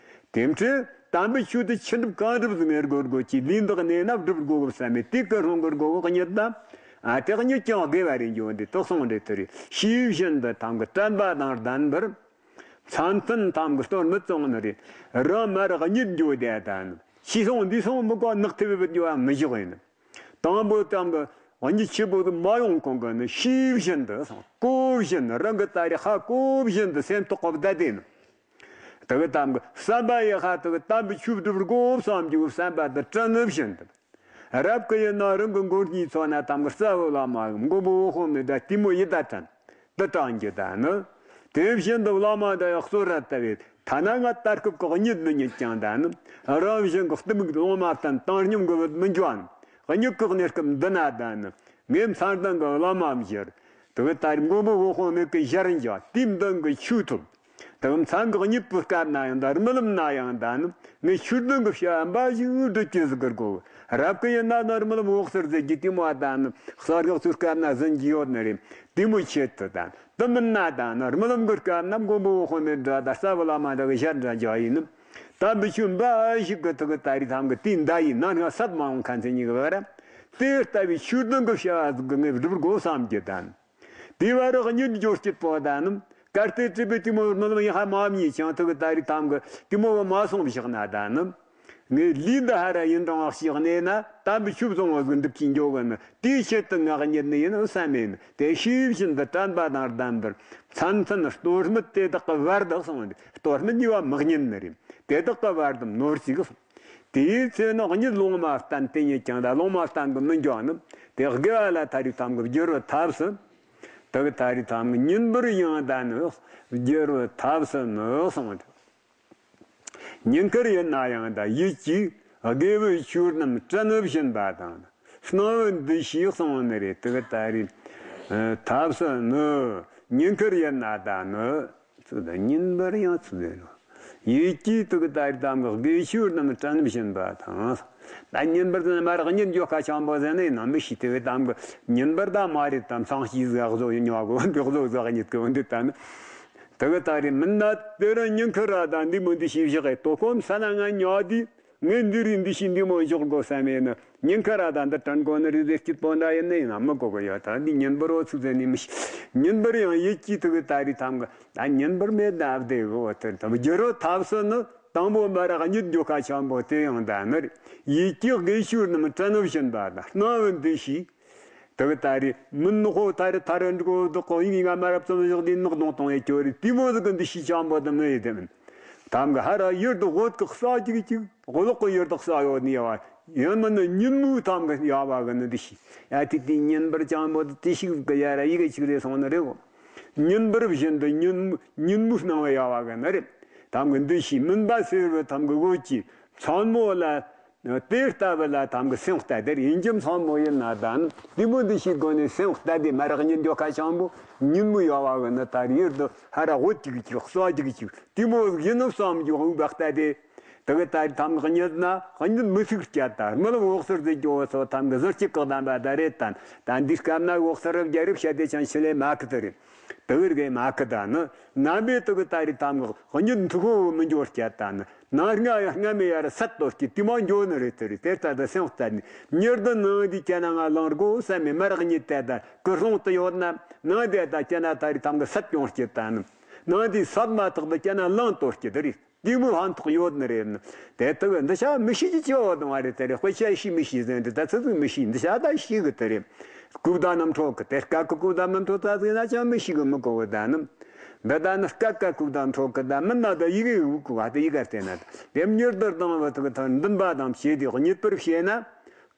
དེ་འཕྲོས་དམ་པའི་ཆོས་དེ་ཆི་འགྲུབ་གང་འགྲུབ་ཟིན་ངེར་དགོས་དགོས་ཀྱི་ལུས་འདི་གནས་ན་སྒྲུབ་དགོས་གི་བསམ་མེད་དེ་ཀུན་སློང་གི་དགོས་གི་གཉིད་ད། ཨ་དེ་གཉིད་ཀྱང་དགེ་བ་རེད་འགྱོ་འདི་དོགས་སོང་འདྲེ་དེ་རེད། ཤེས་བཞིན་དུ་ཐམ་གི་དྲན་པ་དང་ལྡན་པར། མཚན་ཐུན་ཐམ་གི་གཏོར་མི་བཙོང་ནི་རེད། རང་མར་གཉིད་འགྱོ་བསྡད་ད་ནི། ཤི་སོང་འདི་སོང་མི་གོ་ནག་ཐེ་བའི་བུད་འགྱོ་བ་མི་བཞག་ཡིན། དང་པོ་ཐམ་གི་གཉིད་ཆེ་པོ་དུ་མ་ཡོང་གོང་གི་ནི་ཤེས་བཞིན་དུ་སོང་གོ་བཞིན་རང་གི་ད་རེ་ཧ་གོ་བཞིན་དུ་སེམས་ཐོག་གི་བསྡད་དེ་ནི། དེ་གི་ཐམ་གི་བསམ་པ་ཡི་ཧ་དེ་གི་དམ་པའི་ཆོས་སྒྲུབ་དགོས་བསམ་རྒྱུ་བསམ་པ་དེ་དྲན་ནི་བཞིན་དུ། རབ་ཀྱི་ཡིན་ན་རང་གི་མགོ་གཉིས་ཚོ་ན་ཐམ་གི་རྩ་བོ་བླ་མ་གི་མགོན་པོ་འོ་ཧོ་མི་ད་ལྟད་མོ་ཡི་ད་དྲན་དུ་དྲང་རྒྱུ་ད་ནི། དེ་བཞིན་དུ་བླ་མ་ད་ཡག་གསོལ་ར་ལྟ་བའི་ ཐ་ན་ང་ད་སྐབས་ཀྱི་གཉིད་མི་ཉིད་ཀྱང་ད་ནི་རང་བཞིན་གྱི་གཏི་མུག་ལོང་མ་བསྟན་བཏང་སྙོམས་ཀྱི་བུད་མི་འགྱོ་ནི། གཉིད་ཀྱི་གནས་སྐབས་འདི་ན་ད་ནི་ངས་མཚན་ལྡན་གྱི་བླ་མ་མཇལ། དེ་གི་ད་རེས་མགོན་པོ་འོད་དཔག་མེད་ཀྱི་ཞལ་མཇལ། དུས་མདུན་གྱི་ཆོས་ཐོས། དེ་གི་མཚན་གྱི་གཉིད་པའི་སྐབས་ན་ཡང་ད་རྨི་ལམ་ན་ཡང་ད་ནི་ངས་ཆོས་ལྡན་གྱི་བྱ་བ་འབའ་ཞིག་སྒྲུབ་ཀྱི་ཟིག་གི་གོ། རབ་ཀྱི་ཡིན་ན་ནི་རྨི་ལམ་འོད་གསལ་ཟེར་གྱི་དེ་མོ་ད་ནི་གསལ་བསྒྲགས་ཚོའི་སྐབས་ན་ཟིན་གྱི་ཡོད་ནི་རེད། དེ་མོ་ཆེད་དུ་ད་དེ་མིན་ན་ད་ནི་རྨི་ལམ་གྱི་སྐབས་ན་མགོན་པོ་འོད་དཔག་མེད་འདྲ་ད་རྩ་བའི་བླ་མ་འདྲ་གི་ཞལ་འདྲ་འཇོག་ཡིན་ནམ། དམ་པའི་ཆོས་འབའ་ཞིག་གི་ཐུགས་ཀྱི་ད་རེས་ཐམ་གི་དེའི་མདའ་ཡིན་ན་ང་སད་མ་འོང་ཁ་མཚན་ཉིད་གི་བར། དེ་ལྟ་བུའི་ཆོས་ལྡན་གྱི་བྱ་བ་ཟིག་གི་ངས་སྒྲུབ་དགོས་བསམ་གྱི་ད་ནི། དེའི་བར་གཉིད་འགྱོ་སྐྱིད་པོ་ད་ནི། གལ་ཏེ་སྲིད་པའི་དེ་མོ་རྨི་ལམ་ཡིན་ཧ་མ་མྱི་ཆང་ཐུག་གི་ད་རེས་ཐམ་གི་དེ་མོ་བ་མ་སོང་བཞག་ན་ད་ནི། ངས་ལུས་འདི་ཧ་ར་ཡིན་རུང་བ་ཞིག་གནས་ན་དམ་པའི་ཆོས་བཟང་བོ་ཟིག་འདུག་གིན་འགྱོ་གི་ནི། དེའི་ཆེད་དུ་ངག་ཉིད་ནི་ཡིན་བསམ་མེད་ནི། དེ་ཤེས་བཞིན་དུ་དྲན་པ་དང་ལྡན་པར་མཚན་མཚན་ལྟོ་སྨད་དེ་དག་གི་བར་དུ་སོང་སྟེ། ལྟོ་སྨད་ཉེས་པ་མི་ཉན་ནི་རེད། དེ་དག་གི་བར་དུ་ནོར་ཅིག་སོང་། དེའི་ཚེ་ནི་གཉིད་ལོང་མ་བསྟན། དེ་ཉིད་ཀྱང་ད་ལོང་མ་བསྟན་གི་མི་འགྱོ་ནི། དེ་དགེ་བ་ལ་ད་རེས་ཐམ་གི་བསྒྱུར་བའི་ཐབས་སུ། དེ་གི་ད་རེས་ཐམ་གི་ཉིན་པར་ཡང་ད་ནི་བསྒྱུར་བའི་ཐབས་སུ་ནི་སོང་སྟེ། ཉིན་དཀར་ཡིན་ན་ཡང་ད་ཡིད་ཀྱིས་དགེ་བའི་ཆོས་རྣམས་དྲན་བཞིན་པ་དང་སྣང་བའི་འདུ་ཤེས་གསང་བ་ནི་རེད། དེ་གི་ད་རེས་ཐབས་སུ་ནི་ཉིན་དཀར་ཡིན་ན་ད་ནི་ཚུལ་ད་ཉིན་པར་ཡང་ཚུལ་ལས་རོ། ཡིད་ཀྱིས་དེ་གི་ད་རེས་ཐམ་གི་དགེ་ཆོས་རྣམས་དྲན་བཞིན་པ་དང་། ད་ཉིན་པར་ཟེར་ན་མ་རག་གཉིད་འགྱོ་ཁ་ཆང་པོ་ཟེར་ནི་ཡིན་ན་མི་ཤེས། དེ་གི་ཐམ་གི་ཉིན་པར་ད་མ་རེད་དམ་སང་ཤེས་ཟག་བཟོ་ཡིན་ཉོ་གོ་འདི་བཟོ་ཟག་གཉིད་གི་འདི་ད་ནི། དེ་གི་ད་རེས་མིན་ན་དེ་རུ་ཉིན་ཁར་ར་ད་འདི་མོ་འདི་ཤེས་བཞག་གི་དོ་ཁོམ་ས་ན་ང་ཉོ་དེ། ངས་འདི་རིགས་འདི་ཤེས་འདི་མོ་འཇོག་དགོས་བསམ་ཡས་ནི། ཉིན་ཁ་ར་ད་འདི་དྲན་དགོས་ནི་རིགས་དེ་སྐྱིད་པོ་འདྲ་ཡིན་ནི་ཡིན་ན་མི་གོ་གི་ཡོད། ད་འདི་ཉིན་པར་འོ་ཚུགས་ཟེར་ནི་མི་ཤེས། ཉིན་པར་ཡང་ཡིད་ཀྱིས་ཐུག་གི་ད་རེས་ཐམ་གི་ད་ཉིན་པར་མེད་ན་བདེ་གི་འོ་དེར་ད་བསྒྱུར་རོ་ཐབས་སུ་ནི་དང་པོ་མ་རག་གཉིད་འགྱོ་ཁ་ཆང་པོ་དེ་ཡང་ད་ནི་རེད། ཡིད་ཀྱིས་དགེ་ཆོས་རྣམས་དྲན་བཞིན་པ་ད་སྣང་བའི་འདུ་ཤེས། དེ་གི་ད་རེས་མིན་ནོ་ཧོ་ད་རེས་ཐ་རེས་འགྲིག་གོ་བདག་གོ་ཡིན་ང་མ་རབས་ཙམ་བཞག་དེ་ནག་གདོང་གཏོང་ཡས་ཁྱོད་རེད། དེ་མོ་ཟིག་གི་འདུ་ཤེས་ཆང་པོ་དེ་མི་ཡེ་དེ་མིན། ཐམ་གི་ཧ་ར་ཡུལ་དུ་འོད་ཀྱི་ས་ཅིག་ཅིག་གློག་གི་ཡུལ་དུ་ས་ཡོད་ནི་ཡ་བ། ཡང་མིན་ན་ཉིན་མོའི་ཐམ་གི་ཡ་བ་གི་ནི་འདུ་ཤེས། ཡ་དེ་དེ་ཉིན་པར་ཆང་པོ་དེ་དེ་ཤིག་གི་ཡ་ར་ཡི་གེ་ཅིག་རེ་སོང་ནི་རེད་གོ། ཉིན་པར་བཞིན་དུ་ཉིན་ཉིན་མོའི་སྣང་བའི་ཡ་བ་གི་ནི་རེད། ཐམ་གི་འདུ་ཤེས་མུན་པ་སེལ་བའི་ཐམ་གི་འོད་ཀྱིས་མཚན་མོ་ལ། དེ་ལྟ་བུ་ལ་ཐམ་གི་སེམས་གཏད་དེར་ཡིན་གྱི་མཚན་མོ་ཡིན་ན་དང་དེ་མོ་འདི་ཤེས་དགོས་ནས་སེམས་གཏད་དེ་མ་རག་ཉིན་འགྱོ་ཁ་ཆང་པོ་ཉིན་མོ་ཡོ་བ་གི་ནི་ད་ཡུལ་དུ་ཧ་ར་འོད་ཅིག་ཅིག་གསོ་ཅིག་ཅིག་དེ་མོ་ཡིན་ནོ་བསམ་རྒྱུ་འུག་པ་གཏད་དེ། དེ་གི་ད་ཐམ་གི་གཉིད་ན་གཉིད་མི་ཚིག་སྐྱ་ད་རྨི་ལམ་འོག་སར་ཟེར་རྒྱུ་བོ་ཚོ་ཐམ་གི་ཟུར་གཅིག་གི་གདམས་པ་ད་རེད་དང་ད་འདི་སྐབས་ན་འོག་སར་རྒྱ་རིགས་བཤད་དེ་ཅང་ཤི་ལེ་མ་ཁི་ད་རེད། དེ་གི་རྒས་མ་ཁི་ད་ནི་ནམ་པའི་དེ་གི་ད་རེད་ཐམ་གི་གཉིད་མཐུག་པོ་མི་འགྱོ་སྐྱ་ད་ནི། ནང་སྔ་སྔ་མེ་ཡར་སད་གཏོར་གྱི་དེ་མ་འགྱོ་ནི་རེད་དེ་རེད། དེ་ལྟར་དུ་སེམས་གཏད་ནས་མྱུར་དུ་ནང་འདི་ཁྱེད་ན་ང་ལང་དགོ་བསམ་མེ་མ་རག་ཉིད་དེ་ལྟར་ཀུན་སློང་དུ་ཡོད་ན་ནང་དེ་ལྟར་ཁྱེད་ན་ད་རེས་ཐམ་གི་སད་ཡོང་སྐྱེ་ད་ནི། ནང་འདི་སད་མ་ཐག་ཏུ་ཁྱེད་ན་ལང་གཏོར་གྱི་དེ་རེད། དེ་མོ་ཕན་ཐོགས་ཡོད་ནི་རེད་ནི། དེ་དག་འདི་ཆ་མི་ཤེས་ཀྱི་ཆེ་བ་དང་བ་རེད་དེ་རེད། དཔེ་ཆ་ཤེས་མི་ཤེས་ཟེར་འདི་ད་ཚོད་ཚོད་མི་ཤེས་འདི་ཆ་ད་ཤེས་གི་དེ་རེད། ཀུག་ད་རྣམ་འཕྲོ་གི་དེ་སྐད་གི་ཀུག་ད་རྣམ་འཕྲོ་ད་ཟེར་ན་ཅང་མི་ཤེས་གི་མི་གོ་བ་ད་ནི། འདི་ད་ནི་སྐད་ཀ་ཀུག་དང་འཕྲོ་ཀི་ད་མིན་ན་ད་ཡི་གེ་འུག་གི་བ་དེ་ཡི་གེ་བལྟས་ན་དེ་མྱུར་དུ་ལྡང་བ་དག་ཐོག་འདུན་པ་དང་བྱེད་དེ་གཉིད་པར་བྱེད་ན་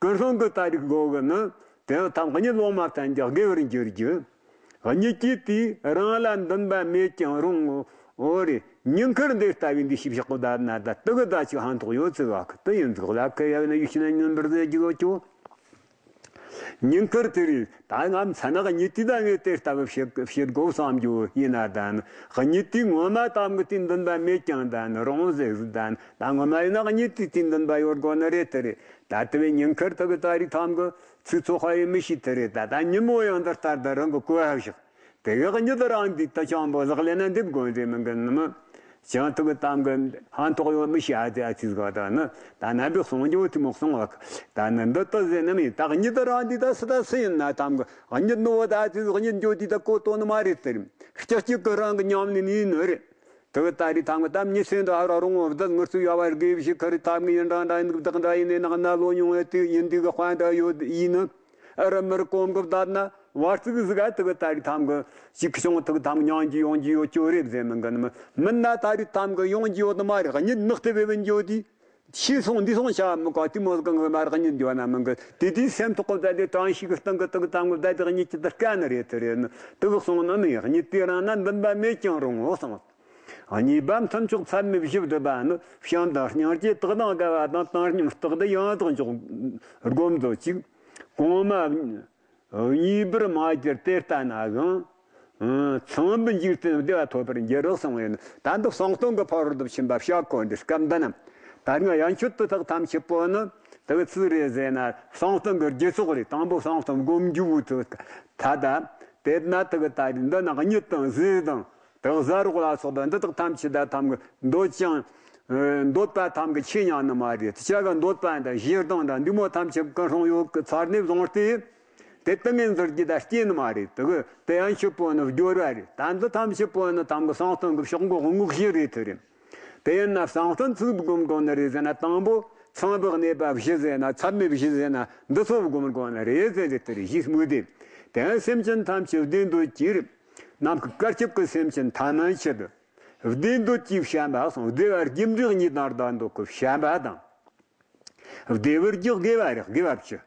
ཀུན་སློང་གི་ད་རིག་དགོས་གི་ནི། དེ་ཐམ་གཉིད་ལོང་མ་བསྟན་ཀྱང་དགེ་བར་འགྱུར་རྒྱུ། གཉིད་ཀྱིས་དེས་རང་ལ་འདུན་པ་མེད་ཀྱང་རུང་ངོ་། འོ་རེད། ཉིན་ཁར་འདི་ལྟ་བུའི་འདི་ཞིབ་ཞག་གི་ད་ན་ད་དུ་གི་ད་ཅིག་ཕན་ཐོགས་ཡོད་ཚུལ་བ་གི་དུ་ཡིན་ཚུལ་ལ་ཁི་ཡ་ན་ཡུལ་ཕྱི་ན་ཉིན་པར་ཟེར་རྒྱུ་ཡོད་ཀྱོ། ཉིན་དཀར་དེ་རིང་ད་ང་མཚན་ནག་གཉིད་དུས་ད་ངས་དེ་ལྟ་བུ་བྱེད་བྱེད་དགོས་བསམ་རྒྱུ་ཡིན་ན་ད་ནི་གཉིད་དུས་ངོ་མ་དམ་གི་དེ་འདུན་པ་མེད་ཀྱང་ད་ནི་རུང་ཟེར་ཟིག་ད་ནི་ད་ངོ་མ་ཡིན་ན་གཉིད་དུས་དེ་འདུན་པ་ཡོད་དགོས་ནི་རེད་དེ་རེད། ད་དེ་བས་ཉིན་དཀར་དེ་གི་ད་རིག་ཐམ་གི་ཚིག་ཚོགས་ཧ་ཡིན་མི་ཤེས་དེ་རེད། ད་ད་ཉིན་མོ་ཡང་འདི་ལྟར་ད་རང་གི་གོ་ཧ་བཞག་དེ་གི་གཉིད་རང་འདི་ད་ཅང་པོ་ལག་ལེན་ན་འདེབས་དགོས་རེད་མིན་གི་ནི་མི། ཅང་ཐུག་གི་གཏམ་གི་ཕན་ཐོགས་ཡོད་མི་ཤེས་ཨ་ཙི་ཨ་ཙི་ག་ད་ནི། ད་ནམ་པའི་གསུང་རྒྱུ་དེ་མོ་གསུང་བ་གི། ད་ནི་འདི་ལྟ་ཟེར་ནི་མིན། ད་གཉིད་རང་འདི་ད་སུ་ད་སུ་ཡིན་ན་གཏམ་གི་གཉིད་ནི་བོ་ད་ཨ་ཙི་གཉིད་འགྱོ་དུས་ད་གོ་ཏོ་ནི་མ་རེད་ཟེར། སྐྱག་གཅིག་གི་རང་གི་ཉམས་ལེན་ཡིན་ནི་རེད། དེ་གི་ད་རིག་ཐམ་གི་གཏམ་ཉིད་སེམས་དུ་ཧ་ར་རུང་བ་བདག་ངུ་ཚུགས་ཡ་བར་དགེ་བཞི་ཁ་རི་ཐམ་གི་ཡིན་རང་འདྲ་ཡིན་བདག་འདྲ་ཡིན་ནི་ནང་ན་ལོ་ཉུང་བའི་དུས་ཡིན་དུས་གི་དཔལ་འདྲ་ཡོད་ཡིན་ནི། ཨ་ར་མར་གོམ་གི་བསྡད་ན་བར་ཚིག་ཟིག་ཨ་དེ་གི་ད་རིག་ཐམ་གི་ཅིག་བྱུང་དེ་གི་ཐམ་གི་མྱང་རྒྱུ་ཡོང་རྒྱུ་ཡོད་ཅོ་རེད་ཟེར་མིན་གི་ནི་མིན། མིན་ན་ད་རིག་ཐམ་གི་ཡོང་རྒྱུ་ཡོད་ནི་མ་རེད། གཉིད་ནག་དེ་བས་བིན་འགྱོ་དུས་ཤི་སོང་འདི་སོང་བྱ་མི་གོ་དེ་མོ་ཟིག་གི་མར་གཉིད་འགྱོ་ན་མིན་གི། དེ་དུས་སེམས་ཐོག་གི་བསྡད་དེ་གྲང་ཤུགས་གི་སྟེང་གི་དེ་གི་ཐམ་གི་བསྡད་དེ་གཉིད་ཀྱི་དེ་དཀའ་ནི་རེད་དེ་རེད་ནི། དེ་གི་སོང་ནི་མིན། གཉིད་དེ་རང་ན་འདུན་པ་མེད་ཀྱང་རུང་ངོ་སོང་། གཉིས་པ་མཐུན་ཕྱོགས་ཚད་མེད་བཞི་བསྡུས་པ་ནི། བྱམས་དང་སྙིང་རྗེ་དག་དང་འགལ་བ་དང་། བཏང་སྙོམས་རྟག་ཏུ་ཡང་དག་འཇོག་སྒོམ་མཛོད་ཅིག་གོང་མ་གཉིས་པར་མ་གྱུར་དེ་ལྟ་ན་གང་། ཚངས་པའི་འཇིག་རྟེན་བདེ་བ་ཐོབ་པར་འགྱུར་རོ་གསུངས་པས་ནི། ད་འདི་གསང་སྟོང་གི་ཕ་རོལ་ཏུ་ཕྱིན་པ་བཤད་གོ་འདི་སྐབས་འདི་ན། ད་རིང་ཡན་ཆོད་དུ་དག་ཐམས་ཅད་པོ་ནི་དག་ཚིག་རེད་ཟེར་ན། གསང་སྟོང་གི་རྒྱུ་ཚོགས་རེད། དང་པོ་གསང་སྟོང་སྒོམ་རྒྱུ་བོ་དུ་ད་ད་དེ་ན་དག་ད་རིང་འདི་ན་གཉིད་དང་ཟས་དང་དག་ཟ་རོགས་ལ་སོགས་པ་འདི་དག་ཐམས་ཅད་ད་ཐམ་གི་འདོད་ཅིང་། འདོད་པ་ཐམ་གི་ཆོས་ཉན་ནི་མ་རེད། དེ་ཆ་ག་འདོད་པ་འདི་ཞེ་སྡང་འདྲ་འདི་མོ་ཐམས་ཅད་ཀུན་སློང་ཡོད་གི་ཚར་ནས་བཟུང་སྟེ། དེ་ཏིང་ངེ་འཛིན་གྱི་ད་སྐྱེ་ནི་མ་རེད། དེ་གི་དེ་ཡན་ཆོད་པོ་ནི་སྦྱོར་བ་རེད། ད་འདི་ཐམས་ཅད་པོ་ནི་ཐམ་གི་གསང་སྟོང་གི་ཕྱོགས་འགོ་དངོས་གཞི་རེད། དེ་རེད། དེ་ཡིན་ན་གསང་སྟོང་ཚིག་སྒོམ་དགོས་ནི་རེད་ཟེར་ན། དང་པོ་ཚངས་པའི་གནས་པ་བཞི་ཟེར་ན། ཚད་མེད་བཞི་ཟེར་ན། འདི་ཚོ་སྒོམ་དགོས་ནི་རེད་ཟེར་རེད། དེ་རེད། ཞེས་སྨོས་ཏེ། དེ་ཡང་སེམས་ཅན་ཐམས་ཅད་བདེ་འདོད་ཀྱིས། ནམ་མཁའ་དཀར་ཁྱབ་ཀྱི་སེམས་ཅན་ཐ་མལ་ཆེད་དུ། བདེ་འདོད་ཀྱིས་བྱམས་པ་སོང་། བདེ་བ་རྒྱུ་འབྲས་གཉིས་དང་ལྡན་འདོད་ཀྱི་བྱམས་པ་དང་། བདེ་བའི་རྒྱུ་དགེ་བ་རེད། དགེ་བ་བཅུ།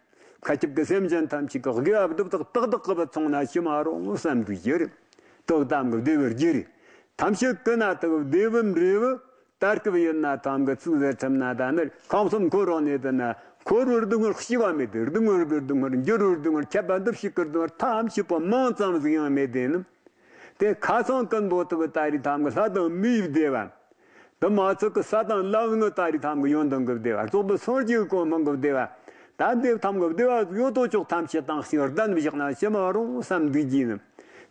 མཁའ་ཁྱབ་ཀྱི་སེམས་ཅན་ཐམས་ཅད་ཀྱི་དགེ་བ་སྒྲུབ་དག་ཏག་ཏག་གི་བུད་སོང་ན་ཅི་མ་རུང་བསམ་དགོས་རྒྱུ་རེད། དག་ཐམ་གི་བདེ་བའི་རྒྱུ་རེད། ཐམས་ཅད་ཀུན་ན་དག་བདེ་བའི་འབྲས་བུ། ད་སྐབས་ཡིན་ན་ཐམ་གི་ཚིག་ཟེར་ཁྲིམས་ན་ད་ནི། ཁམས་གསུམ་འཁོར་བའི་གནས་དེ་ན། འཁོར་བའི་སྡུག་བསྔལ་གཅིག་པ་མེད་དེ། སྡུག་བསྔལ་གྱི་སྡུག་བསྔལ། འགྱུར་བའི་སྡུག་བསྔལ། ཁྱབ་པ་འདུ་ཤེས་ཀྱི་སྡུག་བསྔལ་ཐམས་ཅད་པོ་མིང་ཙམ་ཟིག་ཡང་མེད་དེ་ནི། དེ་ཁ་སང་ཀུན་པོ་དག་ད་རེས་ཐམ་གི་ལྷ་དང་མིའི་བདེ་བ། དེ་མ་ཚད་ཀྱི་ས་དང་ལམ་ངི་ད་རེས་ཐམ་གི་ཡོན་ཏན་གྱི་བདེ་བ། རྫོགས་པའི་སངས་རྒྱས་ཀྱི་གོ་འཕང་གི་བདེ་བ། ད་འདི་ཐམ་གི་བདེ་བ་ཡོད་དོ་ཅོག་ཐམས་ཅད་དང་ཞིང་ལྡན་བཞག་ན་ཅི་མ་རུང་བསམ་འདུག་གྱིས་ནི།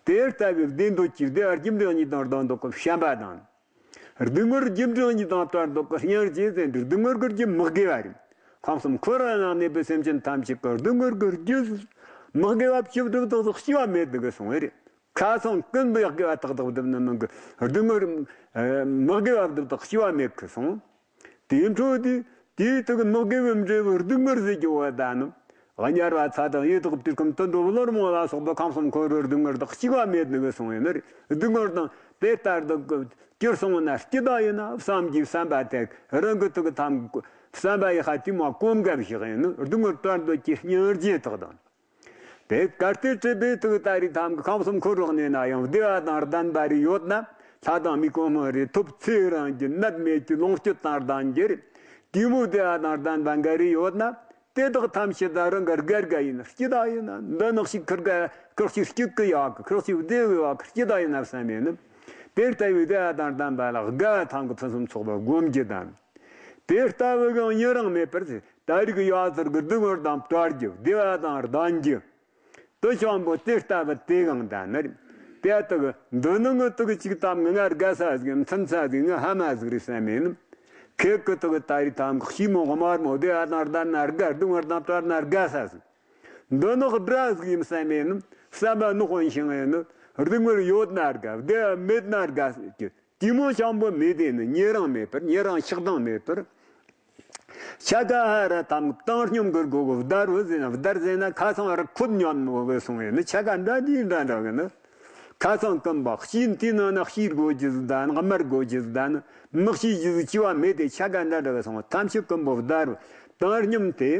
དེ་ལྟ་བུའི་བདེ་འདོད་ཀྱི་བདེ་བ་རྒྱུ་འབྲས་གཉིས་དང་ལྡན་འདོད་ཀྱི་བྱམས་པ་དང་། སྡུག་བསྔལ་རྒྱུ་འབྲས་གཉིས་དང་བྲལ་འདོད་ཀྱི་སྙིང་རྗེ་ཟེར་འདུག་སྡུག་བསྔལ་གྱི་རྒྱུ་མི་དགེ་བ་རེད། ཁམས་གསུམ་འཁོར་བ་ན་གནས་པའི་སེམས་ཅན་ཐམས་ཅད་ཀྱི་སྡུག་བསྔལ་གྱི་རྒྱུ་མི་དགེ་བ་བཅུ་དྲུག་དག་ཏུ་སྐྱེ་བ་མེད་དེ་གི་སོང་བས་རེད། ཁ་སང་ཀུན་པོ་ཡག་དགེ་བ་ཏག་ཏག་བསྒྲུབས་ནི་མིན་གི། སྡུག་བསྔལ་མི་དགེ་བ་བསྒྲུབས་དག་སྐྱེ་བ་མེད་གི་སོང་། དེའི་འཕྲོ་དེ་དེའི་དག་མི་དགེ་བའི་འབྲས་བུ་སྡུག་བསྔལ་ཟེར་གྱི་བ་ད་ནི། དམྱལ་བ་ཚ་དང་ཡི་དྭགས་དུས་ཁམས་དུད་འགྲོ་ལོ་རྨོངས་ལ་སོགས་པ་ཁམས་གསུམ་འཁོར་བའི་སྡུག་བསྔལ་དག་སྐྱེ་བ་མེད་ནི་གི་སོང་བས་ནི། སྡུག་བསྔལ་དང་དེ་ལྟར་དག་གི་གྱུར་སོང་ན་སྐྱིད་ད་ཡིན་ན་བསམ་གྱི་བསམ་པ་དེ་རང་གི་དག་ཐམ་བསམ་པ་ཡི་ཁ་དེ་མ་གོམས་འགའ་བཞག་ཡིན་ནི། སྡུག་བསྔལ་བྲལ་འདོད་ཀྱི་སྙིང་རྗེ་དག་དང་། དེ་གལ་ཏེ་སྲིད་པའི་དུས་ད་རེས་ཐམ་གི་ཁམས་གསུམ་འཁོར་བའི་གནས་ན་ཡང་བདེ་བ་དང་ལྡན་པ་རེ་ཡོད་ན། ལྷ་དང་མིའི་གོ་འཕང་རེ་ཐོབ། ཚེ་རིང་རྒྱུ་ནད་མེད་རྒྱུ་ལོངས་སྤྱོད་དང་ལྡན་རྒྱུ་རེ། དེ་མོ་བདེ་བ་དང་ལྡན་པ་འགའ་རེ་ཡོད་ན། དེ་དག་ཐམས་ཅད་ད་རང་གི་དགའ་དགའ་ཡིན་ན། སྐྱིད་ད་ཡིན་ན། འདི་ནག་ཞིག་ཁུར་དགའ་ཁུར་ཞིག་སྐྱིད་གི་ཡག་གི་ཁུར་ཞིག་བདེ་བའི་བ་གི་སྐྱིད་ད་ཡིན་ན་བསམ་ཡིན་ནི། དེ་ལྟ་བུའི་བདེ་བ་དང་ལྡན་པ་ལ་དགའ་བ་ཐམ་གི་ཕུན་སུམ་ཚོགས་པ་སྒོམ་རྒྱུ་དང་། དེ་ལྟ་བུ་གང་ཡི་རང་མེད་པར་ཟེར། ད་རིག་ཡ་ཟུར་གི་སྡུག་བསྔལ་དང་བྲལ་རྒྱུ། བདེ་བ་དང་ལྡན་རྒྱུ། དུ་ཅང་པོ་དེ་ལྟ་བུ་དེ་གང་ད་ནི། དེ་དག་འདི་ནི་ངི་དུག་ཅིག་དམ་ངི་ང་དགའ་ས་ཟིག་མཚུན་ས་ཟིག་ངི་ཧ་མ་ཟིག་རེད་བསམ་མེད་ནི། ཁེ་ཀི་དག་ད་རིག་ཐམ་གི་ཤི་མོ་དམར་མོ་བདེ་བ་དང་ལྡན་ན་དགའ། སྡུག་བསྔལ་དང་བྲལ་ན་དགའ་ས་ཟིག་འདི་ནི་དགྲ་ཟིག་ཡིན་བསམ་མེད་ནི། བསམ་པ་ནོག་ཧོན་ཤིང་ཡིན་ནི། སྡུག་བསྔལ་ཡོད་ན་དགའ། བདེ་བ་མེད་ན་དགའ་ཟེར་གི། དེ་མོ་ཅང་པོ་མེད་དེ་ནི། ཉེ་རང་མེད་པར། ཉེ་རང་ཆགས་སྡང་མེད་པར། ཆ་ག་ཧ་ར་དམ་བཏང་སྙོམས་གི་སྒོ་གི་བརྡར་བུ་ཟེར་ན། བརྡར་ཟེར་ན་ཁ་སང་ར་ཁོད་ཉོན་མོ་གི་སོང་ཡོད་ནི། ཆ་ག་འདྲ་འདི་འདྲ་འདྲ་གི་ནི། ཁ་སང་ཀུན་པ་ཤིན་ཏེ་ནང་ན་ཤིར་དགོས་ཀྱི་ཟིག་དང་དམར་དགོས་ཀྱི་ཟིག་དང་མི་ཤིས་ཀྱི་ཟིག་ཅི་བ་མེད་དེ། ཆ་ག་འདྲ་འདྲ་གི་སོང་། ཐམས་ཅད་ཀུན་པོ་བརྡར་བུ་བཏང་སྙོམས་དེ།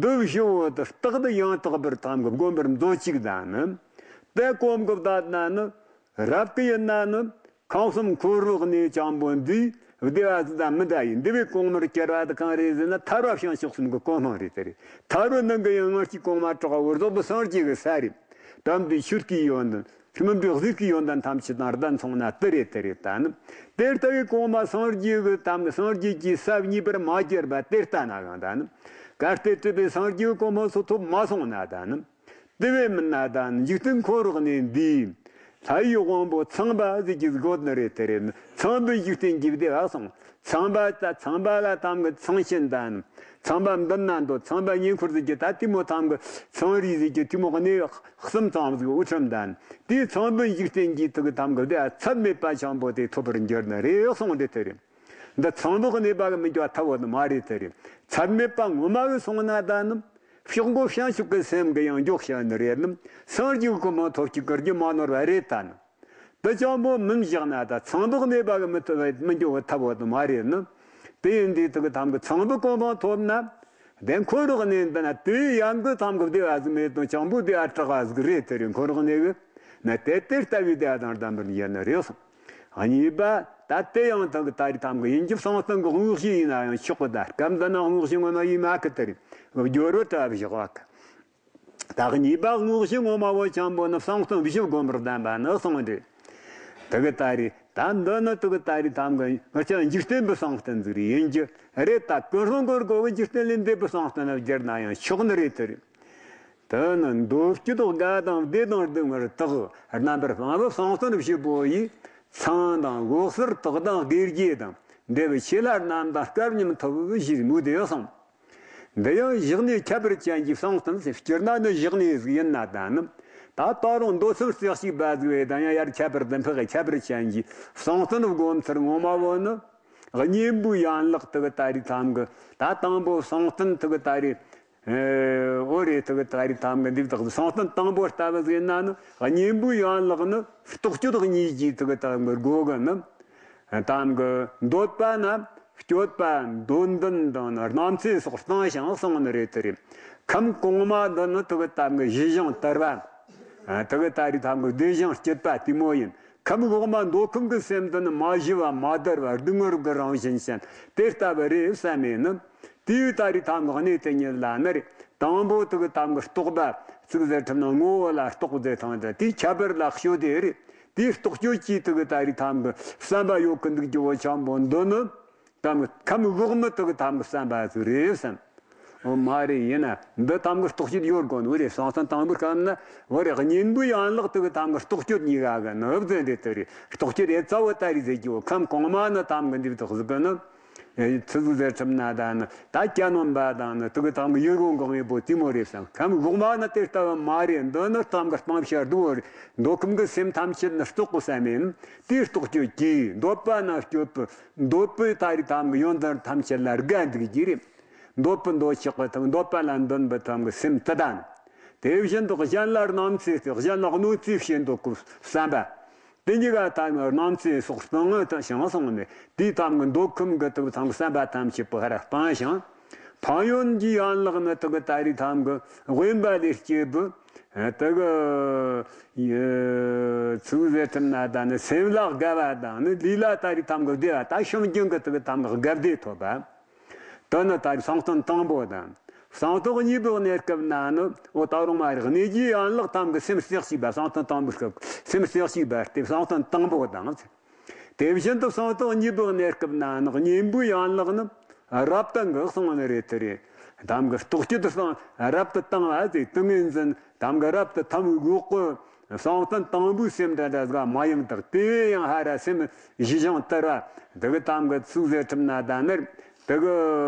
འདི་བཞི་བོ་དེ་རྟག་ཏུ་ཡང་དག་པར་དམ་གི་སྒོམ་པར་མཛོད་ཅིག་དང་ནི། དེ་གོམས་གི་བསྡད་ན་ནི། རབ་ཏུ་ཡིན་ན་ནི། ཁམས་གསུམ་འཁོར་བའི་གནས་ཅང་པོ་འདི་བདེ་བ་ཟིག་དང་མི་འདྲ་ཡིན། འདི་བའི་གོང་མར་གྱུར་བ་དེ་གང་རེད་ཟེར་ན། ཐར་བ་བྱང་ཕྱོགས་གསུམ་གི་གོ་འཕང་རེད། དེ་རེད། ཐར་བའི་ནང་གི་ཡང་སྔར་གྱི་གོང་མ་གྲགས་བོ་རྫོགས་པའི་སངས་རྒྱས་ཀྱི་ས་རེད། དམ་དུ་ཆོས་ཀྱི་ཡོན་ཏན། སྨིན་པའི་གཟུགས་ཀྱི་ཡོན་ཏན་ཐམས་ཅད་དང་ལྡན་སོང་ན་དེ་རེད། དེ་རེད། ད་ནི། དེ་ལྟ་བུའི་གོང་མ་སངས་རྒྱས་ཀྱི་དམ། སངས་རྒྱས་ཀྱི་ས་གཉིས་པར་མ་གྱུར་པ་དེ་ལྟ་ན་ཡང་ད་ནི། གལ་ཏེ་སྲིད་པའི་སངས་རྒྱས་ཀྱི་གོ་འཕང་སོགས་ཐོབ་མ་སོང་ན་ད་ནི། དེ་བས་མིན་ན་ད་ནི་འཇིག་རྟེན་འཁོར་བའི་གནས་འདིའི་ལྷ་ཡི་དབང་པོ་ཚངས་པ་ཟེར་གྱི་དགོས་ནི་རེད། དེ་རེད། ཚངས་པའི་འཇིག་རྟེན་གྱི་བདེ་བ་སོང་། ཚངས་པ་ད་ཚངས་པ་ལ་དམ་གི་ཚངས་ཆེན་དང་། ཚངས་པ་མདུན་ན་འདོད། ཚངས་པ་ཉེ་འཁོར་ཟེར་གྱི་ད་དེ་མོ་དམ་གི་ཚངས་རིས་ཟེར་གྱི་དེ་མོ་གནས་གསུམ་ཙམ་ཟིག་དབུ་ཁྲིམས་དང་། དེའི་ཚངས་པའི་འཇིག་རྟེན་གྱི་ཐུག་གི་དམ་གི་བདེ་བ་ཚད་མེད་པ་ཆེན་པོ་དེ་ཐོབ་པར་འགྱུར་ནི་རེད་གསུངས་ཏེ། དེ་རེད། འདི་ཚངས་པའི་གནས་པ་གི་མི་འགྱུར་བ་ཐབས་བོ་ནི་མ་རེད། དེ་རེད། ཚད་མེད་པ་ངོ་མ་གི་སོང་ན་ད་ནི། ཕྱོགས་འགོ་བྱང་ཆུབ་ཀྱི་སེམས་ཀྱི་ཡང་མགྱོགས་བྱ་ནི་རེད་ནི། སངས་རྒྱས་ཀྱི་གོ་འཕང་ཐོབ་ཀྱི་གི་རྒྱུ་མ་ནོར་བ་རེད། ད་ནི། དེ་ཅང་པོ་མིན་བཞག་ན་ད་ཚངས་པའི་གནས་པ་གི་མི་ཐུབ་པ་མི་འགྱུར་བའི་ཐབས་བོ་དུ་མ་རེད་ནི། དེ་ཡིན་དུས་དུ་གི་ཐམ་གི་ཚངས་པའི་གོ་འཕང་ཐོབ་ན། དེ་འཁོར་བའི་གནས་འདི་ན་དེའི་ཡང་གི་ཐམ་གི་བདེ་བ་ཟིག་མེད་དང་ཅང་པོ་བདེ་བ་དྲག་པ་ཟིག་རེད། དེ་རེད། འཁོར་བའི་གནས་གི་ན་དེ་དེ་ལྟ་བུའི་བདེ་བ་དང་ལྡན་པར་ཡོད་ནི་རེད་གསུངས། གཉིས་པ་ད་དེ་ཡང་དག་ད་རེས་ཐམ་གི་ཡིན་གྱི་བསམ་གཏན་གྱི་དངོས་གཞི་ཡིན་ན་ཡང་ཆོག་གི། ད་སྐབས་འདི་ན་དངོས་གཞི་ངོ་མ་ཡིན་མ་གི་དེ་རེད། སྦྱོར་བ་གྲྭ་བཞག་པ་གི། ད་གཉིས་པ་དངོས་གཞི་ངོ་མ་བོ་ཆེན་པོ་ནི་བསམ་གཏན་བཞི་བསྒོམ་པར་གདམས་པ་ནི་གསུངས་རེད། དེ་གི་ད་རེས་ད་འདི་ནི་དེ་གི་ད་རེས་ཐམ་གི་ང་ཅག་འཇིག་རྟེན་པའི་བསམ་གཏན་ཟིག་རེད། ཡིན་གྱི་རེད། ད་ཀུན་སློང་གི་སྒོ་གི་འཇིག་རྟེན་ལས་འདས་པའི་བསམ་གཏན་ལ་བསྒྱུར་ན་ཡང་ཆོག་ནི་རེད། དེ་རེད། དེ་ནི་མདོ་སྤྱོད་དགའ་དང་བདེ་དང་སྡུག་བསྔལ་དག། རྣམ་པར་སྤངས་པའི་བསམ་གཏན་བཞི་པོ་ཡིས། ཚངས་དང་འོད་ཟེར་དག་དང་དགེ་རྒྱས་དང་། འབྲས་བུ་ཆེ་ལ་རྣམས་དང་སྐལ་མཉམ་ཐོབ་ཞེས་མོས་ཏེ་གསུངས། འདི་ཡང་བཞག་ནས་ཁྱད་པར་ཅན་གྱི་བསམ་གཏན་ཟེར། སྤྱིར་ན་ནི་བཞག་ནས་ཟིག་ཡིན་ན་ད་ནི། ད་ད་རུང་མདོ་སེམས་རྩེ་གཅིག་པ་ཟིག་བས་ད་ཡང་ཡར་ཁྱད་པར་འདི་འཕགས་ཁྱད་པར་ཅན་གྱི་བསམ་གཏན་སྒོམ་ཚུལ་ངོ་མ་བོ་ནི། གཉེན་པོའི་ཡན་ལག་དེ་གི་ད་རེས་ཐམ་གི་ད་དང་པོ་བསམ་གཏན་དེ་གི་ད་རེས། ཨེ། འོ་རེད། དེ་གི་ད་རེས་ཐམ་གི་འདི་དག་བསམ་གཏན་དང་པོ་ལྟ་བུ་ཟེར་ན་ནི་གཉེན་པོའི་ཡན་ལག་ནི་རྟོག་དཔྱོད་གཉིས་ཀྱི་དེ་གི་ཐམ་གི་སྒོ་གི་ནི། ཐམ་གི་འདོད་པ་ན་སྤྱོད་པ་འདོད་འདུན་དང་ནི་རྣམ་འཚེ་སོགས་སྤངས་ཤིང་གསུངས་ནི་རེད། དེ་རེད། ཁམས་གོང་མ་འདི་ནི་དེ་གི་ཐམ་གི་ཞི་ཞིང་དུལ་བ། དེ་གི་ད་རེས་ཐམ་གི་བདེ་ཞིང་སྐྱིད་པ་དེ་མོ་ཡིན། ཁམས་འོག་མ་འདོད་ཁམས་ཀྱི་སེམས་འདི་ནི་མ་ཞི་བ་མ་དར་བ་སྡུག་བསྔལ་གྱི་རང་བཞིན་ཅན་དེ་ལྟ་བུ་རེད་བསམ་མེད་ནི། དེའི་ད་རེས་ཐམ་གི་གནས་དེ་ཉིད་ལ་ནི་རེད། དང་པོ་དེ་གི་ཐམ་གི་རྟོག་པ་ཚིག་ཟེར་ཁྲིམས་ན་ངོ་བོ་ལ་རྟོག་ཟེར་ཐང་དེ་དེའི་ཁྱད་པར་ལ་ཤོད་དེ་རེད། དེའི་རྟོག་དཔྱོད་ཀྱིས་དེ་གི་ད་རེས་ཐམ་གི་བསམ་པ་ཡོད་གི་འདུག་རྒྱུ་བོ་ཆེན་པོ་འདི་ནི། ཐམ་གི་ཁམས་འོག་མ་དེ་གི་ཐམ་གི་བསམ་པ་ཟིག་རེད་བསམ། འོ་མ་རེད། ཡིན་ན་འདི་ཐམ་གི་རྟོག་དཔྱོད་ཡོད་དགོས་ནི་རེད། བསམ་གཏན་དང་པོའི་སྐབས་ན་འོ་རེད། གཉེན་པོའི་ཡན་ལག་དེ་གི་ཐམ་གི་རྟོག་དཔྱོད་གཉིས་ཀ་གི་ནི་བཟོས་འདི་དེ་རེད། རྟོག་དཔྱོད་ཨེ་རྩ་བོ་ད་རེས་ཟེར་རྒྱུ་བོ་ཁམས་གོང་མ་ནི་ཐམ་གི་འདི་དག་ཟིག་གི་ནི། ཨེ། ཚིག་ཟེར་ཁྲིམས་ན་ད་ནི་ད་གྱ་ནོམ་པ་དང་ནི་དེ་གི་ཐམ་གི་ཡུལ་གོ་འགོག་མེད་པོ་དེ་མོ་རེད་བསམ། ཁམས་འོག་མ་ནི་དེ་ལྟ་བུ་མ་རེད། འདི་ནི་ཐམ་གི་སྤང་བྱ་སྡུག་བོ་རེད། འདོད་ཁམས་གི་སེམས་ཐམས་ཅད་ནི་རྟོག་གོ་བསམ་མེད་ནི། དེའི་རྟོག་དཔྱོད་ཀྱིས་འདོད་པ་ན་སྤྱོད་པའི། འདོད་པའི་ད་རེས་ཐམ་གི་ཡོན་ཏན་ཐམས་ཅད་ལ་དགའ་འདུག་རྒྱུ་རེད། འདོད་པ་འདོད་ཆགས་པ་དང་འདོད་པ་ལ་འདུན་པ་ཐམ་གི་སེམས་དེ་དང་། དེ་བཞིན་དུ་གཞན་ལ་རྣམ་འཚེ་སྟེ་གཞན་ལ་གནོད་འཚེ་བྱེད་འདོད་ཀྱི་བསམ་པ། དེ་གཉིས་ཀ་ཐམ་གི་རྣམ་འཚེ་སོགས་སྤང་ངོ་དང་ཞིང་སོང་ནས་དེའི་ཐམ་གི་འདོད་ཁམས་གི་དུ་ཐམ་གི་བསམ་པ་ཐམས་ཅད་པོ་ཧ་ར་སྤངས་ཤིང་། ཕན་ཡོན་གྱི་ཡན་ལག་ནི་དེ་གི་ད་རེས་ཐམ་གི་དབེན་པ་ལས་སྐྱེས་པའི། དེ་གི་ཚིག་ཟེར་ཁྲིམས་ན་ད་ནི་སེམས་ལ་དགའ་བ་དང་ནི་ལུས་ལ་ད་རེས་ཐམ་གི་བདེ་བ། ད་ཤུམ་རྒྱུན་གི་དེ་གི་ཐམ་གི་དགའ་བདེ་ཐོབ་པ། དེ་ནི་ད་རེས་བསམ་གཏན་དང་པོ་དང་། བསམ་གཏན་གཉིས་པའི་གནས་སྐབས་ན་ནི་འོ་ད་རུང་མ་རེད། གནས་ཀྱི་ཡན་ལག་ཐམ་གི་སེམས་རྩེ་གཅིག་པ། བསམ་གཏན་དང་པོའི་སྐབས་སེམས་རྩེ་གཅིག་པ་སྟེ་བསམ་གཏན་དང་པོ་དང་། དེ་བཞིན་དུ་བསམ་གཏན་གཉིས་པའི་གནས་སྐབས་ན་ནི་གཉེན་པོའི་ཡན་ལག་ནི་རབ་ཏུ་གི་གསུངས་ནི་རེད། དེ་རེད། ཐམ་གི་རྟོག་དཔྱོད་དུ་སོང་རབ་ཏུ་བཏང་བ་ཟེར། ཏིང་ངེ་འཛིན་ཐམ་གི་རབ་ཏུ་ཐམ་གི་འོག་གི་བསམ་གཏན་དང་པོའི་སེམས་འདྲ་འདྲ་ཟིག་མ་ཡིན་དག། དེ་བས་ཡང་ཧ་ར་སེམས་ཞི་ཞིང་དུལ་བ། དེ་གི་ཐམ་གི་ཚིག་ཟེར་ཁྲིམས་ན་ད་ནི་དེ་གི་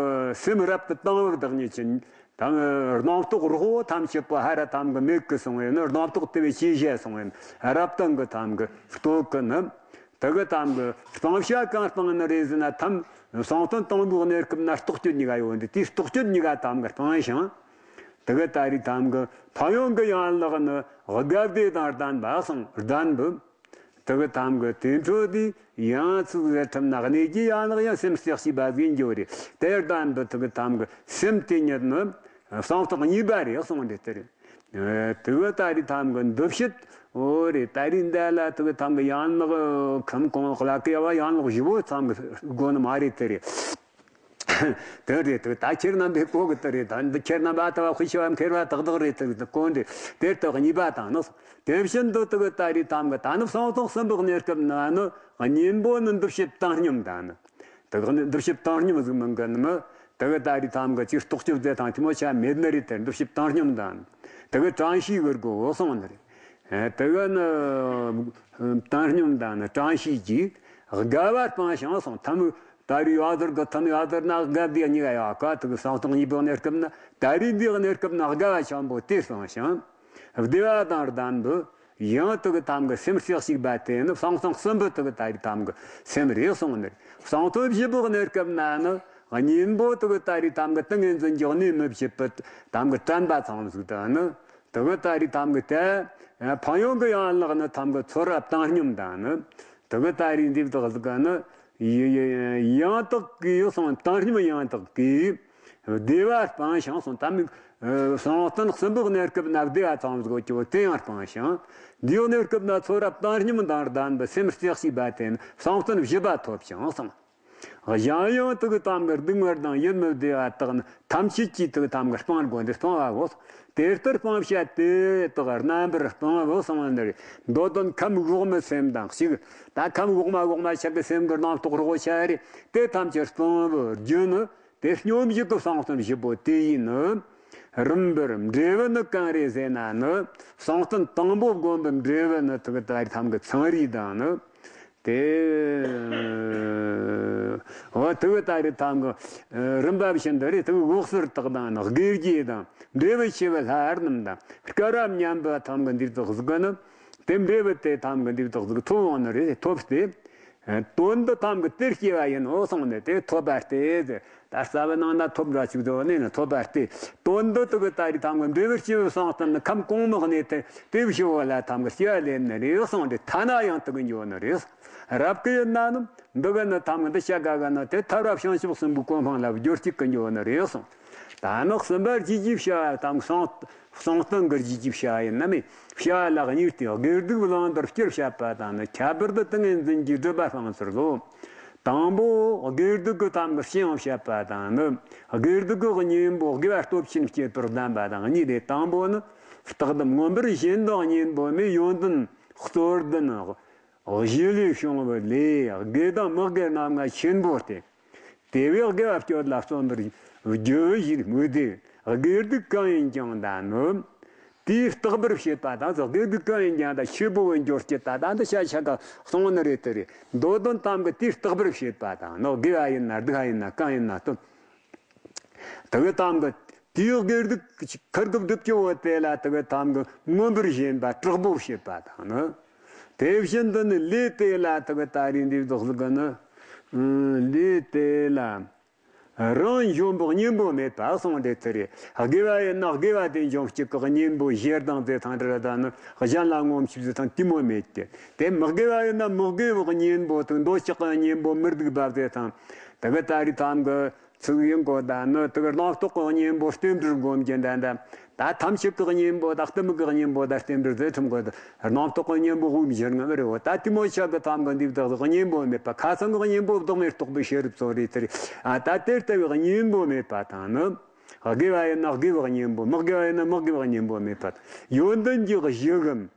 སེམས་རབ་ཏུ་བཏང་བ་བདག་ཉིད་ཀྱི། ཐམ་གི་རྣམ་རྟོག་རོ་ཐམས་ཅད་པོ་ཧ་ར་ཐམ་གི་མེད་གི་སོང་བས་ནི་རྣམ་རྟོག་དེ་བས་ཇེ་ཞན་སོང་བས་རབ་ཏུ་གི་ཐམ་གི་རྟོག་གི་ནི། དེ་གི་ཐམ་གི་སྤང་བྱ་གང་སྤང་ནི་རེད་ཟེར་ན། ཐམ་བསམ་གཏན་དང་པོའི་གནས་སྐབས་ན་རྟོག་དཔྱོད་གཉིས་ཀ་ཡོད་འདི། དེའི་རྟོག་དཔྱོད་གཉིས་ཀ་ཐམ་གི་སྤངས་ཤིང་། དེ་གི་ད་རེས་ཐམ་གི་ཕན་ཡོན་གི་ཡན་ལག་ནི་དགའ་བདེ་དང་ལྡན་པ་སོང་ལྡན་པ། དེ་གི་ཐམ་གི་དེ་འཕྲོ་དེ་ཡང་ཚིག་ཟེར་ཁྲིམས་ན་གནས་ཀྱི་ཡན་ལག་ཡང་སེམས་རྩེ་གཅིག་པ་ཟིག་འགྱོ་རེད། དེ་ལྡན་པའི་དེ་གི་ཐམ་གི་སེམས་དེ་ཉིད་ནི་བསམ་གཏན་གཉིས་པ་རེད་གསུངས་འདི་དེ་རེད། དེ་གི་ད་རེས་ཐམ་གི་འདུ་བྱེད། འོ་རེད། ད་རེས་འདི་ལ་དེ་གི་ཐམ་གི་ཡན་ལག་ཁམས་གོང་ལ་ཀ་བ་ཡན་ལག་བཞི་བོ་ཐམ་གི་དགོས་ནི་མ་རེད། དེ་རེད། དེ་རེད། དེ་ད་ཁྱེད་རྣམ་པས་གོ་གི་དེ་རེད། ད་འདི་ཁྱེད་རྣམ་པ་ལྟ་བ་དཔེ་ཆ་བ་མཁས་པ་དག་དག་རེད། དེ་གོ་འདི་དེ་ལྟ་གཉིས་པ་དང་ནི། དེ་བཞིན་དུ་དེ་གི་ད་རེས་ཐམ་གི་ད་ནི་བསམ་གཏན་གསུམ་པའི་གནས་སྐབས་ན་ནི་གཉེན་པོ་ནི་འདུ་བྱེད་བཏང་སྙོམས་དང་ནི། དེ་གི་ནི་འདུ་བྱེད་བཏང་སྙོམས་ཟིག་མིན་གི་ནི་མི། དེ་གི་ད་རེས་ཐམ་གི་ཅིག་རྟོག་དཔྱོད་མཛད་སྟངས་དེ་མོ་ཆ་མེད་ནི་རེད། དེ་འདུ་བྱེད་བཏང་སྙོམས་དང་། དེ་གི་དྲན་ཤེས་གི་སྒོ་བོ་སོང་ནི་རེད། དེ་གི་ནི་བཏང་སྙོམས་དང་ནི་དྲན་ཤེས་ཀྱིས་དགའ་བ་སྤངས་ཤིང་སོང་། ཐམ་ད་རེས་ཡ་དར་གི་ཐམ་ཡ་དར་ན་དགའ་བདེ་གཉིས་ཀ་ཡོད་ག། དེ་གི་བསམ་གཏན་གཉིས་པའི་གནས་སྐབས་ན་ད་རེས་འདིའི་གནས་སྐབས་ན་དགའ་བ་ཆེན་པོ་དེ་སྤངས་ཤིང་། བདེ་བ་དང་ལྡན་པའི། ཡང་དེ་གི་ཐམ་གི་སེམས་རྩེ་གཅིག་པ་དེ་ནི་བསམ་གཏན་གསུམ་པོ་དེ་གི་ད་རེས་ཐམ་གི་སེམས་རེད་གསུངས་ནི། བསམ་གཏན་བཞི་པོའི་གནས་སྐབས་ན་ནི་གཉེན་པོ་དེ་གི་ད་རེས་ཐམ་གི་ཏིང་ངེ་འཛིན་གྱི་གནས་མི་བྱེད་པའི་ཐམ་གི་དྲན་པ་ཚང་ཟིག་དང་ནི། དེ་གི་ད་རེས་ཐམ་གི་དེ་ཕན་ཡོན་གི་ཡན་ལག་ནི་ཐམ་གི་ཚོར་བ་བཏང་སྙོམས་དང་ནི། དེ་གི་ད་རེས་འདི་བདག་ཟིག་ག་ནི་ཡང་དག་གིས་སོང་བཏང་སྙོམས་ཡང་དག་གིས། བདེ་བ་སྤངས་ཤིང་གསུངས། ད་མིག་གསང་སྟེ་གསུམ་པོའི་གནས་སྐབས་ན་བདེ་བ་ཙམ་ཟིག་ཡོད་ཀྱི་བོ་དེ་ཡང་སྤངས་ཤིང་། འདིའི་གནས་སྐབས་ན་ཚོར་བ་བཏང་སྙོམས་དང་ལྡན་པའི་སེམས་རྩེ་གཅིག་པ་དེ་ནི་གསང་སྟེ་བཞི་པ་ཐོབ་ཅིང་གསུངས། གཞན་ཡང་དེ་གི་ཐམ་གི་སྡུག་བསྔལ་དང་ཡིད་མི་བདེ་བ་དག་ནི་ཐམས་ཅད་ཀྱིས་དེ་གི་ཐམ་གི་སྤང་དགོས་འདི་སྤང་བའོ། དེ་ལྟར་སྤང་བྱ་དེ་དག་རྣམ་པར་སྤང་བའོ་གསུངས་ནི་རེད། འདོད་དོན་ཁམས་འོག་མའི་སེམས་དང་གཅིག། ད་ཁམས་འོག་མ་འོག་མ་ཆགས་ཀྱི་སེམས་ཀྱི་རྣམ་རྟོག་རོ་ཆ་རེད། དེ་ཐམས་ཅད་སྤང་བའི་རྒྱུ་ནི་དེ་སྙོམས་འཇུག་གི་གསང་སྟེ་བཞི་པོ་དེ་ཡིས་ནི། རིམ་པར་འབྲས་བུ་ནི་གང་རེད་ཟེར་ན་ནི། གསང་སྟེ་དང་པོ་བསྒོམས་པའི་འབྲས་བུ་ནི་དེ་གི་ད་རེས་ཐམ་གི་ཚངས་རིས་དང་ནི། དེ། འོ་དེ་གི་ད་རེས་ཐམ་གི་རིམ་པ་བཞིན་དུ་རེད། དེ་གི་འོག་ཟུར་དག་དང་ནི་དགེ་རྒྱས་དང་འབྲས་བུ་ཆེ་བའི་ལྷ་རྣམས་དང་སྐལ་བ་མཉམ་པ་ཐམ་གི་འདི་དག་ཟིག་གི་ནི། དེ་འབྲས་བུ་དེ་ཐམ་གི་འདི་དག་ཟིག་ཐོབ་འོང་ནི་རེད། ཐོབ་སྟེ། དོན་འདི་ཐམ་གི་དེར་སྐྱེ་བ་ཡིན་ནོ་གསུངས་ནས་དེ་ཐོབ་པ་སྟེ། ད་རྩ་བའི་ནང་ན་ཐོབ་འདྲ་ཅིག་འདུག་ནས་ནི་ཐོབ་པ་སྟེ། དོན་འདི་དེ་གི་ད་རེས་ཐམ་གི་འབྲས་བུ་སྐྱེ་བའི་གསང་སྟེ་ནི་ཁམས་གོང་མའི་གནས་དེ་དེ་བཞི་བོ་ལ་ཐམ་གི་སྐྱེ་བ་ལེན་ནི་རེད་གསུངས་ཏེ། ཐ་ན་ཡང་དེ་གི་འགྱོ་ནི་རེད། རབ་གི་ཡིན་ན་ནི་འདི་གི་ནི་ཐམ་གི་འདི་བྱ་དགའ་གི་ནི་དེ་ཐར་བ་བྱང་ཆུབ་གསུམ་པོའི་གོ་འཕང་ལ་བསྒྱུར་བཅུག་གི་འགྱོ་ནི་རེད་གསུངས། ད་ནི་གསུམ་པར་རྒྱས་ཀྱི་བྱ་བ་དང་གསང་གསང་སྟེ་གི་རྒྱས་ཀྱི་བྱ་བ་ཡིན་ན་མེད། བྱ་བ་ལ་གཉིས་ཏེ། དགེ་སྡིག་བླང་དོར་སྤྱིར་བཤད་པ་དང་ནི། ཁྱད་པར་དུ་ཏིང་ངེ་འཛིན་གྱི་སྒྲིབ་པ་སྤང་ཚུལ་ལོ། དང་པོ་དགེ་སྡིག་གི་ཐམ་གི་སྤྱི་ཡང་བཤད་པ་དང་ནི། དགེ་སྡིག་གི་གཉེན་པོ་དགེ་བ་སྟོབས་ཆེན་སྐྱེད་པར་གདམས་པ་དང་གཉིས་ཏེ། དང་པོ་ནི་བཏགས་སྡོམ་མངོན་པར་བྱེད་དང་གཉེན་པོ་མེད། ཡོན་ཏན་གཙོར་ལྡན་གཞི་ལས་བྱུང་བའི་ལས། དགེ་དང་མི་དགེ་རྣམ་ལྔ་ཆེན་པོ་སྟེ། དེ་བས་དགེ་བ་སྤྱོད་ལ་བརྩོན་པར་བགྱི་ཞེས་སྨོས་ཏེ། དགེ་སྡིག་གང་ཡིན་ཀྱང་ད་ནི། དེའི་བརྟག་པར་བྱེད་པ་དང་། དགེ་སྡིག་གང་ཡིན་ཀྱང་ད་ཆེ་བོ་བའི་འབྱོར་སྤྱད་ད་ད་འདི་ཤ་ཆ་ག་གསུངས་ནི་རེད། དེ་རེད། འདོད་དོན་ཐམ་གི་དེའི་བརྟག་པར་བྱེད་པ་དང་ནི། དགེ་བ་ཡིན་ན་སྡིག་པ་ཡིན་ན་གང་ཡིན་ན་སྟོན། དེ་གི་ཐམ་གི་དེའི་དགེ་སྡིག་ཁུར་གི་སྒྲུབ་ཀྱི་བོ་དེ་ལ་དེ་གི་ཐམ་གི་མངོན་པར་ཞེན་པ་དྲག་པོ་བྱེད་པ་དང་ནི། དེ་བཞིན་དུ་ནི་ལས་དེ་ལ་དེ་གི་ད་རེས་འདི་བཟློག་ཟིག་གི་ནི། ལས་དེ་ལ་རང་འཇོམས་པའི་གཉེན་པོ་མེད་པ་གསུངས་ཏེ། དེ་རེད། དགེ་བ་ཡིན་ན་དགེ་བ་དེ་འཇོམས་བྱེད་ཀྱི་གཉེན་པོ་ཞེ་སྡང་ཟེར་ཐང་འདྲ་ད་ནི། གཞན་ལ་ངོམས་ཤིག་ཟེར་ཐང་དེ་མོ་མེད་དེ། དེ་མི་དགེ་བ་ཡིན་ན་མི་དགེ་བའི་གཉེན་པོ་དང་འདོད་ཆགས་ཀྱི་གཉེན་པོ་མི་སྡིག་པ་ཟེར་ཐང་། དེ་གི་ད་རེས་ཐམ་གི་ཚིག་ཡིན་གོ་ད་ནི། དེ་གི་རྣམ་རྟོག་གི་གཉེན་པོ་རྟེན་འབྲེལ་སྒོམ་གྱི་འདྲ་འདྲ། ད་ཐམས་ཅད་ཀྱི་གཉེན་པོ་ད་གཏི་མུག་གི་གཉེན་པོ་ད་རྟེན་འབྲེལ་ཟེར་ཐུབ་གོ་ད། རྣམ་རྟོག་གི་གཉེན་པོ་དབུགས་འབྱིན་ངམ་རེད་བོ། ད་དེ་མོ་ཆགས་གི་ཐམ་གི་འདི་བདག་གི་གཉེན་པོ་མེད་པ། ཁ་སང་གི་གཉེན་པོ་བདག་མེད་རྟོགས་པའི་ཤེས་རབ་ཚོ་རེད་དེ་རེད། ཨ་ད་དེ་ལྟ་བུའི་གཉེན་པོ་མེད་པ་དང་ནི། དགེ་བ་ཡིན་ན་དགེ་བའི་གཉེན་པོ། མི་དགེ་བ་ཡིན་ན་མི་དགེ་བའི་གཉེན་པོ་མེད་པ། ཡོན་ཏན་གྱི་གཞི་གམ།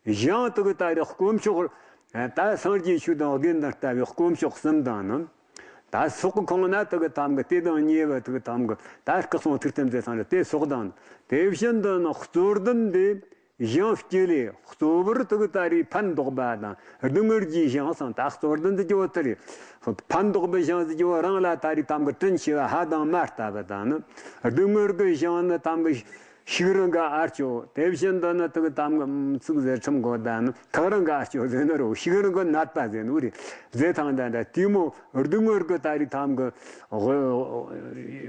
གཞན་དག་ད་རེས་དཀོན་མཆོག་ད་སངས་རྒྱས་ཆོས་དང་དགེ་འདུན་ལྟ་བུའི་དཀོན་མཆོག་གསུམ་དང་ནི། ད་སོགས་ཀྱི་ཁོངས་ན་དག་ཐམ་གི་དེ་དང་ཉེ་བའི་དག་ཐམ་གི་ད་སྐུ་གསུང་ཐུགས་རྟེན་ཟེར་ཚང་རེད། དེ་སོགས་དང་དེ་བཞིན་དུ་ནི་གཙོར་ལྡན་དེ་གཞན་སྐྱེ་ལས་གཙོ་བོར་དག་ད་རེས་ཕན་འདོགས་པ་དང་སྡུག་བསྔལ་གྱི་གཞན་གསང་། ད་གཙོར་ལྡན་དུ་གྱུར་པ་དེ་རེད། ཕན་འདོགས་པའི་གཞན་ཟེར་གྱི་བོ་རང་ལ་ད་རེས་ཐམ་གི་དྲིན་ཆེ་བ་ཕ་དང་མ་ལྟ་བུ་དང་ནི། སྡུག་བསྔལ་གྱི་གཞན་ནི་ཐམ་གི་ཤིག་རིང་གི་ཨ་ཅོ། དེ་བཞིན་དུ་ནི་དུ་གི་ཐམ་གི་ཚིག་ཟེར་ཁྲིམས་གོ་ད་ནི་ཐག་རིང་གི་ཨ་ཅོ་ཟེར་ནི་རོ། ཤིག་རིང་གི་ནད་པ་ཟེར་ནི་རེད། ཟེར་ཐང་ད་འདྲ་དེ་མོ་སྡུག་བསྔལ་གྱི་ད་རེས་ཐམ་གི་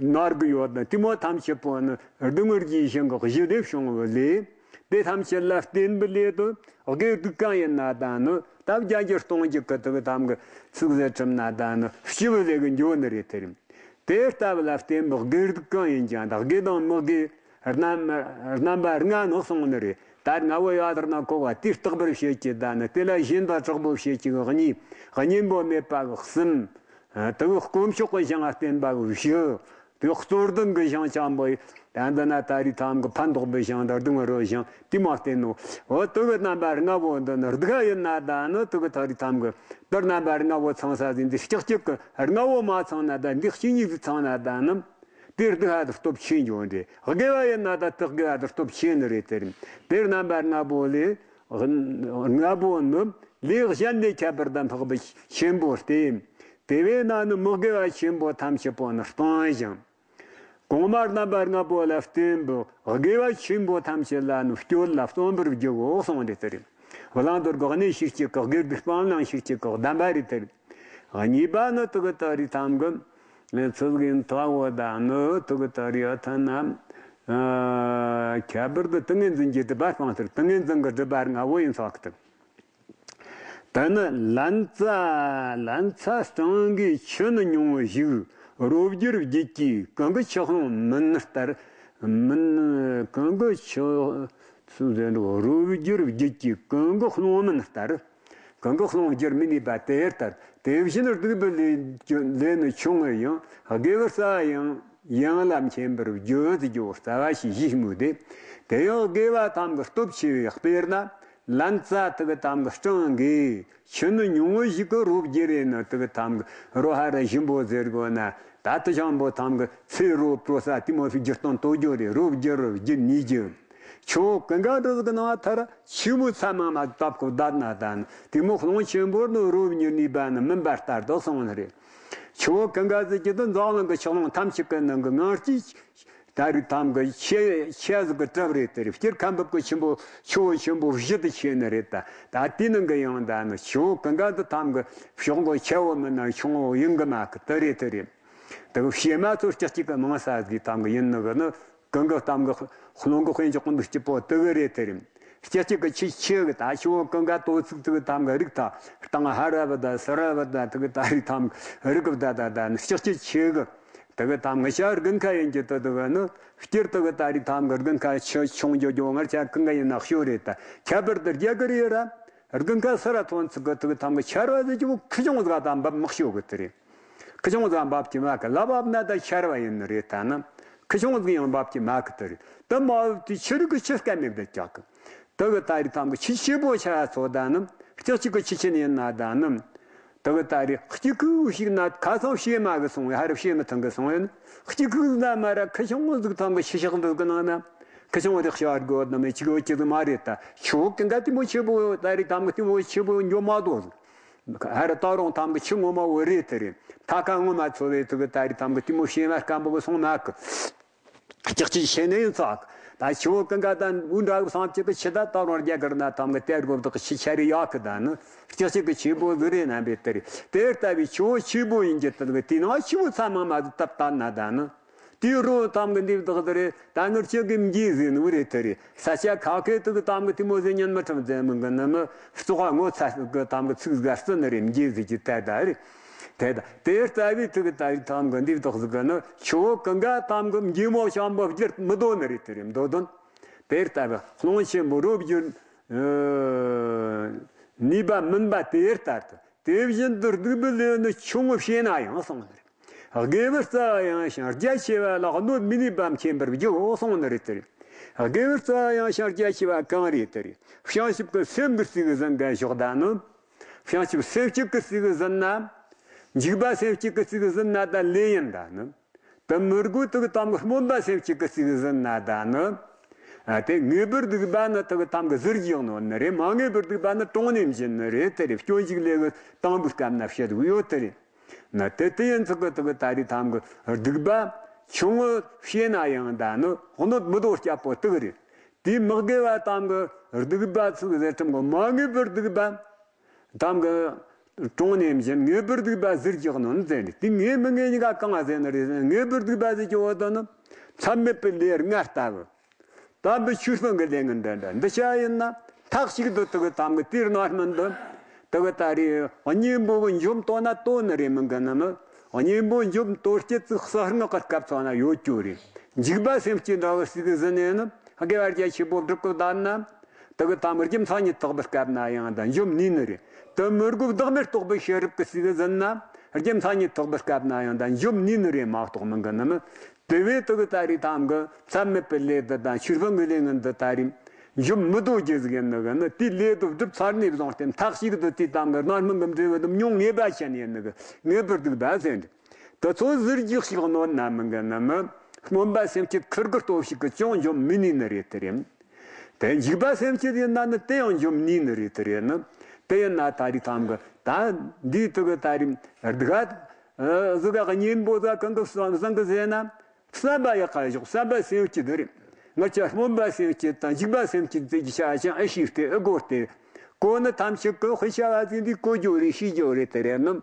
ནར་གི་ཡོད་ན། དེ་མོ་ཐམས་ཅད་པོ་ནི་སྡུག་བསྔལ་གྱི་གཞན་གྱི་གཞི་ལས་བྱུང་བའི་ལས། དེ་ཐམས་ཅད་ལ་བརྟེན་པའི་ལས་དུ་དགེ་སྡིག་གང་ཡིན་ན་ད་ནི་ད་བརྒྱ་འགྱུར་སྟོང་འགྱུར་གྱི་དུ་གི་ཐམ་གི་ཚིག་ཟེར་ཁྲིམས་ན་ད་ནི་སྤྱི་བོ་ལས་གི་འགྱོ་ནི་རེད། དེ་རིང་དེ་ལྟ་བུ་ལ་བརྟེན་པའི་དགེ་སྡིག་གང་ཡིན་ཀྱང་ད་དགེ་དང་མི་དགེ་རྣམ་རྣམ་པ་ལྔ་ནི་གསུངས་ནི་རེད། ད་ལྔ་བོ་ཡོད་དར་ན་གོ་བ་དེ་བརྟག་པར་བྱེད་ཀྱི་ད་ནི་དེ་ལ་ཞེན་པ་དྲག་པོ་བྱེད་ཀྱི་གཉིས། གཉེན་པོ་མེད་པ་གི་གསུམ། དེ་གི་དཀོན་མཆོག་གི་ཞིང་ལ་བརྟེན་པ་གི་བཞི། དེ་གཙོར་ལྡན་གི་ཞིང་ཆེན་པོ་ཡི་ད་འདི་ན་ད་རེས་ཐམ་གི་ཕན་འདོགས་པའི་ཞིང་དང་སྡུག་བསྔལ་རོ་ཞིང་དེ་མ་བརྟེན་ནོ། འོ་དེ་གི་རྣམ་པ་ལྔ་བོ་འདི་ནི་སྡིག་ཡིན་ན་ད་ནི་དེ་གི་ད་རེས་ཐམ་གི་དེ་རྣམ་པ་ལྔ་བོ་ཚང་ས་ཟིན་འདི་ལྕགས་ཀྱི་ལྔ་བོ་མ་ཚང་ན་ད་འདི་གཅིག་གཉིས་ཀྱིས་ཚང་ན་ད་ནི། དེ་སྡིག་པ་དེ་སྟོབས་ཆེན་འགྱོ་འདྲེ། དགེ་བ་ཡིན་ན་ད་དེ་དགེ་བ་དེ་སྟོབས་ཆེན་ནི་རེད། དེ་རིང་དེ་རྣམ་པ་ལྔ་པོ་ལས། ལྔ་པོ་ནི་ལས་གཞན་ལས་ཁྱད་པར་དུ་འཕགས་པའི་ཆེན་པོ་སྟེ། དེ་བས་ན་ནི་མི་དགེ་བ་ཆེན་པོ་ཐམས་ཅད་པོ་ནི་སྤང་ཞིང་། གོང་མ་རྣམ་པ་ལྔ་པོ་ལ་བརྟེན་པའི་དགེ་བ་ཆེན་པོ་ཐམས་ཅད་ལ་ནི་སྤྱོད་ལ་བརྩོན་པར་བགྱིའོ་གསུངས་ཏེ། དེ་རིང་བླང་དོར་གྱི་གནས་ཤེས་བྱེད་ཀྱི་དགེ་སྡིག་སྤང་བླང་ཤེས་བྱེད་ཀྱི་གདམས་པ་རེད། དེ་རིང་གཉིས་པ་ནི་དེ་གི་ད་རེས་ཐམ་གི་ཚིག་ཡིན་ཐ་བོ་ད་ནི་དེ་གི་ད་རེས་ཨ་ཐ་ན། ཨ། ཁྱད་པར་དུ་ཏིང་ངེ་འཛིན་གྱི་སྒྲིབ་པ་སྤངས་ཏེ། ཏིང་ངེ་འཛིན་གྱི་སྒྲིབ་པ་ལྔ་བོ་ཡིན་ཚོགས་ཏེ། དེ་ནི་ལན་ཚྭ་ལན་ཚྭ་སྤྲང་གི་ཆུ་ནི་ཉུང་བ་ཞིག་རོ་བསྒྱུར་བརྒྱུད་ཀྱིས་གང་གི་ཆུ་ཀླུང་མུན་ལྟར། མུན། གང་གི་ཆུ། སུ་ཟེར་འགྲོ། རོ་བསྒྱུར་བརྒྱུད་ཀྱིས་གང་གི་ཀླུང་མུན་ལྟར། གང་གི་ཀླུང་བསྒྱུར་མི་ནུས་པ་དེ་ལྟར། དེ་བཞིན་སྡིག་པའི་ལས་ཀྱི་ལས་ནི་ཆུང་ངུ་ཡང་། དགེ་བའི་རྩ་བ་ཡང་ཡང་ལ་མཁྱེན་པར་བརྗོད་དེ་རྩ་བ་ཞེས་ཞིག་སྨོས་ཏེ། དེ་ཡང་དགེ་བ་ཐམ་གྱི་སྟོབས་ཆེ་བའི་དཔེར་ན། ལན་ཙ་དེ་གི་ཐམ་གི་སྤྲང་གིས་ཆུ་ནི་ཉུང་ངུ་ཞིག་གི་རོ་བསྒྱུར་རེ་ནི་དེ་གི་ཐམ་གི་རོ་ཧ་ར་ཞིམ་པོ་ཟེར་དགོས་ན། ད་དེ་ཞིམ་པོ་ཐམ་གི་ཚེ་རོ་བྲོ་ས་དེ་མོ་ཞིག་བསྒྱུར་སྟངས་དོ་རྒྱུ་རེད། རོ་བསྒྱུར་རོ་བསྒྱུར་ནུས་རྒྱུ། ཆུ་བོ་ཀུན་དགའ་འདི་གི་ནང་ཐར་ཆུ་མོ་ཚ་མང་མ་བཏབ་གོ་བསྡད་ན་ད་ནི་དེ་མོ་ཀླུང་ཆེན་པོར་ནི་རོ་བསྒྱུར་ནུས་པ་ནི་མིན་པ་ལྟར་དུ་གསུངས་ནི་རེད། ཆུ་བོ་ཀུན་དགའ་ཟེར་གྱི་དེ་འཛམ་གླིང་གི་ཆུ་ཀླུང་ཐམས་ཅད་ཀྱི་ནང་གི་ངང་རྩིས། ད་རེས་ཐམ་གི་ཆེ་ཆེ་ཟིག་གི་གྲབས་རེད་དེ་རེད། སྤྱིར་ཁ་འབབ་ཀྱི་ཆུ་བོ་ཆུ་བོ་ཆེན་པོ་བཞི་དེ་ཆེ་ནི་རེད་ད། ད་དེའི་ནང་གི་ཡང་ད་ནི་ཆུ་བོ་ཀུན་དགའ་འདི་ཐམ་གི་ཕྱོགས་གི་ཆེ་བོ་མིན་ན་ཆུང་བོ་ཡིན་གི་མ་གི་དེ་རེད་དེ་རེད། དེ་གི་བྱེ་མ་ཚོ་སྐྱེ་གཅིག་གི་མང་ས་ཟིག་ཐམ་གི་ཡིན་ནི་གི་ནི་ཀུན་དགའ་ཐམ་གི་ཀླུང་གི་དཔེ་འཇོག་གི་འདུག་སྐྱིད་པོ་དེ་གི་རེད་དེ་རེད། སྐྱེ་གཅིག་གི་ཆུ་ཆེ་གི་ད་ཆུ་བོ་ཀུན་དགའ་དོ་ཚིགས་དེ་གི་ཐམ་གི་རིགས་ད་སྟེང་ཧ་ར་བ་ད་སི་ར་བ་ད་དེ་གི་ད་རེས་ཐམ་གི་རིགས་བ་ད་ད་ད་ནི་སྐྱེ་གཅིག་ཆེ་གི། དེ་གི་ཐམ་གི་ཤར་དགུན་ཁ་ཡིན་གྱི་དེ་དེ་གི་ནི་སྤྱིར་དེ་གི་ད་རེས་ཐམ་གི་དགུན་ཁ་ཆུ་ཆུང་རྒྱུ་རྒྱུ་ངར་ཆ་ཀུན་གི་ཡིན་ན་ཤོ་རེད་ད། ཁྱད་པར་དུ་རྒྱ་གི་རེད་ར། དགུན་ཁ་སི་ར་ཐོན་ཚིག་གི་དེ་གི་ཐམ་གི་ཆར་བ་ཟེར་གྱི་བོ་ཁི་ཆུང་ཟིག་ད་འབབ་མི་ཤོ་གི་དེ་རེད། ཁི་ཆུང་ཟིག་འབབ་ཀྱི་མ་གི་ལ་བབ་ན་ད་ཆར་བ་ཡིན་ནི་རེད་ད་ནི། ཁི་ཆུང་ཟིག་ཡང་འབབ་ཀྱི་མ་གི་དེ་རེད། དེ་མ་བབ་དེ་ཆུ་རིགས་གི་ཆུ་སྐམ་མེད་དེ་ཀྱག་གི། དེ་གི་ད་རེས་ཐམ་གི་ཆུ་ཆེ་པོ་ཆ་ཚོ་ད་ནི་སྐྱེ་གཅིག་གི་ཆུ་ཆེན་ཡིན་ན་ད་ནི། དེ་གི་ད་རེས་སྐྱེ་ཁུག་ཞིག་ན་ཁ་སང་བྱེ་མ་གི་སོང་བས་ཧ་ར་བྱེ་མི་ཐང་གི་སོང་བས་ནི། སྐྱེ་ཁུག་ན་མ་ར་ཁི་ཆུང་ཟིག་ཐམ་གི་ཆུ་ཤག་འདི་གི་ནང་ན། ཁི་ཆུང་རིགས་ཤར་དགོས་ནི་མི་ཆི་གོ་ཆི་ཟིག་མ་རེད་ད། ཆུ་ཀུན་དགའ་དེ་མོ་ཆེ་པོ་ད་རེས་ཐམ་གི་དེ་མོ་ཆེ་པོ་འགྱོ་མ་དོ་ཟིག་ཧ་ར་ད་རུང་ཐམ་གི་ཆུ་ངོ་མ་བོ་རེད་དེ་རེད། ཐ་ཁ་ངོ་མ་ཚོ་བས་དེ་གི་ད་རེས་ཐམ་གི་དེ་མོ་བྱེ་མ་སྐམ་པོ་གི་སོང་མ་གི། ལྕགས་ཀྱི་ཤེས་ནས་ཡིན་ཚག་ད་ཆུ་བོ་ཀུན་དགའ་དང་དབུས་འདྲ་གི་སང་ཅིག་གི་ཆུ་ད་ད་རུང་རྒྱ་གར་ན་ཐམ་གི་དེ་རྒོབ་དག་ཆུ་ཆ་རེ་ཡག་གི་ད་ནི། ལྕགས་ཀྱི་ཆུ་བོ་ཟིག་རེད་ན་བས་དེ་རེད། དེ་ལྟ་བུའི་ཆུ་བོ་ཆེ་པོ་ཡིན་གྱི་དེ་གི་དེ་ནང་ཆུ་བོ་ཚ་མང་མ་ཟིག་བཏབ་ད་ན་ད་ནི། དེའི་རོ་ཐམ་གི་འདི་བདག་དེ་རེད། ད་ངར་ཆེ་གི་མགྱི་ཟེར་ནི་བུ་རེད་དེ་རེད། ས་ཆ་ཁ་ཁའི་དུ་གི་ཐམ་གི་དེ་མོ་ཟེར་ཉན་མི་ཁྲིམས་ཟེར་མི་གི་ནི་མི་བཙོག་པ་ངོ་ཚ་གི་ཐམ་གི་ཚིག་ཟ་སྲིད་ནི་རེད། མགྱི་ཟེར་གྱི་ད་ད་རེད། དེ་ད་དེ་ལྟ་བུའི་དུ་གི་ད་རེད་ཐམ་གི་འདི་བདག་ཟིག་གི་ནི་ཆུ་བོ་ཀུན་དགའ་ཐམ་གི་མགྱི་མོ་ཤམ་པོ་བསྒྱུར་མི་དོ་ནི་རེད་དེ་རེད། མདོ་དོན། དེ་ལྟ་བུ་ཀླུང་ཆེན་པོ་རོ་བསྒྱུར་ནུས་པ་མིན་པ་དེ་ལྟར་དུ། དེ་བཞིན་དུ་སྡིག་པའི་ལས་ནི་ཆུང་ངུ་བྱས་ན་ཡང་གསུངས་ནི་རེད། དགེ་བའི་རྩ་བ་ཡང་ཞིང་རྒྱ་ཆེ་བ་ལ་གནོད་མི་ནུས་པ་མཁྱེན་པར་བགྱིའོ་གསུངས་ནི་རེད་དེ་རེད། དགེ་བའི་རྩ་བ་ཡང་ཞིང་རྒྱ་ཆེ་བ་གང་རེད་དེ་རེད། བྱང་ཆུབ་ཀྱི་སེམས་ཀྱི་རྩིས་ཟིན་ག་ཞོག་ད་ནི། བྱང་ཆུབ་སེམས་བསྐྱེད་ཀྱི་རྩིས་ཟིན་ན། འཇིགས་པ་སེམས་བསྐྱེད་ཀྱི་རྩིས་ཟིན་ན་ད་ལས་ཡིན་ད་ནི། དེ་མི་དགོས་དུ་གི་ཐམ་གི་སྨོན་པ་སེམས་བསྐྱེད་ཀྱི་རྩིས་ཟིན་ན་ད་ནི། ཨ་དེ་ངེས་པར་སྡིག་པ་ནི་དུ་གི་ཐམ་གི་ཟུར་གྱིས་གནོན་ནི་རེད། མ་ངེས་པར་སྡིག་པ་ནི་དྲུང་ནས་འབྱིན་ནི་རེད་དེ་རེད། སྐྱོན་ཞིག་ལས་གི་དང་པོའི་སྐབས་ན་བཤད་དགོས་ཡོད་དེ་རེད། ན་དེ་དེ་ཡིན་ཚུལ་གི་དུ་གི་ད་རེས་ཐམ་གི་སྡིག་པ་ཆུང་ངུ་བྱས་ན་ཡང་ད་ནི་གནོད་མི་དོ་སྐྱབས་པོ་དུ་གི་རེད། དེའི་མི་དགེ་བ་ཐམ་གི་སྡིག་པ་ཚུགས་ཟེར་ཁྲིམས་གི་མ་ངེས་པར་སྡིག་པ། ཐམ་གི་དྲུང་ནས་འབྱིན། ངེས་པར་སྡིག་པ་ཟུར་གྱིས་གནོན་ཟེར་ནས། དེ་ངེས་མི་ངེས་གཉིས་ཀ་གང་ཟེར་ནི་རེད། ངེས་པར་སྡིག་པ་ཟེར་གྱི་འོ་དོ་ནི། མཚམས་མེད་པའི་ལས་ལྔ་ལྟ་བུ། དམ་པའི་ཆོས་སྤང་གི་ལས་ངན་འདྲ་འདྲ་འདི་བྱ་ཡིན་ན། མཐའ་གཅིག་ཏུ་དུ་གི་ཐམ་གི་དེའི་རྣམ་སྨིན་དུ། དུ་གི་ད་རེས་གཉེན་པོ་གི་འཇོམས་དོ་ན་དོ་ནི་རེད་མིན་གི་ནི་མི། གཉེན་པོ་འཇོམས་དོ་སྐྱེད་ཚིག་གསང་སྔགས་ཀྱི་སྐབས་ཚོ་ན་ཡོད་རྒྱུ་རེད། འཇིགས་པ་སེམས་བསྐྱེད་འདྲ་བ་ཟིག་གི་ཟིན་ནས་ནི། དགེ་བ་རྒྱ་ཆེ་པོ་སྒྲུབ་གི་བསྡད་ན། དེ་གི་ཐམ་རྒྱུ་མཚན་ཉིད་ཐོབ་པའི་སྐབས་ན་ཡང་ད་འཇོམས་ནུས་ནི་རེད། དེ་མི་དགོས་བདག་མེད་རྟོགས་པའི་ཤེས་རབ་ཀྱི་ཚིག་ཟིན་ན། རྒྱུ་མཚན་ཉིད་ཐོབ་པའི་སྐབས་ན་ཡང་ད་འཇོམས་ནུས་ནི་རེད་མ་གཏོགས་མིན་གི་ནི་མི། དེ་བས་དེ་གི་ད་རེས་ཐམ་གི་མཚམས་མེད་པའི་ལས་འདི་དང་ཆོས་སྤང་གི་ལས་ངན་འདི་ད་རེས་འཇོམས་མི་དོ་རྒྱུ་ཟིག་ཡིན་ནི་གི་ནི། དེའི་ལས་དུ་སྒྲུབ་ཚར་ནས་བཟུང་སྟེ་མཐའ་གཅིག་ཏུ་དེའི་ཐམ་གི་རྣམ་སྨིན་གི་འབྲས་བུ་དུ་མྱོང་ངེས་པ་ཅན་ཡིན་ནི་གི། ངེས་པར་སྡིག་པ་ཟེར་འདི། དེ་ཚོ་ཟུར་གྱིས་ཞིག་གནོན་ན་མིན་གི་ནི་མི། སྨོན་པ་སེམས་བསྐྱེད་ཁུར་གི་སྟོབས་ཤིག་གིས་ཅང་འཇོམས་མི་ནུས་ནི་རེད་དེ་རེད། དེ་འཇིགས་པ་སེམས་བསྐྱེད་ཡིན་ན་ནི་དེ་ཡང་འཇོམས་ནུས་ནི་རེད་དེ་རེད་ནི། དེ་ཡིན་ན་ད་རེས་ཐམ་གི་ད་འདིའི་དུ་གི་ད་རེས་སྡིག་ག་ཟིག་ག་གཉེན་པོ་ཟིག་གང་གི་བཟང་གི་ཟེར་ན། བསམ་པ་ཡག་ག་ཞོག་བསམ་པ་སེམས་བསྐྱེད་དེ་རེད། ང་ཅག་སྨོན་པ་སེམས་བསྐྱེད་དང་འཇིགས་པ་སེམས་བསྐྱེད་ཟེར་གྱི་བྱ་ཞིང་ཨེ་ཤེས་ཏེ་ཨེ་དགོས་ཏེ། གོ་ནི་ཐམས་ཅད་ཀྱི་དཔེ་བྱ་བ་ཟིན་དུས་གོ་རྒྱུ་རེད་ཤེས་རྒྱུ་རེད་དེ་རེད་ནི།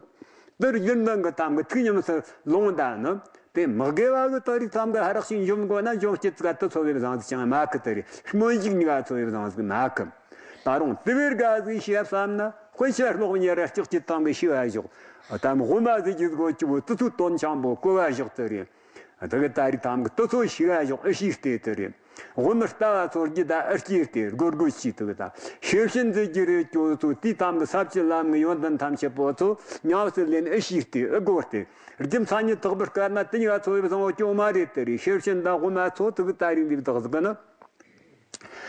འདིར་རྒྱུན་ལྡན་གྱི་ཐམ་གི་ཐུགས་ཉམས་སུ་ལོངས་ད་ནི། དེ་མི་དགེ་བ་གི་དོ་རིགས་ཐམ་གི་ཧ་རག་ཞིག་འཇོམས་དགོས་ན་འཇོམས་བྱེད་ཚིག་དུ་འཚོ་བའི་བཟང་ཟིག་ཅང་མ་གི་དེ་རེད། སྨོན་འཇུག་གཉིས་ཀ་འཚོ་བའི་བཟང་ཟིག་མ་གི། ད་རུང་དེ་བས་དགའ་ཟིག་ཤེས་བསམ་ན་དཔེ་ཆ་ཀློག་ཉེ་ར་ལྕགས་ཀྱི་ཐམ་གི་ཤེས་བ་ཞོག་ད་དབུ་མ་ཟེར་གྱི་སྒོ་ཅི་བོ་དུ་ཚོད་དོན་ཆང་པོ་གོ་བ་བཞག་དེ་རེད། དེ་གི་ད་རེས་ཐང་གི་དུ་ཚོད་ཤི་བ་བཞག་ཨི་ཤི་སྟེ་དེ་རེད། དབུ་མི་ལྟ་བ་ཚོ་རྒྱུ་ད་ཨི་སྐྱེ་སྟེ་སྒོར་སྒོར་ཤི་དེ་གི་ད་ཤེར་ཕྱིན་ཟེར་གྱི་རེད། ཅོ་ཚོ་དེའི་ཐང་གི་ས་བཅུ་ལམ་གི་ཡོན་ཏན་ཐམས་ཅད་པོ་ཚོ་ཉམས་སུ་ལེན་ཨི་ཤི་སྟེ་ཨི་སྒོར་སྟེ། རྒྱུ་མཚན་ཉིད་ཐོག་པར་དཀར་ན་དེ་གཉིས་ཀ་ཚོ་བའི་བཟང་བོ་སྐྱོ་མ་རེད་དེ་རེད། ཤེར་ཕྱིན་དང་དབུ་མ་ཚོ་དེ་གི་ད་རེས་འདི་བདག་ཟིག་གི་ནི།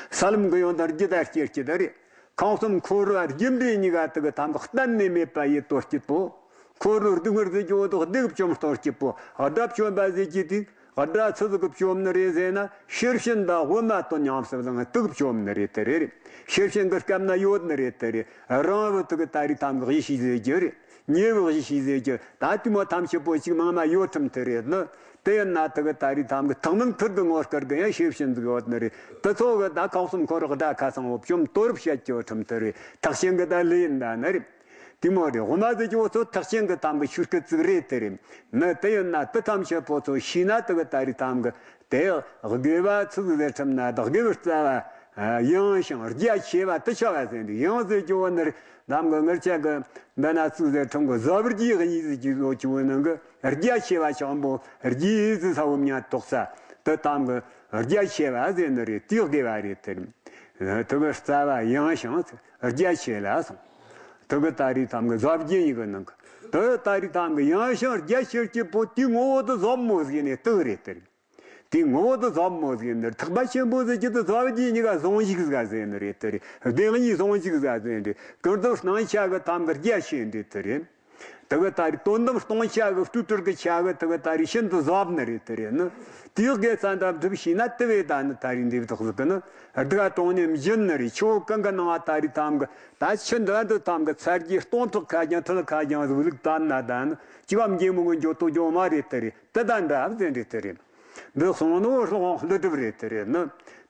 ས་ལམ་གི་ཡོན་ཏན་རྒྱུ་དར་སྐྱེར་སྐྱེ་ད་རེད། ཁམས་གསུམ་འཁོར་བ་རྒྱུ་འབྲས་གཉིས་ཀ་དེ་གི་ཐང་གི་གཏན་ནས་མེད་པ་ཡི་དོ་སྐྱིད་པོ། འཁོར་བའི་སྡུག་བསྔལ་ཟེར་གྱི་འོ་དོ་སྡུག་བཅོམ་སྟོར་སྐྱིད་པོ། དགྲ་བཅོམ་པ་ཟེར་གྱི་དེ་དགྲ་ཚུལ་ཟིག་གི་བཅོམ་ནི་རེད་ཟེར་ན། ཤེར་ཕྱིན་དང་དབུ་མ་དོན་ཉམས་སུ་བླངས་དུག་བཅོམ་ནི་རེད་དེ་རེད། ཤེར་ཕྱིན་གི་སྐབས་ན་ཡོད་ནི་རེད་དེ་རེད། རང་བུ་དེ་གི་ད་རེས་ཐང་གི་གཞི་ཤེས་ཟེར་གྱི་རེད། ཉེ་བའི་གཞི་ཤེས་ཟེར་གྱི་ད་དུས་མོ་ཐམས་ཅད་པོ་ཅིག་མང་མ་ཡོད་ཁྲིམས་དེ་རེད་ནི། དེ་ཡིན་ན་དེ་གི་ད་རེས་ཐང་གི་ཐང་ནང་ཐུར་གི་ངོ་སྐར་གི་ཡང་ཤེར་ཕྱིན་ཟིག་ཡོད་ནི་རེད། དེ་ཚོ་གི་ད་ཁམས་གསུམ་འཁོར་བའི་དགྲ་ཁ་སང་བོ་བཅོམ་གཏོར་བཤད་ཀྱི་ཁྲིམས་དེ་རེད། ཐེག་ཆེན་གི་ད་ལས་ཡིན་ད་ནི་རེད། དེ་མོ་རེད། དབུ་མ་ཟེར་གྱི་འོ་ཚོ་ཐེག་ཆེན་གི་ཐང་གི་ཆོས་སྐད་ཅིག་རེད་དེ་རེད། ནི་དེ་ཡིན་ན་དེ་ཐམས་ཅད་པོ་ཚོ་ཤེས་ན་དེ་གི་ད་རེས་ཐང་གི་དེ་དགེ་བ་ཚིག་ཟེར་ཁྲིམས་ན་དགེ་བའི་རྩ་བ་ཡངས་ཤིང་རྒྱ་ཆེ་བ་དེ་ཆ་བ་ཟེར་འདུག་ཡང་ཟེར་གྱི་འོ་ནི་རེད། ནམ་གི་ངར་ཆ་གི་འདི་ན་ཚིག་ཟེར་ཁྲིམས་གི་ཟབ་རྒྱས་གཉིས་ཟེར་གྱི་ལོ་ཆུ་བོ་ནང་གི་རྒྱ་ཆེ་བ་ཆགས་པོ་རྒྱས་ཟེར་ས་བོ་མྱ་ཐོག་ས་དེ་ཐང་གི་རྒྱ་ཆེ་བ་ཟེར་ནི་རེད། དེ་དགེ་བ་རེད་དེ་རེད། དེ་གི་རྩ་བ་ཡངས་ཤིང་རྒྱ་ཆེ་ལ་སོང་། དེ་གི་ད་རེས་ཐང་གི་ཟབ་རྒྱས་ཡི་གི་ནང་གི་དེ་ད་རེས་ཐང་གི་ཡངས་ཤིང་རྒྱ་ཆེར་གྱི་པོ་དེའི་ངོ་བོ་དེ་ཟབ་མོ་ཟིག་ནས་དེ་རེད་དེ་རེད། དེའི་ངོ་བོ་དེ་ཟབ་མོ་ཟིག་ནི་ཐེག་པ་ཆེན་པོ་ཟེར་གྱི་དེ་ཟབ་རྒྱས་གཉིས་ཀ་ཟུང་འཇུག་ཟིག་ཟེར་ནི་རེད་དེ་རེད། བདེན་གཉིས་ཟུང་འཇུག་ཟིག་ཟེར་ནི་རེད། ཀུན་རྫོབ་སྣང་ཆ་གི་ཐང་གི་རྒྱ་ཆེ་འདི་དེ་རེད། དེ་གི་ད་རེས་དོན་དམ་སྟོང་ཆ་གི་སྤྲོས་བྲལ་གི་ཆ་གི་དེ་གི་ད་རེས་ཤིན་ཏུ་ཟབ་ནི་རེད་དེ་རེད་ནི། དེའི་དགེ་རྩ་འདྲ་སྒྲུབ་ཤེས་ན་དེ་བས་ད་ནི་ད་རེས་འདི་བདག་ཟིག་གི་ནི་སྡུག་ག་གྲོང་ནས་འབྱིན་ནི་རེད། ཆུ་བོ་གང་གི་ནང་ད་རེས་ཐང་གི་ད་ཆུ་འདི་འདི་ཐང་གི་ཚ་རྒྱས་སྟོང་ཕྲག་ཁ་རྒྱང་ཁྲི་ལ་ཁ་རྒྱང་ཟིག་ལུག་ད་ན་ད་ནི་ཅི་བ་མགྱེས་མོ་གི་འགྱོ་ཏོ་འགྱོ་མ་རེད་དེ་རེད། དེ་ད་འདྲ་ཟེར་འདྲ་དེ་རེད། འདི་གསུང་ནོ་སློབ་དཔོན་ཀླུ་སྒྲུབ་རེད་དེ་རེད་ནི།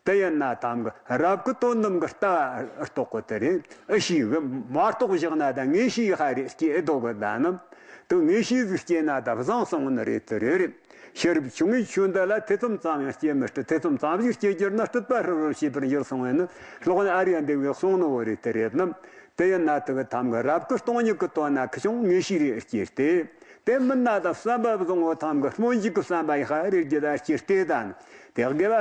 དེ་ཡིན་ན་ཐང་གི་རབ་གི་དོན་དམ་གི་ལྟ་བ་རྟོགས་གི་དེ་རེད། ཨི་ཤེས་གི་མ་རྟོགས་བཞག་ན་ད་ངེས་ཤེས་ཧ་རེ་སྐྱེ་ཨེ་དོ་གི་ད་ནི། དེ་ངེས་ཤེས་ཟིག་སྐྱེ་ན་ད་བཟང་སོང་ནི་རེད་དེ་རེད་རེད། ཤེས་རབ་ཆུང་ངུའི་ཆོས་འདི་ལ་ཐེ་ཚོམ་ཙམ་ཡང་སྐྱེ་མི་སྲིད། ཐེ་ཚོམ་ཙམ་ཞིག་སྐྱེ་གྱུར་ན་སྲིད་པ་ཧྲིལ་བུར་ཤེས་པར་འགྱུར་གསུང་བས་ནི་སློབ་དཔོན་ཨཱརྱ་དེ་བས་གསུང་ནོ་བོ་རེད་དེ་རེད་ནི། དེ་ཡིན་ན་དེ་གི་ཐང་གི་རབ་གི་སྟོང་ཉིད་ཀྱི་དོན་ན་ཁི་ཆུང་ངེས་ཤེས་རེ་སྐྱེས་ཏེ། དེ་མིན་ན་ད་བསམ་པ་བཟང་བོ་ཐང་གི་སྨོན་འཇུག་གི་བསམ་པ་ཡི་ཧ་རེ་རྒྱུ་ད་སྐྱེས་ཏེ་ད་ནི། དེ་དགེ་བ་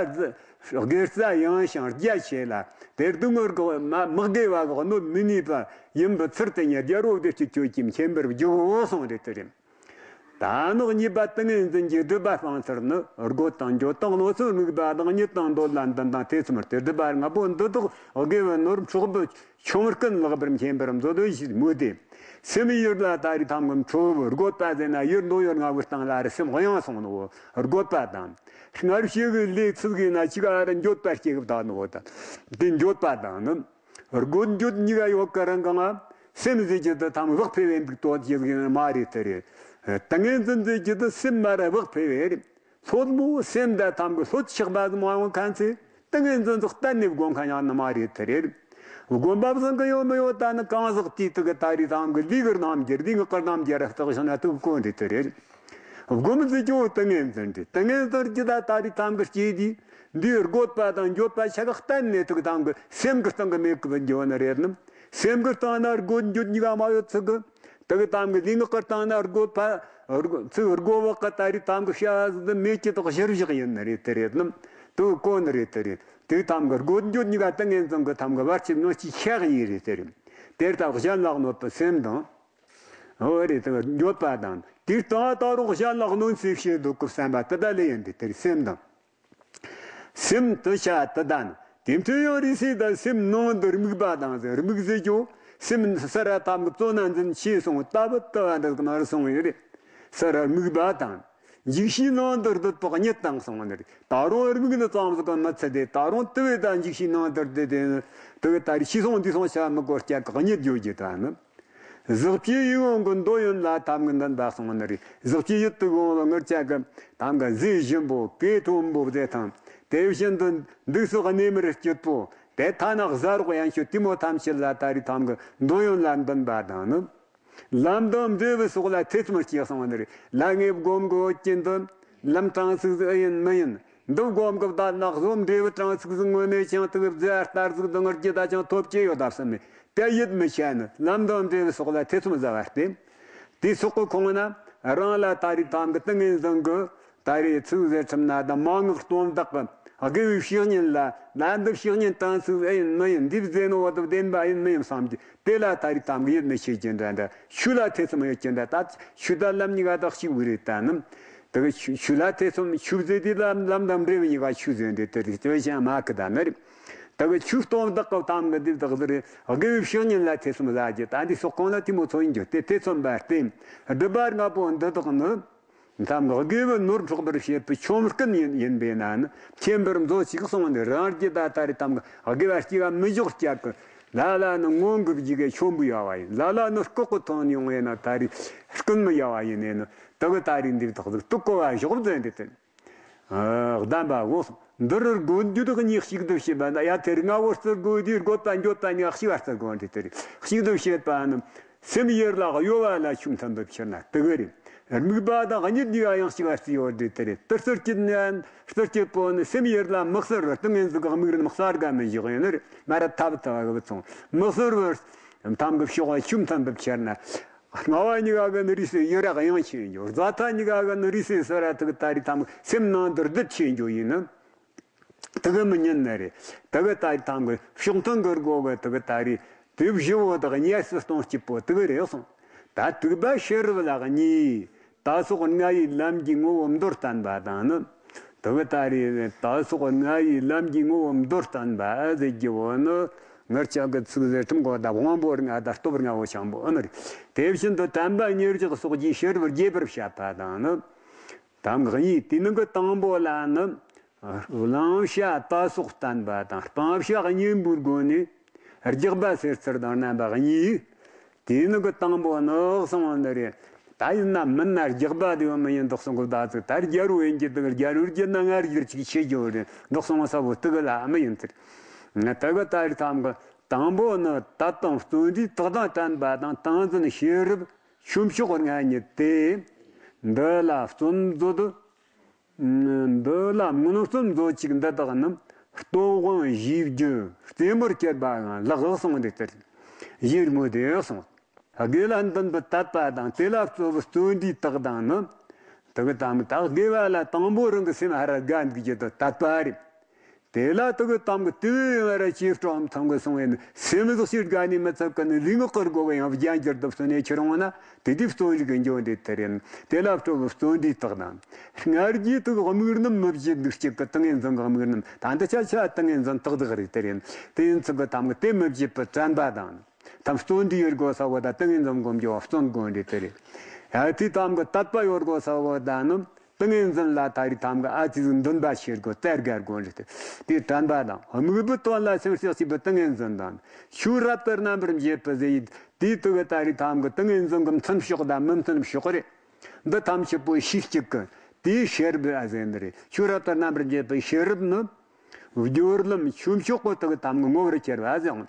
དགེ་རྩ་ཡངས་ཤིང་རྒྱ་ཆེ་ལ། དེ་སྡུག་བསྔལ་གི་མ་མི་དགེ་བ་གི་གནོད་མི་ནུས་པ་ཡིན་པའི་ཚུལ་དེ་ཉིད་རྒྱལ་པོ་བདེ་སྐྱིད་ཁྱོད་ཀྱིས་མཁྱེན་པར་བགྱིའོ་གསུངས་རེད་དེ་རེད། ད་ནོག་གཉིས་པ་ཏིང་ངེ་འཛིན་གྱི་སྒྲུབ་པ་སྤང་ཚུལ་ནི། རྒོད་དང་འགྱོད་དང་གནོད་འཚེ་དམིགས་པ་དང་། གཉིད་དང་འདོད་ལ་འདུན་དང་ཐེ་ཚོམ་སྟེ། སྒྲུབ་པ་ལྔ་པོ་འདི་དག་དགེ་བའི་ནོར་འཕྲོག་པའི་ཆུང་ཀུན་ལེགས་པར་མཁྱེན་པར་མཛོད་དོ་ཞེས་སྨོས་ཏེ། སེམས་ཡུལ་ལ་ད་རེས་ཐང་གི་འཕྲོ་བོ་རྒོད་པ་ཟེར་ན་ཡུལ་འདོད་ཡོན་ལྔ་བོའི་སྟེང་ལ་རེ་སེམས་གཡེང་སོང་ནོ་རྒོད་པ་དང་། སྔར་བྱས་ཀྱི་ལས་ཚུལ་གྱིས་ན་ཅི་ག་རེ་འགྱོད་པ་སྐྱེ་གི་བདག་ནོ་དང་། དེ་འགྱོད་པ་དང་ནི། རྒོད་འགྱོད་གཉིས་ཀ་ཡོད་ཀི་རང་གང་ང་། སེམས་ཟེར་རྒྱུ་དེ་ཐང་བག་ཕེབས་པའི་འདུག་ཏོ་ཅེས་ཟེར་མ་རེད་དེ་རེད། ཏིང་ངེ་འཛིན་ཟེར་རྒྱུ་དེ་སེམས་མ་ར་བག་ཕེབས་པའི་རེད། སློབ་མོ་སེམས་དང་ཐང་གི་ལྷོད་ཆགས་པ་ཟིག་མ་ཡོང་མཁན་ཚེ་ཏིང་ངེ་འཛིན་ཟིག་གཏན་ནས་སྒོམ་མཁན་ཡང་ནི་མ་རེད་དེ་རེད། སྒོམ་པ་བཟང་གི་ཡོད་མི་ཡོད་ད་ནི་གང་ཟག་དེའི་དེ་གི་ད་རེས་ཐང་གི་ལུས་ཀྱི་རྣམ་འགྱུར་ལུས་ངག་གི་རྣམ་འགྱུར་ར་བརྟག་བྱུང་ན་དེ་གི་དཀོན་རེད་དེ་རེད། སྒོམ་ཟེར་རྒྱུ་ཏིང་ངེ་འཛིན་རེད། ཏིང་ངེ་འཛིན་རྒྱུ་ད་ད་རེས་ཐང་གི་སྐྱེས་དུས། འདིའི་རྒོད་པ་དང་འགྱོད་པ་ཆ་ག་གཏན་ནས་ཐུག་དང་གི་སེམས་ཀྱི་སྟེང་གི་མེད་ཀི་བུད་འགྱོ་ནི་རེད་ནམ། སེམས་ཀྱི་སྟེང་ན་རྒོད་འགྱོད་གཉིས་ཀ་མ་ཡོད་ཚུལ་གི། དེ་གི་དང་གི་ལུས་ངག་གི་སྟེང་ན་རྒོད་པ། རྒོ་ཚིག་རྒོད་བག་གི་ད་རེས་དང་གི་བྱ་བ་ཟིག་ཏུ་མེད་ཀྱི་དག་གཞིར་བཞག་ཡིན་ནི་རེད་དེ་རེད་ནམ། དེ་གི་གོ་ནི་རེད་དེ་རེད། དེ་གི་དང་གི་རྒོད་འགྱོད་གཉིས་ཀ་ཏིང་ངེ་འཛིན་གི་དང་གི་བར་གྱི་ངོས་ཀྱི་ཆགས་ཡིན་རེད་དེ་རེད། དེར་ད་གཞན་ལ་གནོད་པའི་སེམས་དང་། འོ་རེད་དེ་འགྱོད་པ་དང་དེ་ལྟ་ད་རུང་གཞན་ལ་གནོད་འཚེ་བྱེད་འདུག་གི་བསམ་པ་དེ་ད་ལས་ཡིན་དེ་དེར་སེམས་དང་། སེམས་དུ་བྱ་དུ་ལྡན། དེ་འཕྲོ་ཡང་རིགས་སུ་ལྡན་སེམས་ནང་དུ་རྨུགས་པ་དང་ཟེར། རྨུགས་ཟེར་རྒྱུ་སེམས་ས་ར་ཐམ་གི་བཙོ་ན་འཛིན་ཆེ་སོང་ལྟ་བུ་ལྟ་བ་འདི་ཟིག་མར་སོང་ཡོད་རེད། ས་ར་རྨུགས་པ་དང་། འཇིགས་ཤིང་ནང་དུ་སྡུད་པ་གཉིད་དང་སོང་ནི་རེད། ད་རུང་རྨུགས་ནི་ཙམ་ཟིག་གི་མི་ཚད་དེ་ད་རུང་དུ་བས་ད་འཇིགས་ཤིང་ནང་དུ་སྡུད་དེ་དུ་བས་ད་རེས་ཤི་སོང་འདི་སོང་བྱ་མི་དགོས་སྐྱ་གི་གཉིད་ཡོད་རྒྱུ་ད་ནི། གཟགས་ཀྱི་ཡིད་འོང་གི་འདོད་ཡོན་ལ་ཐམ་གི་འདུན་པ་སོང་ནི་རེད། གཟགས་ཀྱི་ཡིད་དུ་འོང་བའི་ངར་ཆ་གི་ཐམ་གི་མཛེས་ཞིམ་པོ་གོས་མཐོན་པོ་ཟེར་དང་དེ་བཞིན་དུ་འདུག་སོགས་གནས་མར་སྐྱིད་པོ་དེ་ཐ་ན་གཟའ་རོགས་ཡན་ཆོད་དེ་མོ་ཐམས་ཅད་ལ་ད་རེས་ཐམ་གི་འདོད་ཡོན་ལ་འདུན་པ་དང་ནི། ལམ་དང་འབྲས་བུ་སོགས་ལ་ཐེ་ཚོམ་སྐྱེས་སོང་ནི་རེད། ལ་ངས་སྒོམ་དགོས་ཀྱི་འདུན། ལམ་གྲངས་ཚིག་ཟིག་ཨེ་ཡིན་མི་ཡིན། འདི་སྒོམ་གི་བདག་ནག་བཟོ་འབྲས་བུ་གྲངས་ཚིག་ཟིག་ངོ་མས་ཀྱང་དུ་བཟའ་ལྟར་ཟིག་འདི་ངར་གྱི་ད་ཅང་ཐོབ་ཀྱི་ཡོད་ད་བསམ་མེད། དེ་ཡིད་མི་ཆེས་ནི་ལམ་དང་འབྲས་བུ་སོགས་ལ་ཐེ་ཚོམ་ཟ་བ་སྟེ། དེ་སོགས་ཀྱི་ཁོངས་ན་རང་ལ་ད་རེས་ཐང་གི་ཏིང་ངེ་འཛིན་གྱི་ད་རེས་ཚིག་ཟེར་ཁྲིམས་ན་དང་མན་ངག་སྟོང་དག་གི་དགེ་བའི་བཤེས་གཉེན་ལ་ན་འདི་བཤེས་གཉེན་དང་ཚིག་ཨེ་ཡིན་མི་ཡིན། འདི་བཟོས་ནོ་བ་དང་བདེན་པ་ཡིན་མི་ཡིན་བསམ་གྱི་དེ་ལ་ད་རེས་ཐང་གི་ཡིད་མི་ཆེས་ཀྱི་འདྲ་འདྲ། ཆོས་ལ་ཐེ་ཚོམ་ཡོད་ཀྱི་འདྲ། ད་ཆོས་དང་ལམ་གཉིས་ཀ་དག་གཅིག་བུ་རེད། ད་ནི་དེ་གི་ཆོས་ཆོས་ལ་ཐེ་ཚོམ། ཆོས་ཟེར་དེ་ལམ་ལམ་དང་འབྲས་བུ་གཉིས་ཀ་ཆོས་ཟེར་འདྲ་དེ་རེད། དེ་བས་ཀྱང་མ་ཁི་ད་ནི་རེད། དེ་གི་ཆོས་སྟོང་དག་གི་ཐང་གི་འདི་དག་ཟེར་དགེ་བའི་བཤེས་གཉེན་ལ་ཐེ་ཚོམ་ཟ་རྒྱུ། ད་འདི་སོགས་གང་ལ་ཐེ་མོ་ཚོ་ཡིན་རྒྱུ་དེ་ཐེ་ཚོམ་པ་སྟེ་སྒྲིབ་པ་ལྔ་པོ་འདི་དག་ནི། ཐང་གི་དགེ་བའི་ནོར་འཕྲོག་པར་བྱེད་པའི་ཆོམ་རྐུན་ཡིན་ཡིན་པས་ན་ནི་མཁྱེན་པར་མཛོད་ཅིག་གསུངས་ནས། རང་རྒྱུད་ད་ད་རེས་ཐང་གི་དགེ་བ་སྐྱེ་བ་མི་འཇོག་སྐྱབས་ཀྱི་ལ་ལ་ནི་སྔོན་གྱི་རྒྱུད་ཀྱི་ཆོམ་པོ་ཡ་བ་ཡིན། ལ་ལ་ནི་ལྐོག་གི་ཐོན་ཡོང་བས་ན་ད་རེས་རྐུན་མི་ཡ་བ་ཡིན་ནས་ནི་དེ་གི་ད་རེས་འདི་དག་ཟིག་དུ་གོ་བ་ཞོག་མཛད་འདི་དེ། གདམས་པ་འོ། འདིར་དགོས་འདོད་གཉིས་གཅིག་ཏུ་བྱེད་པ་ན། ཡ་དེར་ལྔ་བོ་རྩི་དགོས་དུས་དགོས་པ་འགྱོད་པ་གཉིས་གཅིག་བར་རྩི་དགོས་འདི་དེར་གཅིག་ཏུ་བྱེད་པ་ནི། སེམས་ཡུལ་ལ་གཡོ་བ་ལ་ཆོས་མཐུན་པར་ཕྱིར་ན་དེ་གི་རེད། དམིགས་པ་དང་གཉིད་གཉིས་ཀ་ཡང་གཅིག་བར་རྩི་ཡོད་འདི་དེ་རེད། དེ་རྩི་སྐྱིད་ནི་རྩི་སྐྱིད་པོ་ནི་སེམས་ཡུལ་ལ་མི་གསལ་བར་ཏིང་ངེ་འཛིན་གྱི་དམིགས་རིམ་གསལ་དགའ་མི་འཇོག་ཡིན་ནི་རེད། མ་ར་ཐབས་ཐབས་གི་བུ་ཚོང་མི་གསལ་བར་ཐམ་གི་ཕྱོགས་ཆོས་མཐུན་པར་ཕྱིར་ན། རྔ་བ་གཉིས་ཀ་གི་ནི་རིས་སུ་ཡི་རག་ཡང་ཆེན་འགྱོ། རྫ་ཐ་གཉིས་ཀ་གི་ནི་རིས་སུ་སི་ར་ཐུག་ད་རེས་ཐམ་སེམས་ནང་དུ་རྡུལ་ཆེན་འགྱོ་ཡིན་ནི། དུ་གི་མི་ཉན་ནི་རེད། དུ་གི་ད་རེས་ཐམ་གི་ཕྱོགས་མཐུན་གི་སྒོ་གི་དུ་གི་ད་རེས་དུས་བཞི་བོ་དག་གཉིས་སུ་གཏོང་སྐྱིད་པོ་དུ་གི་རེད་སོང་། ད་དུག་པ་ཤེས་རབ་ལ་གཉིས། ད་སོགས་ལྔ་ཡི་ལམ་གྱི་ངོ་བོ་མདོར་བསྟན་པ་དང་ནི། དེ་གི་ད་རེས་ད་སོགས་ལྔ་ཡི་ལམ་གྱི་ངོ་བོ་མདོར་བསྟན་པ་ཟེར་རྒྱུ་བོ་ནི། ངར་ཅག་གི་ཚིག་ཟེར་ཁྲིམས་གོ་ད་དབང་པོ་ལྔ་དང་སྟོབས་ལྔ་བོ་ཆེན་པོ་ཨེ་ནི་རེད། དེ་བཞིན་དུ་དམ་པ་མཉེས་བྱེད་སོགས་ཀྱི་ཤེས་རབ་རྒྱས་པར་བཤད་པ་དང་ནི། དམ་གཉིས་དེ་ནི་གི་དང་པོ་ལ་ནི། བླང་བྱ་ད་སོགས་བསྟན་པ་དང་སྤང་བྱ་གཉེན་པོའི་སྒོ་ནས། རྒྱག་པ་ཟེར་ཚུལ་དང་རྣམ་པ་གཉིས། དེ་ནི་གི་དང་པོ་ནི་གསུངས་པ་འདི་རེད། ད་ཡིན་ན་མིན་ན་རྒྱག་པ་དེ་ཡོད་མི་ཡིན་འདུག་གསུང་གི་ད་ཚིག་ད་རྒྱལ་རུ་ཡིན་གྱི་འདུག་རྒྱལ་རུ་རྒྱུ་ན་ང་རྒྱུར་ཅིག་ཤེས་རྒྱུ་རེད་འདུག་གསུང་ས་བོ་དུ་གི་ལ་མི་ཡིན་ཚུལ། ང་དུ་གི་ད་རེས་ཐམ་གི་དང་པོ་ནི་དད་དང་བརྩོན་འགྲུས་དག་དང་དྲན་པ་དང་ཏིང་འཛིན་ཤེས་རབ་ཆོས་མཆོག་ལྔ་ཉིད་དེ། འདི་ལ་བརྩོན་མཛོད། འདི་ལ་མངོན་སུམ་མཛོད་ཅིག་འདི་དག་རྣམས་སྟོབས་དབང་གཞིའི་རྒྱུ་རྩེ་མོར་གྱུར་པའང་ལགས་གསུངས་ཏེ་ལྟར། ཡིད་མོ་དེ་གསུངས། དགེ་ལ་འདུན་པའི་དད་པ་དང་དེ་ལ་གཙོ་བོ་བརྩོན་འགྲུས་དག་དང་ནི། དེ་གི་དམ་དག་དགེ་བ་ལ་དང་པོ་རང་གི་སེམས་ཧ་ར་དགའ་འདུག་རྒྱུ་དང་དད་པ་རེད། དེ་ལ་དེ་གི་དམ་གི་དེ་བས་ཡང་ར་ཇེ་སྤྲོ་ཐང་གི་སོང་བས་ནི་སེམས་ཟག་ཤེས་དགའ་ནི་མི་ཚབ་ཀི་ནི་ལུས་ངག་གི་སྒོ་གི་ཡང་རྒྱ་འགྱུར་དུ་བརྩོན་ནས་ཁྱེར་འོང་ན་དེ་དུས་བརྩོན་རིག་གི་འགྱོ་འདི་དེ་རེད། དེ་ལ་སྤྲོ་བའི་བརྩོན་འདི་དག་དང་། སྔར་རྒྱུ་དུ་དམིགས་རྣམ་མི་བརྗེད་འདུག་གཅིག་གི་ཏིང་ངེ་འཛིན་གི་དམིགས་རྣམ་ད་འདི་ཆ་ཆ་ཏིང་ངེ་འཛིན་དག་དག་རེད་དེ་རེད། དེ་ཡིན་ཚུལ་གི་དམ་གི་དེ་མི་བརྗེད་པའི་དྲན་པ་དང་། དམ་བརྩོན་འདི་ཡོད་དགོས་ས་བོ་ད་ཏིང་ངེ་འཛིན་སྒོམ་རྒྱུ་བ་བརྩོན་དགོས་འདི་དེ་རེད། ཡ་དེ་དམ་གི་དད་པ་ཡོད་དགོས་ས་བོ་ད་ནི། ཏིང་ངེ་འཛིན་ལ་ད་རེས་ཐམ་གི་ཨ་ཙི་ཟིག་འདུན་པ་ཤེས་དགོས་བཙལ་དགའ་དགོས་རེད་དེ། དེའི་དྲན་པ་དང་དམིགས་པའི་དོན་ལ་སེམས་ཤེས་སྲིད་པའི་ཏིང་ངེ་འཛིན་དང་ཆོས་རབ་ཏུ་རྣམ་པར་འབྱེད་པའི་ཟེར་ཡིད་དེའི་དུ་གི་ད་རེས་ཐམ་གི་ཏིང་ངེ་འཛིན་གི་མཐུན་ཕྱོགས་དང་མི་མཐུན་ཕྱོགས་རེད། འདི་ཐམས་ཅད་པོ་ཤེས་གཅིག་གི་དེའི་ཤེས་རབ་ཨ་ཟེར་འདི་རེད། ཆོས་རབ་ཏུ་རྣམ་པར་འབྱེད་པའི་ཤེས་རབ་ནི། སྦྱོར་ལམ་ཆོས་མཆོག་གི་དུ་གི་ཐམ་གི་ངོ་བོར་གྱུར་པ་ཟེར།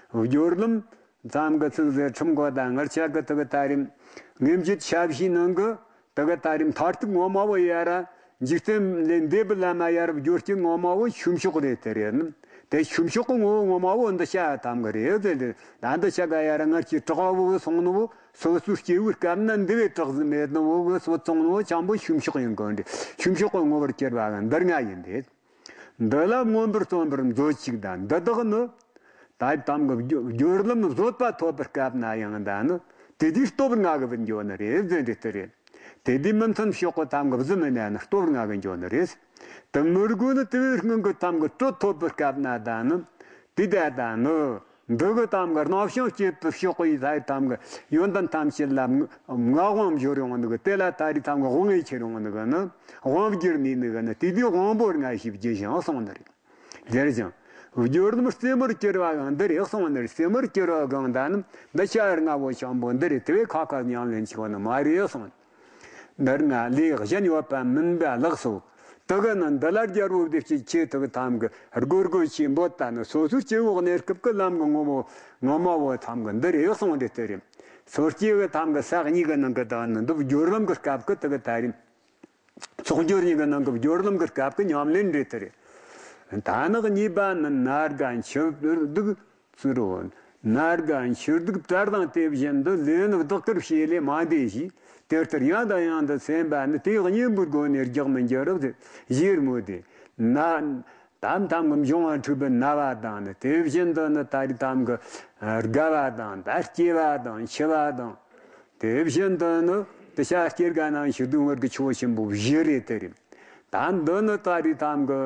སྦྱོར་ལམ། མཚམས་ཀྱི་ཚིག་ཟེར་ཁྲིམས་གོ་དང་ངར་ཆ་གི་ཐུག་ད་རིམ། ངེས་འབྱེད་ཆ་བཞིའི་ནང་གི་ཐུག་ད་རིམ་མཐར་ཐུག་ངོ་མ་བོ་ཡ་ར། འཇིག་རྟེན་ལས་འདས་པའི་ལམ་ཡ་རབས་སྦྱོར་སྐྱེ་ངོ་མ་བོ་ཆོས་མཆོག་རེད་དེ་རེད། དེ་ཆོས་མཆོག་གི་ངོ་བོ་ངོ་མ་བོ་འདི་ཆ་ཐམ་གི་རེད་ཟེར་ཏེ། ད་འདི་ཆ་ག་ཡ་ར་ངར་གྱི་གྲགས་བོ་སོང་ནོ་བོ་སོ་སོའི་སྐྱེ་བོའི་སྐབས་ན་འདི་བས་གྲགས་ཟིན་མེད་ནོ་བོ་གི་སོ་ཚང་ནོ་བོ་ཆང་པོ་ཆོས་མཆོག་ཡིན་གོ་འདི་ཆོས་མཆོག་གི་ངོ་བོར་གྱུར་པ་གི་འདིར་ང་ཡིན་ཏེ། འདི་ལ་མངོན་པར་བརྩོན་པར་མཛོད་ཅིག་དང་འདི་དག་ནི། ད་དམ་གྱི་སྦྱོར་སྦྱོར་ལམ་བཟོད་པ་ཐོབ་པའི་སྐབས་ན་ཡང་ད་ནི་དེ་དུས་སྟོབས་ལྔ་གི་བུད་འགྱོ་ནི་རེད་ཟེར་འདི་ལྟར་རེད། དེ་དུས་མི་མཐུན་ཕྱོགས་ཀྱི་དམ་གྱི་བཟི་མི་གནས་ནི་སྟོབས་ལྔ་གི་འགྱོ་ནི་རེད། དེ་མི་དགོས་ནི་དེ་བས་སྔོན་གྱི་དམ་གྱི་དྲོད་ཐོབ་པའི་སྐབས་ན་ད་ནི་དེ་ད་ད་ནི། འདི་གི་དམ་གི་རྣམ་བྱང་སྤྱོད་པའི་ཕྱོགས་ཀྱི་ལྷའི་དམ་གི་ཡོན་ཏན་ཐམས་ཅད་ལ་ང་དབང་འབྱོར་ཡོང་ནི་གི་དེ་ལ་ད་རེས་དམ་གི་དབང་ངེས་ཁྱེར་ཡོང་ནི་གི་ནི་དབང་བསྒྱུར་ནི་ནི་གི་ནི་དེ་དུས་དབང་པོ་ལྔ་ཞེས་བགྱི་ཞིང་གསུངས་ནི་རེད། ཟེར་ཞིང་སྦྱོར་རྣམས་རྩེ་མོར་གྱུར་པའང་འདི་རེད་གསུངས་ནི་རེད། རྩེ་མོར་གྱུར་པ་གང་ད་ནི་འདི་ཆ་ལྔ་བོ་ཆེན་པོ་འདི་རེད། དེ་བས་ཁ་ཁ་ཉམས་ལེན་ཆེ་བ་ནི་མ་རེད་གསུངས། འདིར་ང་ལས་གཞན་ཡོད་པ་མིན་པ་ལགས་སོ། དེ་གི་ནི་འདི་ལ་རྒྱལ་པོ་བདེ་སྐྱིད་ཆེ་ཐུག་ཐམ་གི་སྒོར་སྒོར་ཆེ་འབོད་ད་ནི་སོ་སོའི་སྐྱེ་བོ་གནས་སྐབས་ཀྱི་ལམ་གྱི་ངོ་བོ་ངོ་མ་བོ་ཐམ་གི་འདི་རེད་གསུངས་ཏེ་དེ་རེད། སོ་སྐྱེ་བོ་ཐམ་གི་ས་གཉིས་ཀྱི་ནང་གི་དག་ནི་འདི་སྦྱོར་ལམ་གྱི་སྐབས་ཀྱི་དེ་གི་ད་རེད། ཚོགས་སྦྱོར་གཉིས་ཀྱི་ནང་གི་སྦྱོར་ལམ་གྱི་སྐབས་ཀྱི་ཉམས་ལེན་རེད་དེ་རེད། ད་ནི་གཉིས་པ་ནི་ན་རྒ་འཆི་བར་སྡུག་ཚུ་རོ། ན་རྒ་འཆི་སྡུག་བྲལ་དང་དེ་བཞིན་དུ། ལས་ནི་བདག་གིར་བྱས་ལས་མ་འདས་ཞེས། དེ་ལྟར་ཡང་དང་ཡང་དུ་སེམས་པ་ནི། དེ་ཡི་གཉེན་པོའི་སྒོ་ནས་རྒྱག་མི་འགྱུར་རོ། ཞེས་སྨོས་ཏེ། ན། ད་ཐམ་གྱི་འབྱུང་བ་འཁྲུགས་པའི་ན་བ་དང་ནི། དེ་བཞིན་དུ་ནི་ད་རེས་ཐམ་གྱི་རྒ་བ་དང་། ད་སྐྱེ་བ་དང་། འཆི་བ་དང་། དེ་བཞིན་དུ་ནི་དེ་ཤ་སྐྱེ་རྒ་ན་འཆི་སྡུག་བསྔལ་གྱི་ཆོས་ཆེན་པོ་བཞི་རེད། དེ་རེད། ད་འདི་ནི་ད་རེས་ཐམ་གྱི་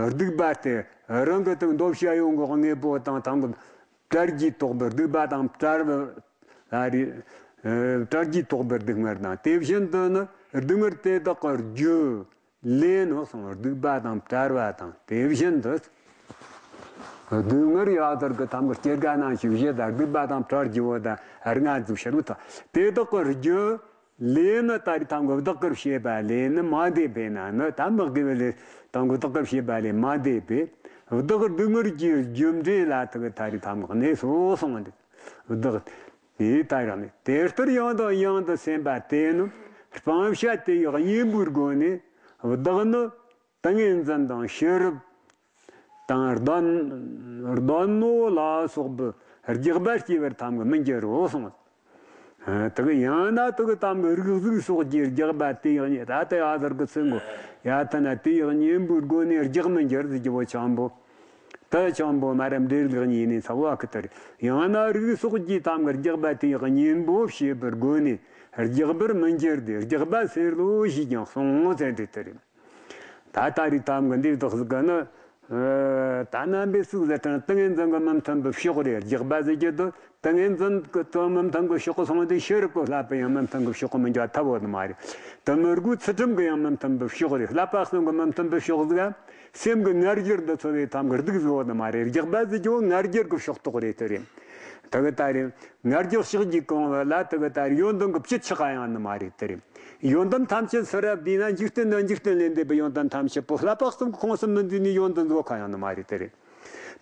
སྡིག་པ་སྟེ། རང་གི་དང་འདོད་བྱ་ཡོངས་ཀྱི་དངོས་པོ་དང་། ཐམ་གྱི་བྲལ་རྒྱུས་དོགས་པའི་སྡིག་པ་དང་བྲལ་བ་ལ་རེ། ཨ། བྲལ་རྒྱུས་དོགས་པའི་སྡུག་བསྔལ་དང་། དེ་བཞིན་དུ་ནི་སྡུག་བསྔལ་དེ་དག་གི་རྒྱུ་ལས་ནི་གསུངས། སྡིག་པ་དང་བྲལ་བ་དང་། དེ་བཞིན་དུ་སྡུག་བསྔལ་ཡང་དག་གི་ཐམ་གྱི་སྐྱེ་རྒ་ན་འཆི་བཞི་དང་། སྡིག་པ་དང་བྲལ་རྒྱུ་བོ་དང་ལྔ་འཛུགས་ཕྱིར་བུ་དང་། དེ་དག་གི་རྒྱུ་ལས་ནི་ད་རེས་ཐམ་གྱི་བདག་གིར་བྱས་པ་ལས་ནི་མ་འདས་པས་ན་ནི། ད་མི་དགེ་བའི་ལས་ཐམ་གྱི་བདག་གིར་བྱས་པ་ལས་མ་འདས་པས། བདག་སྡུག་བསྔལ་གྱི་རྒྱུ་འབྲས་ལ་དེ་གི་ད་རེས་ཐམ་གྱི་གནས་སོ་གསུངས་ཏེ། བདག་དེ་ལྟར་ཡང་ནི། དེ་ལྟར་ཡང་དང་ཡང་དུ་སེམས་པ་དེ་ནི། སྤང་བྱ་དེ་ཡི་གཉེན་པོའི་སྒོ་ནས། བདག་ནི་ཏིང་ངེ་འཛིན་དང་ཤེས་རབ་དང་། གདོན། གདོན་ནོ་ལ་སོགས་པའི་རྒྱགས་པ་སྐྱེ་བར་ཐམ་གྱི་མི་འགྱུར་རོ་གསུངས། ཨ། དེ་གི་ཡང་ན་དེ་གི་ཐམ་གྱི་རིགས་གཟུགས་སོགས་ཀྱི་རྒྱགས་པ་དེ་ཡང་ནི། ད་ལྟ་ཡ་ཟུར་གི་ཚུལ་གོ། ཡ་ཐ་ན་དེ་ཡི་གཉེན་པོའི་སྒོ་ནས་རྒྱགས་མི་འགྱུར་ཟེར་རྒྱུ་བོ་ཆེན་པོ། ད་ཆེན་པོ་མ་རབས་འབྲས་ལེགས་ཉེས་ནི་ཚ་བ་ཁི་ལྟར། ཡང་ན་རིགས་སོགས་ཀྱི་ཐམ་གྱི་རྒྱགས་པ་དེ་ཡི་གཉེན་པོ་བྱས་པའི་སྒོ་ནས་རྒྱགས་པར་མི་འགྱུར་ཏེ། རྒྱགས་པ་སེལ་ལོ་ཞེས་ཀྱང་གསུངས་ཟེར་ཏེ་དེ་རེད། ད་ད་རེས་ཐམ་གྱི་འདི་དག་ཟིག་གི་ནི། ཨ། ད་རྣམ་པའི་གཟུགས་ཟེར་དང་ཏིང་ངེ་འཛིན་གྱི་མི་མཐུན་པའི་ཕྱོགས་རེད། རྒྱགས་པ་ཟེར་རྒྱུ་དེ་ཏིང་ངེ་འཛིན་གྱི་དོན་མི་མཐུན་གྱི་ཕྱོགས་སོང་དུས་ཤེས་རབ་ཀྱི་བསླབ་པ་ཡང་མི་མཐུན་གྱི་ཕྱོགས་མི་འགྱུར་ཐབས་ཡོད་ནི་མ་རེད། དེ་མི་དགོས། ཚུལ་ཁྲིམས་ཀྱི་ཡང་མི་མཐུན་པའི་ཕྱོགས་རེད། བསླབ་པ་གསུམ་གྱི་མི་མཐུན་པའི་ཕྱོགས་ཟིག་ག་སེམས་ཀྱི་ང་རྒྱལ་འདི་ཚོ་བའི་ཐམ་གྱི་སྡུག་བཟོ་ནི་མ་རེད། རྒྱགས་པ་ཟེར་རྒྱུ་ང་རྒྱལ་གྱི་ཕྱོགས་གཏོགས་རེད། དེ་རེད། དེ་གི་ད་རེད། ང་རྒྱལ་ཕྱོགས་ཀྱི་གང་བ་ལ་དེ་གི་ད་རེད། ཡོན་ཏན་གྱི་བཅུད་ཆགས་ཡང་ནི་མ་རེད། དེ་རེད། ཡོན་ཏན་ཐམས་ཅད་ཚུ་ར་བསྡུས་ན་འཇིག་རྟེན་ནི། འཇིག་རྟེན་ལས་འདས་པའི་ཡོན་ཏན་ཐམས་ཅད་པོ་བསླབ་པ་གསུམ་གྱི་ཁོངས་སུ་མི་འདུས་ནི་ཡོན་ཏན་བཟོ་ཁ་ཡང་ནི་མ་རེད། དེ་རེད།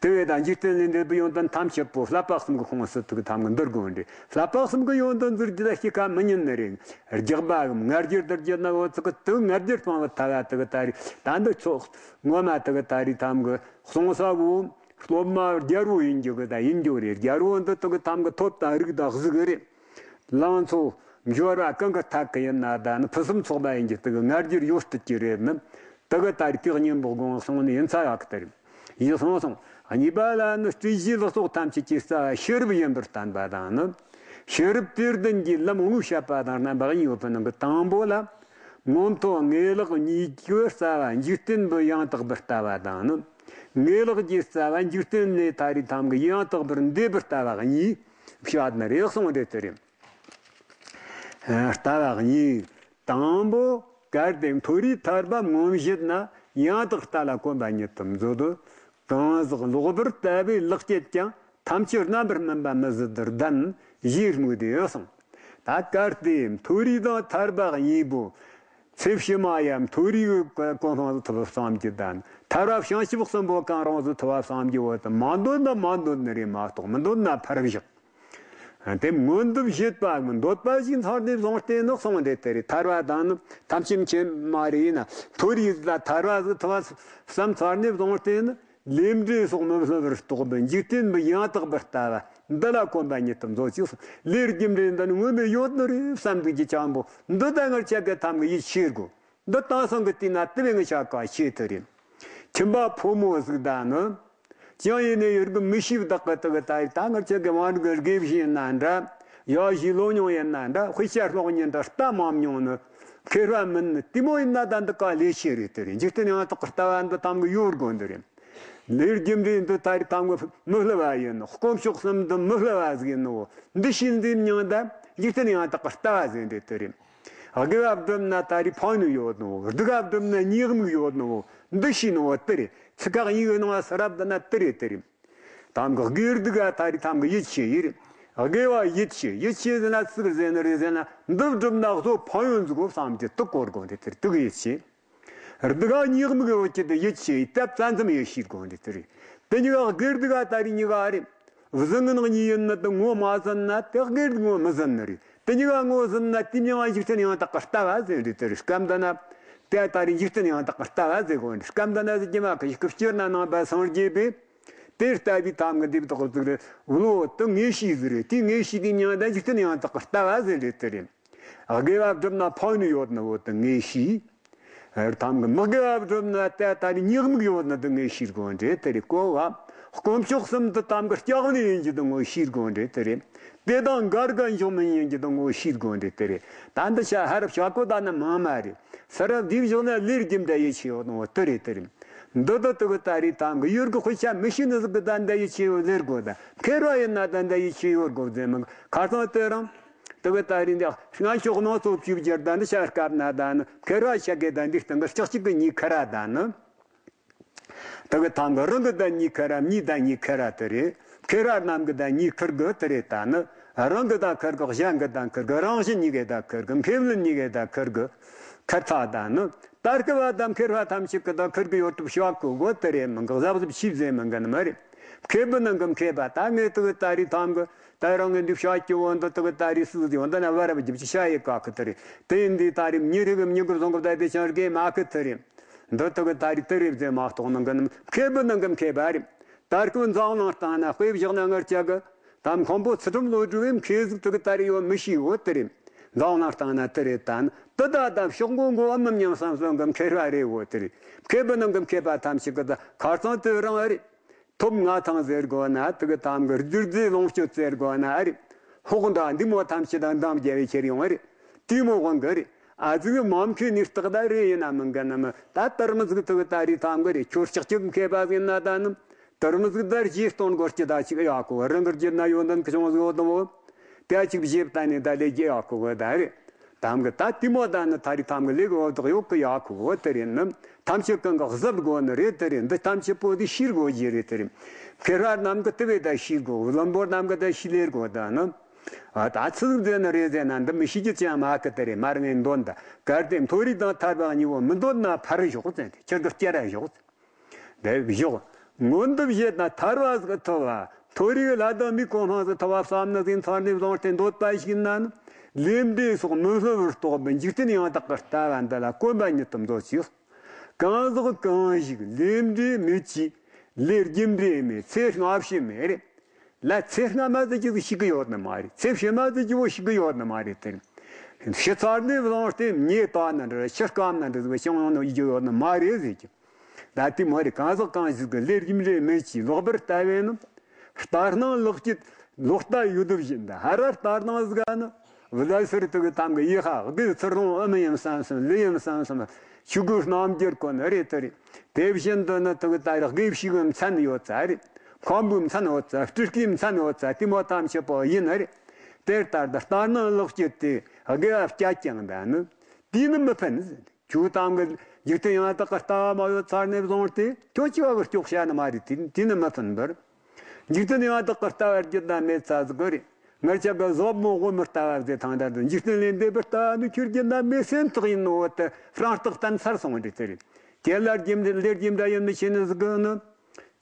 དེ་བས་ད་འཇིག་རྟེན་ལས་འདས་པའི་ཡོན་ཏན་ཐམས་ཅད་པོ་བསླབ་པ་གསུམ་གྱི་ཁོངས་སུ་ཐུག་ཐམ་གྱི་འདུར་དགོས་རེད། བསླབ་པ་གསུམ་གྱི་ཡོན་ཏན་འཛུལ་རྒྱུ་ལ་སྐྱེ་ཁ་མི་ཉན་ནི་རེད། རྒྱགས་པའམ་ང་རྒྱལ་འདུལ་རྒྱུ་ནི་འོ་ཚིག་གི་དུ་ང་རྒྱལ་སྤང་བའི་ཐབས་ལ་དེ་གི་ད་རེད། ད་འདི་ཚོ་ངོ་མ་དེ་གི་ད་རེད་ཐམ་གྱི་གསུང་ས་བོ་སློབ་མ་རྒྱལ་པོ་ཡིན་རྒྱུ་གི་ད་ཡིན་རྒྱུ་རེད། རྒྱལ་པོ་འདི་དེ་གི་ཐམ་གྱི་ཐོབ་དང་རིགས་དང་གཟུགས་རེད། ལང་ཚོ་འབྱོར་བ་གང་གི་ཐད་ཀྱི་ཡིན་ན། ད་ནི་ཕུན་སུམ་ཚོགས་པ་ཡིན་རྒྱུ་དེ་གི་ང་རྒྱལ་ཡོད་སྲིད་ཀྱི་རེད། ནི་དེ་གི་ད་རེད་དེ་གཉེན་པོ་དགོངས་གསུངས་ནི་ཡིན་ཚ་ཡག་གི་དེ་རེད། ཡིན་གསུངས་སོང་། གཉིས་པ་ལ་ནི་སྤྲོས་བཞིའི་ལུགས་སོགས་ཐམས་ཅད་ཀྱི་རྩ་བ་ཤེས་རབ་ཡིན་པར་བསྟན་པ་དང་ནི། ཤེས་རབ་དེར་ལྡན་གྱི་ལམ་དངོས་བཤད་པ་དང་རྣམ་པ་གཉིས་ཡོད་པའི་ནང་གི་དང་པོ་ལ། མངོན་མཐོ་དངོས་ལེགས་གཉིས་ཀྱི་རྩ་བ་འཇིག་རྟེན་པའི་ཡང་དག་པར་ལྟ་བ་དང་ནི། དངོས་ལེགས་ཀྱི་རྩ་བ་འཇིག་རྟེན་ལས་ཐ་རེད་ཐམ་གྱི་ཡང་དག་པར་འདས་པར་ལྟ་བ་གཉིས་བཤད་ནི་རེད་གསུངས་ཏེ་དེ་རེད། ལྟ་བ་གཉིས། དང་པོ། གལ་ཏེ་མཐོ་རིས་ཐར་པ་མངོན་བཞེད་ན། ཡང་དག་ལྟ་ལ་གོམས་པ་ཉིད་དུ་མཛོད། གང་ཟག་ལོག་པར་ལྟ་བས་ལེགས་སྤྱད་ཀྱང་། ཐམས་ཅད་རྣམ་པར་སྨིན་པ་མི་བཟད་དུ་ལྡན། ཞེས་སྨོས་ཏེ་གསུངས། ད་གལ་ཏེ་མཐོ་རིས་དང་ཐར་པ་གཉིས་པོ། ཚེ་ཕྱི་མ་ཡང་མཐོ་རིས་ཀྱི་གོ་འཕང་ཐོབ་བསམ་རྒྱུ་དང་། ཐར་པ་བྱང་ཆུབ་གསུམ་པོ་གང་རུང་ཟིག་ཐོབ་བསམ་རྒྱུ་བོ་དེ་མ་འདོད་ན་མ་འདོད་ནི་རེད་མ་གཏོགས། མི་འདོད་ན་ཕར་བཞག། དེ་མངོན་དུ་བཞེད་པ་འདོད་པ་ཞིག་ཚར་ནས་བཟུང་སྟེ་ནི་གསུངས་ཏེ་དེ་རེད། ཐར་པ་དང་ནི་ཐམས་ཅད་མཁྱེན་མ་རེད་ན། མཐོ་རིས་ལ་ཐར་པ་ཟིག་ཐོབ་བསམ་ཚར་ནས་བཟུང་སྟེ་ནི། ལས་འབྲས་སོགས་མི་སླུ་བར་རྟོགས་པའི་འཇིག་རྟེན་པའི་ཡང་དག་པར་ལྟ་བ་འདི་ལ་གོམས་པ་ཉིད་དུ་མཛོད་ཅིག། ལས་རྒྱུ་འབྲས་འདི་ནི་དངོས་མེད་ཡོད་ནི་རེད་བསམ་འདུག་རྒྱུ་ཅན་པོ་འདི་ད་ངར་ཆ་གི་ཐམ་གི་ཡིད་ཆེས་དགོས། འདི་དེང་སང་གི་དུས་ན་དེ་བས་ངི་ཆ་ག་ཆེ་ཐུ་རེད། ཁྱིམ་པ་ཕོ་མོ་ཟིག་ད་ནི། ཅང་ཡིན་ནས་ཡུལ་གི་མི་ཤེས་བདག་གི་དག་གི་ད་ཡི་ད་ངར་ཆ་གི་དབང་གི་དགེ་བཤེས་ཡིན་ན་འདྲ། ཡ་ཞི་ལོ་ཉུང་ཡིན་ན་འདྲ། དཔེ་ཆ་ཀློག་ཉིན་འདྲ་ལྟ་མ་མྱོང་ནི། མཁས་པ་མིན་ནི་དེ་མོ་ཡིན་ན་ད་འདི་ག་ལས་ཤེས་རེད་དེ་རེད། འཇིག་རྟེན་ཡང་དག་གི་ལྟ་བ་འདི་ཐམ་གི་ཡོད་དགོས་འདི་རེད། ལས་རྒྱུ་འབྲས་འདི་ད་རེད་ཐམ་གི་མི་སླུ་བ་ཡིན་ནོ། དཀོན་མཆོག་གསུམ་འདི་མི་སླུ་བ་ཟིག་ཡིན་ནོ། འདི་ཤེས་འདི་མྱོང་ད་འཇིག་རྟེན་ཡང་དག་གི་ལྟ་བ་ཟིག་འདི་དེ་རེད། དགེ་བ་བསྒྲུབ་ན་ད་རེས་ཕན་ནུས་ཡོད་ནོ། སྡིག་བ་བསྒྲུབ་ན་ཉེས་དམིགས་ཡོད་ནོ། འདི་ཤེས་ནོ་དེ་རེད། ཚིག་ཁག་གཉིས་ཀྱི་ནང་ལ་ས་རབ་འདི་ན་དེ་རེད་དེ་རེད། ཐམ་གི་དགེ་སྡིག་ག་ད་རེས་ཐམ་གི་ཡིད་ཆེས་ཡིན། དགེ་བ་ཡིད་ཆེས། ཡིད་ཆེས་ཟེར་ན་ཚིག་ཟེར་ནི་རེད་ཟེར་ན་འདི་བསྒྲུབ་ན་གཟོད་ཕན་ཡོན་ཟིག་གོ་བསམ་གྱི་དུ་གོ་དགོས་རེད་དེ་རེད། དུ་གི་ཡིད་ཆེས། སྡིག་ག་ཉེས་དམིགས་ཡོད་ཀྱི་དེ་ཡིད་ཆེས་ཡིན། ད་བཙན་ཙམ་ཡིད་ཆེས་དགོས་རེད་དེ་རེད། དེ་གཉིས་ཀ་དགེ་སྡིག་ག་ད་རེས་གཉིས་ཀ་རེད། བཟང་ངན་གཉིས་ཡིན་ན་དེ་ངོ་མ་ཟིན་ན་དེ་དགེ་སྡིག་ངོ་མི་ཟིན་ནི་རེད། དེ་གཉིས་ཀ་ངོ་ཟིན་ན་དེ་མྱང་བ་འཇིག་རྟེན་ཡང་དག་གི་ལྟ་བ་ཟེར་རེད་དེ་རེད། སྐབས་འདི་ན་དེ་ད་རེས་འཇིག་རྟེན་ཡང་དག་གི་ལྟ་བ་ཟེར་དགོས་རེད། སྐབས་འདི་ན་ཟེར་གྱི་མ་གི་སྐུ་སྤྱིར་ན་ནང་པ་སངས་རྒྱས་པས། དེ་ལྟ་བུའི་ཐབས་ཀྱིས་འདི་བདག་ཟིག་རེད། བློ་དེ་ངེས་ཤེས་ཟིག་རེད། དེའི་ངེས་ཤེས་དེའི་མྱིང་དེ་འཇིག་རྟེན་ཡང་དག་གི་ལྟ་བ་ཟེར་རེད། དེ་རེད། དགེ་བ་བསྒྲུབས་ན་ཕན་ནུས་ཡོད་ནི་བོ་དེ་ངེས་ཤེས། ཐབས་ཀྱིས་མི་དགེ་བ་བསྒྲུབས་ན་ད་ལྟ་ནས་ཉེས་དམིགས་ཡོད་ནི་དེ་ངེས་ཤེས་དགོས་རེད། དེ་རེད། གོ་བ། དཀོན་མཆོག་གསུམ་དེ་ཐབས་ཀྱིས་སྐྱོབ་ནི་ཡིན་རྒྱུ་དེ་ངེས་ཤེས་དགོས་རེད། དེ་རེད། དེ་དང་འགལ་གི་འཇོག་མིན་ཡིན་རྒྱུ་དེ་ངེས་ཤེས་དགོས་རེད། དེ་རེད། ད་འདི་ཤ་ཧ་རབ་ཤ་གོ་ད་ནི་མང་མ་རེད། ས་རབ་འདིའི་གཞུག་ན་ལས་རྒྱུ་འབྲས་ཡིད་ཆེས་ཡོད་ནོ་དེ་རེད། དེ་རེད། འདི་དེ་དེ་གི་ད་རེད། ཐབས་ཀྱིས་ཡུལ་གྱི་དཔེ་ཆ་མི་ཤེས་ནི་ཟིག་གི་ད་འདི་ཡིད་ཆེས་ཡོད་ཟེར་དགོས། ད་མཁས་པ་ཡིན་ན་ད་འདི་ཡིད་ཆེས་ཡོད་དགོས་ཟེར་མི་ཁ་སང་དེ་རིང་དེ་གི་ད་རེད། འདི་སྔ་ཕྱོགས་ནང་ཚོ་བཅུ་བརྒྱར་ད་འདི་ཤ་སྐབས་ན་ད་ནི་མཁས་པ་ཤ་གི་ད་འདི་སྟེང་གི་ལྕགས་གཅིག་གི་གཉིས་ཁ་ར་ད་ནི། དེ་གི་ཐབས་ཀྱིས་རང་གི་ད་གཉིས་ཁེར་རམ། མིའི་ད་གཉིས་ཁེར་ར་དེ་རེད། མཁས་པ་རྣམས་ཀྱི་ད་གཉིས་ཁེར་གི་དེ་རེད། ད་ནི་རང་གི་ད་ཁེར་གི། གཞན་གྱི་ད་ཁེར་གི། རང་བཞིན་གཉིས་ཀའི་ད་ཁེར་གི། མཁས་བླུན་གཉིས་ཀའི་ད་ཁེར་གི། ཁེར་ཐག་ད་ནི་ད་མཁས་པ་ད་མཁས་པ་ཐམས་ཅད་ཀྱི་ད་ཁེར་གི་ཡོད་གྲབས་བྱ་གོ་གི་དེ་རེད། མིན་གི་གཟབ་གཟབ་བྱས་ཟེར་མི་གི་ནི་མ་རེད། མཁས་པའི་ནང་གི་མཁས་པ་ད་ངས་དེ་གི་ད་རེད། ཐབས་ཀྱིས་ད་རང་གི་འདི་བྱ་རྒྱུ་བོ་འདི་དེ་གི་ད་རེད་སུ་ཡོང་ད་ན་བར་བ་རྒྱབ་ཀྱི་བྱ་ཡི་ག་གི་དེ་རེད། དེ་ཡིན་དུས་ད་རེད། མྱི་རིགས་མྱི་གི་བཟང་གི་ད་དེ་ཅང་རྒས་མ་གི་དེ་རེད། འདི་དེ་གི་ད་རེད་དེ་རེད་ཟེར་མ་གཏོགས་ནང་གི་ནི་མཁས་པའི་ནང་གི་མཁས་པ་རེད། ད་སྐུ་འཛམ་གླིང་སྟེང་ན་དཔེ་བཞག་ན་ང་ཅག་གི་ད་མཁན་པོ་ཚུལ་ཁྲིམས་བློ་གྲོས་བའི་མཁས་ཟིག་དེ་གི་ད་རེད་ཡོད་མི་ཤེས་བོ་དེ་རེད། འཛམ་གླིང་སྟེང་ན་དེ་རེད། ད་ནི་དེ་ད་ད་ཕྱོགས་མགོ་མགོ་བ་མི་མཉམ་བསམ་བསམ་གི་མཁས་པ་རེད་བོ་དེ་རེད། མཁས་པའི་ནང་གི་མཁས་པ་ཐམས་ཅད་གི་ད་ཁ་སང་དེ་རིང་རེད། ཐོབ་མངའ་ཐང་ཟེར་དགོས་ན། དེ་གི་ཐབས་ཀྱིས་རྒྱུ་རྫས་ལོངས་སྤྱོད་ཟེར་དགོས་ན་རེད། ཧོག་འདྲ་འདི་མོ་ཐམས་ཅད་དང་འདང་རྒྱལ་བའི་ཁྱེར་ཡོང་རེད། དེ་མོ་དབང་གི་རེད། ཨ་ཙི་གི་མ་མཁས་ནི་སྟག་ད་རེད། ཡིན་ན་མིན་གི་ནི་མི་ད་དར་མི་ཟིག་དེ་གི་ད་རེད། ཐབས་ཀྱིས་རེད། ཁྱོད་ཅག་ཅིག་མཁས་པ་ཟིག་ཡིན་ན་ད་ནི་དར་མི་ཟིག་ད་རྗེས་སྟོན་དགོས་ཀྱི་ད་ཅིག་ཡག་གོ། རང་གི་རྒྱུད་ན་ཡོད་འདི་ཁྱོད་ཟིག་ཡོད་དམ་བོ། དེ་ཅིག་བཞེས་ད་ནི་ད་ལས་རྒྱུ་ཡག་གོ་གི་ད་རེད། ཐབས་ཀྱིས་ད་དེ་མོ་ད་ནི་ད་རེད། ཐབས་ཀྱིས་ལས་གོ་བདག་ཡོད་གི་ཡག་གོ་དེ་རེད། ནི་ཐམས་ཅད་གང་གི་གཟབ་དགོས་ནི་རེད། དེ་རེད། འདི་ཐམས་ཅད་པོ་དེ་ཤེས་དགོས་རྒྱུ་རེད། དེ་རེད། མཁས་པ་རྣམས་ཀྱིས་དེ་བས་ད་ཤེས་དགོས། བླུན་པོ་རྣམས་ཀྱིས་ད་ཤེས་ལེར་དགོས། ད་ནི་ཨ་ད་ཚིག་ཟེར་ནི་རེད་ཟེར་ན་འདི་མི་ཤེས་རྒྱུ་ཅང་མ་གི་དེ་རེད། མར་ངས་འདོན་ད། གལ་ཏེ་མཐོ་རིས་དང་ཐར་པ་གཉིས་པོ་མི་འདོད་ན་ཕར་ཞོག་ཟེར་ཏེ། ཁྱེད་ཀྱིས་བསྐྱར་ར་ཞོག་ཟེར། འདི་བཞག་སྔོན་དུ་བྱས་ན་ཐར་པ་ཟིག་ཐོབ་པ། མཐོ་རིས་ལྷ་དང་མིའི་གོ་འཕང་ཟིག་ཐོབ་པ་བསམ་ནི་ཟིག་ཚར་ནས་བཟུང་སྟེ་འདོད་པ་ཞིག་ན་ནི། ལས་འབྲས་སོགས་མི་སླུ་བར་རྟོགས་པའི་འཇིག་རྟེན་ཡང་དག་གི་ལྟ་བ་འདི་ལ་གོམས་པ་ཉིད་དུ་འདོད་ཅིག་གང་ཟག་གང་ཞིག་ལས་འབྲས་མེད་ཅེས། ལས་རྒྱུ་འབྲས་མེད། ཚེ་སྔ་ཕྱི་མེད་རེད། ལ་ཚེ་སྔ་མ་ཟེར་རྒྱུ་ཟིག་ཤེས་གི་ཡོད་ནི་མ་རེད། ཚེ་ཕྱི་མ་ཟེར་རྒྱུ་བོ་ཤེས་གི་ཡོད་ནི་མ་རེད། དེ་ཤི་ཚར་ནས་བཟུང་སྟེ་མྱེ་བཏང་ན་འདྲ། ཆུ་སྐམ་ན་འདྲ་ཟིག་བྱུང་ཡོང་ནི་ཡོད་ནི་མ་རེད་ཟེར་རྒྱུ། ད་དེ་མོ་རེད། གང་ཟག་གང་ཞིག་གིས་ལས་རྒྱུ་འབྲས་མེད་ཅེས་ལོག་པར་ལྟ་བས་ནི། ལྟར་སྣང་ལོག་སྤྱོད་ལོག་ལྟ་ཡོད་དོ་བཞིན་དུ། ཧ་ར་ལྟར་སྣང་ཟིག་ག་ནི། བཟའ་ཟུར་དེ་གི་ཐམ་གི་ཡི་ཧ་དགེ་ཚུལ་སློང་ཨེ་མི་ཡིན་བསམ་བསམ། ལས་ཡིན་བསམ་བསམ། ཆོས་གོས་རྣམ་འགྱུར་གོ་ནི་རེད། དེ་རེད། དེ་བཞིན་དུ་ནི་དེ་གི་ད་རེད། དགེ་བཤེས་གི་མཚན་ཡོད་ཚ་རེད། མཁན་པོའི་མཚན་ཡོད་ཚ། སྤྲུལ་སྐུའི་མཚན་ཡོད་ཚ། དེ་མོ་ཐམས་ཅད་པོ་ཡིན་ནི་རེད། དེ་ལྟར་དུ་ལྟར་སྣང་ལོག་སྤྱོད་དེ་དགེ་བ་སྤྱད་ཀྱང་ད་ནི་དེས་ནི་མི་ཕན་ཟེར། ཁྱོད་ཐམ་གི་འཇིག་རྟེན་ཡང་དག་གི་ལྟ་བ་མ་ཡོད་ཚར་ནས་བཟུང་སྟེ་ཁྱོད་ཅི་བ་གི་སྐྱོགས་བྱ་ནི་མ་རེད། དེ་དེས་ནི་མི་ཕན་པར། འཇིག་རྟེན་ཡང་དག་གི་ལྟ་བ་རྒྱུད་ན་མེད་ཚ་ཟིག་གི་རེད། ང་ཅག་གི་ཟོག་མོ་དབུ་མའི་ལྟ་བ་ཟེར་ཐང་དྲ་དུ། འཇིག་རྟེན་ལས་འདས་པའི་ལྟ་བ་ནི་ཁྱོད་རྒྱུད་ན་མེད་སེམས་ཐག་ཡིན་ནོ་དེ་རང་རྟགས་བསྟན་ཚར་སོང་བ་རེད། དེ་རེད། ཁྱེད་ལ་རྒྱུ་འབྲས་ལས་རྒྱུ་འབྲས་ཡིན་མི་ཤེས་ནི་ཟིག་གི་ནི།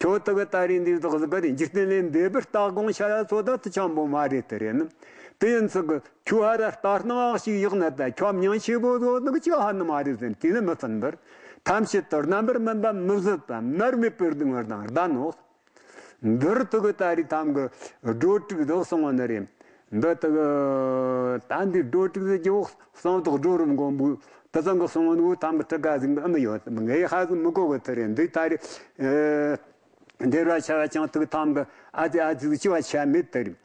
ཁྱོད་དེ་གི་ད་རེད་འདི་ཟིག་ཟིག་གི་རེད། འཇིག་རྟེན་ལས་འདས་པའི་ལྟ་དགོངས་བྱ་ཡ་ཚོ་ད་དེ་ཆེན་པོ་མ་རེད། དེ་རེད་ནི། དེ་ཡིན་ཙང་གི་ཁྱོད་ཧ་ར་ལྟར་སྣང་ཞིག་ཡག་ན་ད་ཁྱོད་མྱང་ཆེ་བོ་ཟོ་ནི་གི་ཅི་ཧ་ནི་མ་རེད་ཟེར། དེས་ནི་མི་ཕན་པར། ཐམས་ཅད་དུ་རྣམ་པར་སྨིན་པ་མི་བཟོད་པ་མནར་མེད་པའི་སྡུག་བསྔལ་དང་ལྡན་ནོ། འདིར་དེ་གི་ད་རེད་ཐམ་གི་སྒྲོ་དྲུག་དེ་གསུངས་པ་ནི་རེད། འདི་དེ་གི་ད་འདི་སྒྲོ་དྲུག་ཟེར་རྒྱུ་བོ་གསང་བདག་སྒྲོ་རུ་མགོན་པོའི་དེ་ཚང་གི་གསུངས་པ་ནི་བོ་ཐམ་གི་དྲུག་ག་ཟིག་ཨེ་མི་ཡོད། ངས་ཧ་ཟིག་མི་གོ་གི། དེ་རེད། འདི་ད་རེད། འདིར་བ་ཆ་བ་ཅང་དེ་གི་ཐམ་གི་ཨ་ཙི་ཨ་ཙི་ཟིག་ཅི་བ་ཆ་མེད། དེ་རེད།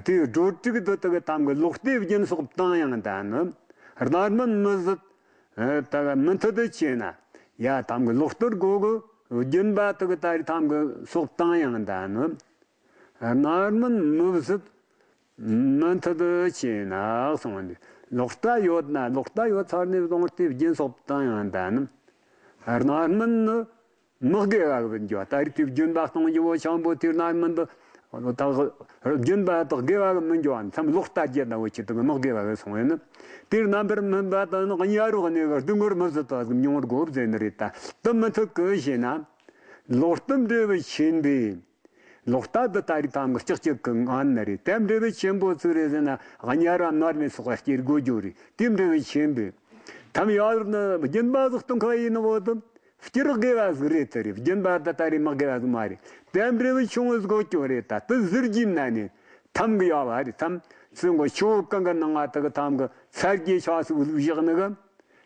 དེ་སྒྲོ་དྲུག་དེ་དེ་གི་ཐམ་གི་ལོག་ལྟའི་རྒྱུན་སོགས་བཏང་ཡང་ད་ནི་རྣམ་སྨིན་མི་བཟོད། ད་མུ་མཐུད་དུ་བྱས་ན། ཡ་ཐམ་གི་ལོག་ལྟར་གོ་གི་རྒྱུན་པ་དེ་གི་ད་རེད་ཐམ་གི་སོགས་བཏང་ཡང་ད་ནི། རྣམ་སྨིན་མི་བཟོད། མུ་མཐུད་དུ་བྱས་ན་གསུངས་པ་འདི། ལོག་ལྟ་ཡོད་ན་ལོག་ལྟ་ཡོད་ཚར་ནས་བཟུང་སྟེ་རྒྱུན་སོགས་བཏང་ཡང་ད་ནི། རྣམ་སྨིན་ནི་མི་དགེ་བ་གི་འགྱོ། ད་རེད་དེ་རྒྱུན་པ་གཏོང་རྒྱུ་བོ་ཆེན་པོ་དེར་རྣམ་སྨིན་དུ། ད་རྒྱུན་པ་དག་དགེ་བ་གི་མི་འགྱོ་བ་མཚམས་ལོག་ལྟ་རྒྱུ་ན་བོ་ཆེ་དུ་མི་དགེ་བ་གི་སོང་བས་ནི། དེར་རྣམ་པར་སྨིན་པ་དང་ནི་གཉའ་རོགས་གནས་པའི་སྡུག་བསྔལ་མི་བཟོད་པ་ཟིག་མྱོང་དགོས་ཟེར་ནི་རེད། ད་དེ་མུ་མཐུད་གི་བྱས་ན། ལོག་ལྟ་འབྲས་བུ་ཆེན་པོས། ལོག་ལྟ་འདི་ད་རེད་ཐམ་གི་ལྕགས་ཀྱི་གི་ངན་ནི་རེད། དེ་འབྲས་བུ་ཆེན་པོ་ཚིག་རེད་ཟེར་ན་གཉའ་ར་མནར་མེད་སོགས་སྐྱེ་དགོས་རྒྱུ་རེད། དེ་འབྲས་བུ་ཆེན་པོས། ཐམ་ཡར་ནི་རྒྱུན་པ་ཟིག་གཏོང་ཁ་ཡིན་ནི་བོ་དུ། སྐྱུར་དགེ་བ་ཟིག་རེད་དེ་རེད། རྒྱུན་པ་ད་ད་རེད་མི་དགེ་བ་ཟིག་མ་རེད། དེ་འབྲས་བུ་ཆུང་ངུ་ཟིག་གོ་སྐྱོ་རེད། ད་དེ་ཟུར་གྱིས་ན་ནི་ཐམ་གི་ཡོད་བ་རེད། ཐམ་ཚུན་གོ་ཆུ་བོ་གང་གི་ནང་ང་དག་གི་ཐམ་གི་ཚར་གྱི་ཆ་སུ་བླུགས་བཞག་ནི་གི།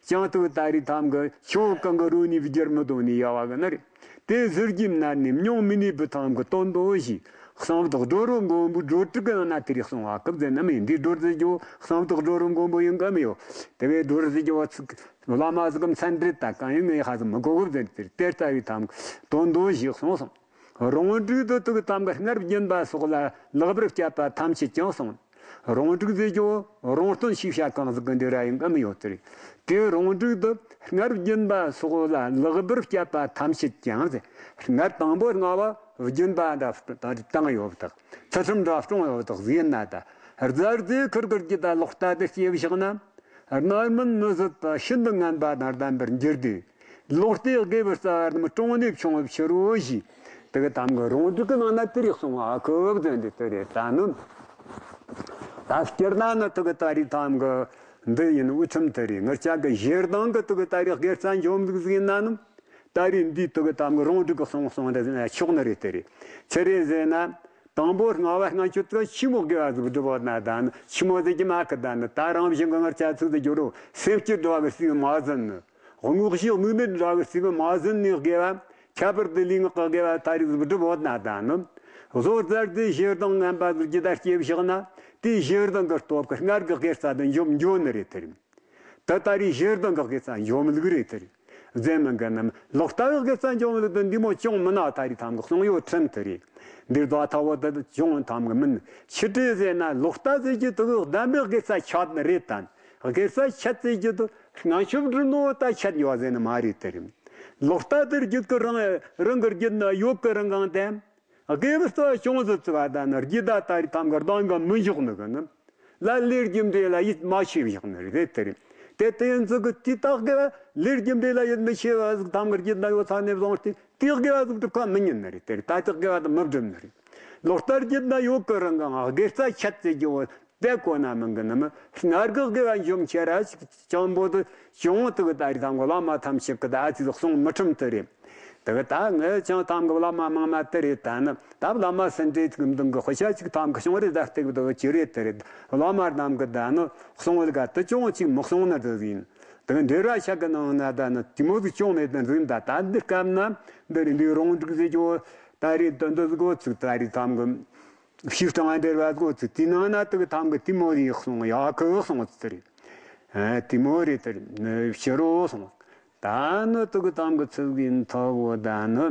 ཅང་དུ་ད་རེས་ཐམ་གི་ཆུ་བོ་གང་གི་རོ་ནི་བསྒྱུར་མི་དོ་ནི་ཡོད་བ་གི་ནི་རེད། དེ་ཟུར་གྱིས་ན་ནི་མྱོང་མི་ནུས་པའི་ཐམ་གི་དོན་དུ་ཞིག་གསང་བདག་སྒྲོ་རུ་མགོན་པོའི་སྒྲོ་དྲུག་གི་ནང་ན་དེ་རིགས་གསུང་བ་སྐབས་ཟེར་ན་མི་ཡིན། འདིའི་སྒྲོ་ཟེར་རྒྱུ་གསང་བདག་སྒྲོ་རུ་མགོན་པོ་ཡིན་གི་མི་ཡོད། དེ་བས་སྒྲོ་ཟེར་རྒྱུ་བ་ཚིག་བླ་མ་ཟིག་གམ་མཚན་འདྲེད་ད་གང་ཡིན་ངས་ཧ་ཟིག་མི་གོ་གི་ཟེར་ཏེ། དེ་ལྟ་བུའི་ཐམ་གི་དོན་དུ་ཞིག་གསུངས་སོང་། རོང་དྲུག་ཏུ་དུག་ཐམ་གི་སྔར་བརྒྱུད་པ་སོགས་ལ་ལེགས་པར་སྤྱད་པ་ཐམས་ཅད་ཀྱང་གསུངས། རོང་དྲུག་ཟེར་རྒྱུ་རོང་སྟོན་ཤེས་བྱ་གང་ཟིག་གི་འདི་ར་ཡིན་གམ་ཡོད་དེ་རེད། དེ་རོང་དྲུག་ཏུ་སྔར་བརྒྱུད་པ་སོགས་ལ་ལེགས་པར་སྤྱད་པ་ཐམས་ཅད་ཀྱང་ཟེར། སྔར་དང་པོ་སྔ་བ་བརྒྱུད་པ་འདྲ་བཏང་ཡོད་དག་ཚུལ་ཁྲིམས་འདྲ་སྲུང་ཡོད་དག་ཟིན་ན་ད། རྫ་རྫས་ཁུར་གི་རྒྱུད་ད་ལོག་ལྟ་དེ་སྐྱེ་བཞག་ན། རྣམ་སྨིན་མི་བཟོད་པ་ཤིན་ཏུ་ངན་པ་དང་ལྡན་པར་འགྱུར་ཏེ། ལོག་ལྟའི་དགེ་བའི་རྩ་བ་རྣམས་གྲོང་ནས་ཕྱུང་བའི་ཕྱིར་རོ་ཞེས། དེ་གི་ཐམ་གི་རོང་དྲུག་གི་ནང་ན་དེ་རིགས་གསུང་བ་ཁོ་བོ་དོན་དེ་དེ་རེད། ད་ནི་ད་སྤྱིར་ན་ནི་དེ་གི་ད་རིགས་ཐམ་གི་འདི་ཡིན། དབུ་ཁྲིམས་དེ་རེད། ངར་ཅག་གི་ཞེ་སྡང་གི་དེ་གི་ད་རིགས་དགེ་རྩ་འཇོམས་ལུགས་ཟིག་ཡིན་ན་ནི། ད་རེས་འདིའི་དུ་གི་ཐམ་གི་རོང་དྲུག་གི་གསུང་གསུང་འདི་ཆོག་ནི་རེད་དེ་རེད། ཆི་རེད་ཟེར་ན། དང་པོ་སྔ་བ་སྔ་ཆོད་དུ་ཆི་མོ་དགེ་བ་ཟིག་སྒྲུབ་བོ་ན་ད་ནི་ཆི་མོ་ཟིག་གི་མ་ཁི་ད་ནི་ད་རང་བཞིན་གི་ངར་ཆ་ཚིག་ཏུ་འགྱུར་རོ། སེམས་སྐྱིད་འགྲོ་གི་སྲིད་མ་ཟིན་ནི། དངོས་གཞི་དམིགས་མེད་འདྲ་གི་སྲིད་མ་ཟིན་ནི་དགེ་བ། ཁྱད་པར་དུ་ལུས་ངག་གི་དགེ་བ་ད་རེས་སྒྲུབ་བོ་ན་ད་ནི། བཟོ་རྩལ་དེ་ཞེ་སྡང་ངན་པ་ཟིག་ཇི་ལྟར་སྐྱེ་བཞག་ན། དེའི་ཞེ་སྡང་གི་སྟོབས་ཀྱིས་སྔར་གི་དགེ་རྩ་དེ་འཇོམས་འཇོམས་ནི་རེད་དེ་རེད། ད་ད་རེས་ཞེ་སྡང་གི་དགེ་རྩ་འཇོམས་ལུགས་རེད་དེ་རེད། རྫས་མིན་གི་རྣམས་ལོག་ལྟ་བའི་དགེ་རྩ་འཇོམས་ལུགས་དེ་འདི་མོ་ཅུང་མི་ན་ད་རེས་ཐམ་གི་གསུང་ཡོད་ཁྲིམས་དེ་རེད། འདིར་ད་ཐ་བོ་དེ་ཅུང་ཐམ་གི་མིན། ཆི་སྤྲེལ་ཟེར་ན་ལོག་ལྟ་ཟེར་རྒྱུ་དེ་གི་བདེན་པའི་དགེ་རྩ་ཆད་ནི་རེད་དམ། དགེ་རྩ་ཆད་ཟེར་རྒྱུ་དེ་སྔ་ཆུབ་འགྲུབ་ནོ་ད་ཆད་ཡོད་ཟེར་ནི་མ་རེད་དེ་རེད། ལོག་ལྟ་དེ་རྒྱུད་ཀྱི་རང་རང་གི་རྒྱུད་ན་ཡོད་ཀི་རང་གང་དེ། དགེ་བའི་རྩ་བ་ཅུང་ཟད་བརྩི་བ་དང་ནི་རྒྱུད་ད་ད་རེས་ཐམ་གི་གདང་གི་མི་འཇོག་ནི་གི་ནི། ལ་ལས་རྒྱུ་འབྲས་ལ་ཡིད་མ་ཆེས་བཞག་ནི་རེད་དེ་རེད། དེ་དེ་ཡིན་ཙི་གི་དེ་དག་དགེ་བ་ལས་རྒྱུ་འབྲས་ལ་ཡིད་མི་ཆེས་པ་ཟིག་ཐམ་གི་རྒྱུད་ན་ཡོད་ཚ་ནས་བཟུང་སྟེ་དེ་དགེ་བ་ཟིག་སྒྲུབ་ཁ་མི་ཉན་ནི་རེད་དེ་རེད། ད་དེ་དགེ་བ་དེ་མི་སྒྲུབ་ནི་རེད། ལོག་ལྟ་རྒྱུད་ན་ཡོད་ཀི་རང་གང་དགེ་རྩ་ཆད་ཟེར་རྒྱུ་བོ། དེ་གོ་ན་མིན་གི་ནི་མི་སྔར་གི་དགེ་བ་འཇོམས་ཁྱེར་ར་ཅིག་ཅང་པོ་དུ་ཅུང་དུ་གི་ད་རེས་ཐམ་གི་བླ་མ་ཐམས་ཅད་གི་ད་ཨ་ཙི་གསུང་མི་ཁྲིམས་དེ་རེད། དེ་གི་ད་ངས་ཅང་ཐམ་གི་བླ་མ་མང་མ་དེ་རེད། ད་ནི་ད་བླ་མ་སེ་འབྲས་ཀྱི་མདུན་གི་དཔེ་ཆ་ཅིག་ཐམ་གི་བྱུང་རེད། ད་སྟེགས་དུ་ཅི་རེད་དེ་རེད། བླ་མ་རྣམས་གི་ད་ནི་གསུང་བ་ག་དུ་ཅུང་ཅིག་མི་གསུང་ན་དེ་ཡིན། དེ་གི་འབྲེལ་བ་ཆ་གི་ནང་ན་ད་ནི་དེ་མོ་ཟིག་ཅུང་མེད་ན་རིན། ད་ད་འདི་སྐབས་ན་འདི་རེད། འདི་རོང་འབྲུག་ཟེར་རྒྱུ་ད་རེད། དོན་དུ་ཟིག་གོ་ཚིག་ད་རེད་ཐམ་གི་ཕྱིར་དྲང་འབྲེལ་བ་གོ་ཚུལ་དེ་ནང་ན་དུ་གི་ཐམ་གི་དེ་མོ་རེ་གསུང་ཡག་གི་གསུང་ཚུལ་རེད། ཨ་དེ་མོ་རེད་དེ་རེད། ཕྱི་རོ་གསུང་། ད་ནི་དུ་གི་ཐམ་གི་ཚུལ་གི་མཐའ་བོ་ད་ནི་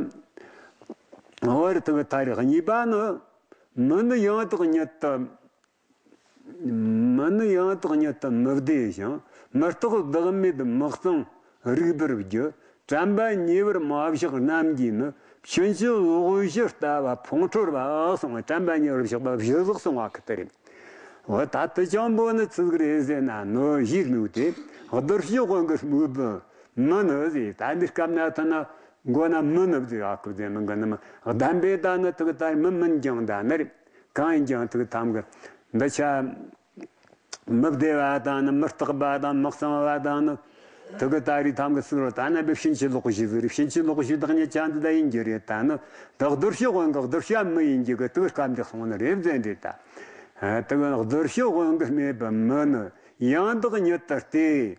བར་དུ་གི་ད་རེས་གཉིས་པ་ནི། མི་ནི་ཡང་དག་ཉིད་དུ། མི་ནི་ཡང་དག་ཉིད་དུ་མི་བདེ་ཞིང་། མི་རྟག་བདག་མེད་མི་གཙང་རིག་པར་བགྱི། དྲན་པ་ཉེ་བར་མ་བཞག་རྣམས་ཀྱིས་ནི། ཕྱིན་ཅི་ལོག་བཞི་ལྟ་བ་ཕུང་ཁྲོལ་བའོ་གསུངས། དྲན་པ་ཉེ་བར་བཞག་པ་བཞི་ཟིག་གསུང་བ་གི་དེ་རེད། འོ་ད་དེ་ཅང་པོ་ནི་ཚིག་རེད་ཟེར་ན་ནོ་ཞེས་ནུས་ཏེ། གདུལ་བྱའི་དབང་གིས་སྨོས་པའི་མི་ནི་ཟེར། ད་འདི་སྐབས་ན་ཐ་ན་མགོ་ན་མི་ནི་ཟེར་ཨ་ཁུ་ཟེར་མི་འགའ་ནི་མི་བདམས་པས། ད་ནི་དེ་གི་ད་མི་མིན་ཀྱང་ད་ནི་རེད། གང་ཡིན་ཀྱང་དེ་གི་ཐམ་གི་འདི་ཆ། མི་བདེ་བ་དང་ནི་མི་རྟག་པ་དང་མི་གཙང་བ་དང་ནི། དེ་གི་ད་རེས་ཐམ་གི་ཚིག་རོ་ད་ནི་བབ་ཕྱིན་ཅི་ལོག་བཞི་ཟིག་རེད། ཕྱིན་ཅི་ལོག་བཞི་དག་ཉིད་ཅན་དུ་ད་ཡིན་རྒྱུ་རེད། ད་ནི་བདག་གདུལ་བྱའི་དབང་གིས་གདུལ་བྱ་མི་ཡིན་རྒྱུ་གི་དེ་གི་སྐབས་འདི་གསུངས་ནི་རེད་ཟེར་འདྲེ་ད། དེ་གི་གདུལ་བྱའི་དབང་གིས་སྨྲས་པའི་མི་ནི་ཡང་དག་ཉིད་དུ་སྟེ།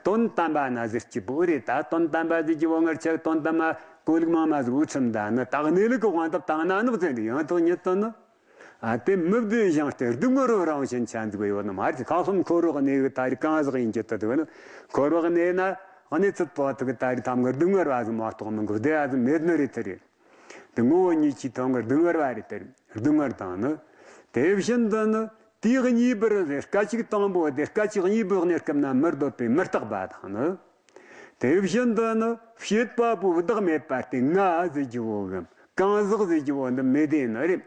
དོན་དམ་པ་ན་ཟེར་གྱི་པོ་རེད། ད་དོན་དམ་པ་ཟེར་གྱི་བོ་ངར་ཆ་དོན་དམ་པ་གོ་ལུགས་མང་མ་ཟིག་འུ་ཁྲིམས་ད་ནི་དག་གནས་ལུགས་ཀྱི་དབང་དུ་བཏང་ན་ནི་བ་ཟེར་འདྲེ་ཡང་དག་ཉིད་དུ་ནི། ཨ་དེ་མི་བདེ་ཞིང་སྟེ་སྡུག་བསྔལ་བའི་རང་བཞིན་ཅན་ཟིག་ཡོད་ནི་མ་རེད། ཁམས་གསུམ་འཁོར་བའི་གནས་གི་ད་རེས་གང་ཟག་ཡིན་གྱི་དུ་དུ་ནི། འཁོར་བའི་གནས་ན་གནས་ཚུལ་པོ་དུ་གི་ད་རེས་ཐམ་གི་སྡུག་བསྔལ་བ་ཟིག་མ་གཏོགས་མི་འགི་བདེ་བ་ཟིག་མེད་ནི་རེད་དེ་རེད། དེ་ངོ་བོ་ཉིད་ཀྱི་ཐོག་གི་སྡུག་བསྔལ་བ་རེད་དེ་རེད། སྡུག་བསྔལ་དང་ནི། དེ་བཞིན་དུ་ནི་དུས་གཉིས་པར་རེ་སྐད་ཅིག་དང་པོ་དེ་སྐད་ཅིག་གཉིས་པོའི་གནས་སྐབས་ན་མི་སྡོད་པའི་མི་རྟག་པ་དང་ནི། དེ་བཞིན་དུ་ནི་བྱེད་པ་པོ་བདག་མེད་པ་སྟེ་ང་ཟེར་རྒྱུ་བོ་གམ་གང་ཟག་ཟེར་རྒྱུ་བོ་འདི་མེད་དེ་ནི་རེད།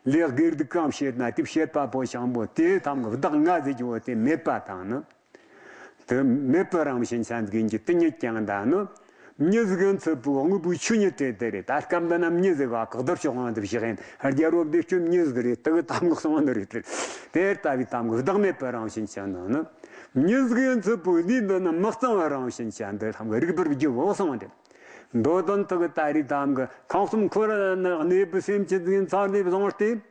ལས་དགེ་སྡིག་གང་བྱེད་ན་དེ་བྱེད་པ་པོ་ཞང་པོ་དེ་ཐམ་གི་བདག་ང་ཟེར་རྒྱུ་བོ་དེ་མེད་པ་དང་ནི། དེ་མེད་པའི་རང་བཞིན་ཅན་ཟིག་ཡིན་གྱི་དེ་ཉིད་ཀྱང་ད་ནི། མྱི་ཟིག་ཡིན་ཚུལ་པོའི་དངོས་པོའི་ཆོས་ཉིད་དེ་དེ་རེད། ད་སྐབས་འདི་ན་མྱི་ཟིག་ག་གག་རྡོར་ཤོག་དབང་དུ་བཞག་ཡིན། རྒྱལ་པོ་བདེ་སྐྱོང་མྱི་ཟིག་རེད། དེ་གི་ཐམ་གི་གསང་བ་འདི་རེད་དེ། དེ་ལྟ་བུའི་ཐམ་གི་བདག་མེད་པའི་རང་བཞིན་ཅན་ནི་ནི། མྱི་ཟིག་ཡིན་ཚུལ་པོའི་ལུས་འདི་ནི་མི་གཙང་བའི་རང་བཞིན་ཅན་འདི་ཐམ་གི་རིག་པར་བགྱིའོ་གསུངས་པ་རེད། མདོ་དོན་དག་ད་རེས་ཐམ་གི་ཁམས་གསུམ་འཁོར་བ་ནི་གནས་པའི་སེམས་ཅན་ཚང་ནས་བཟུང་སྟེ།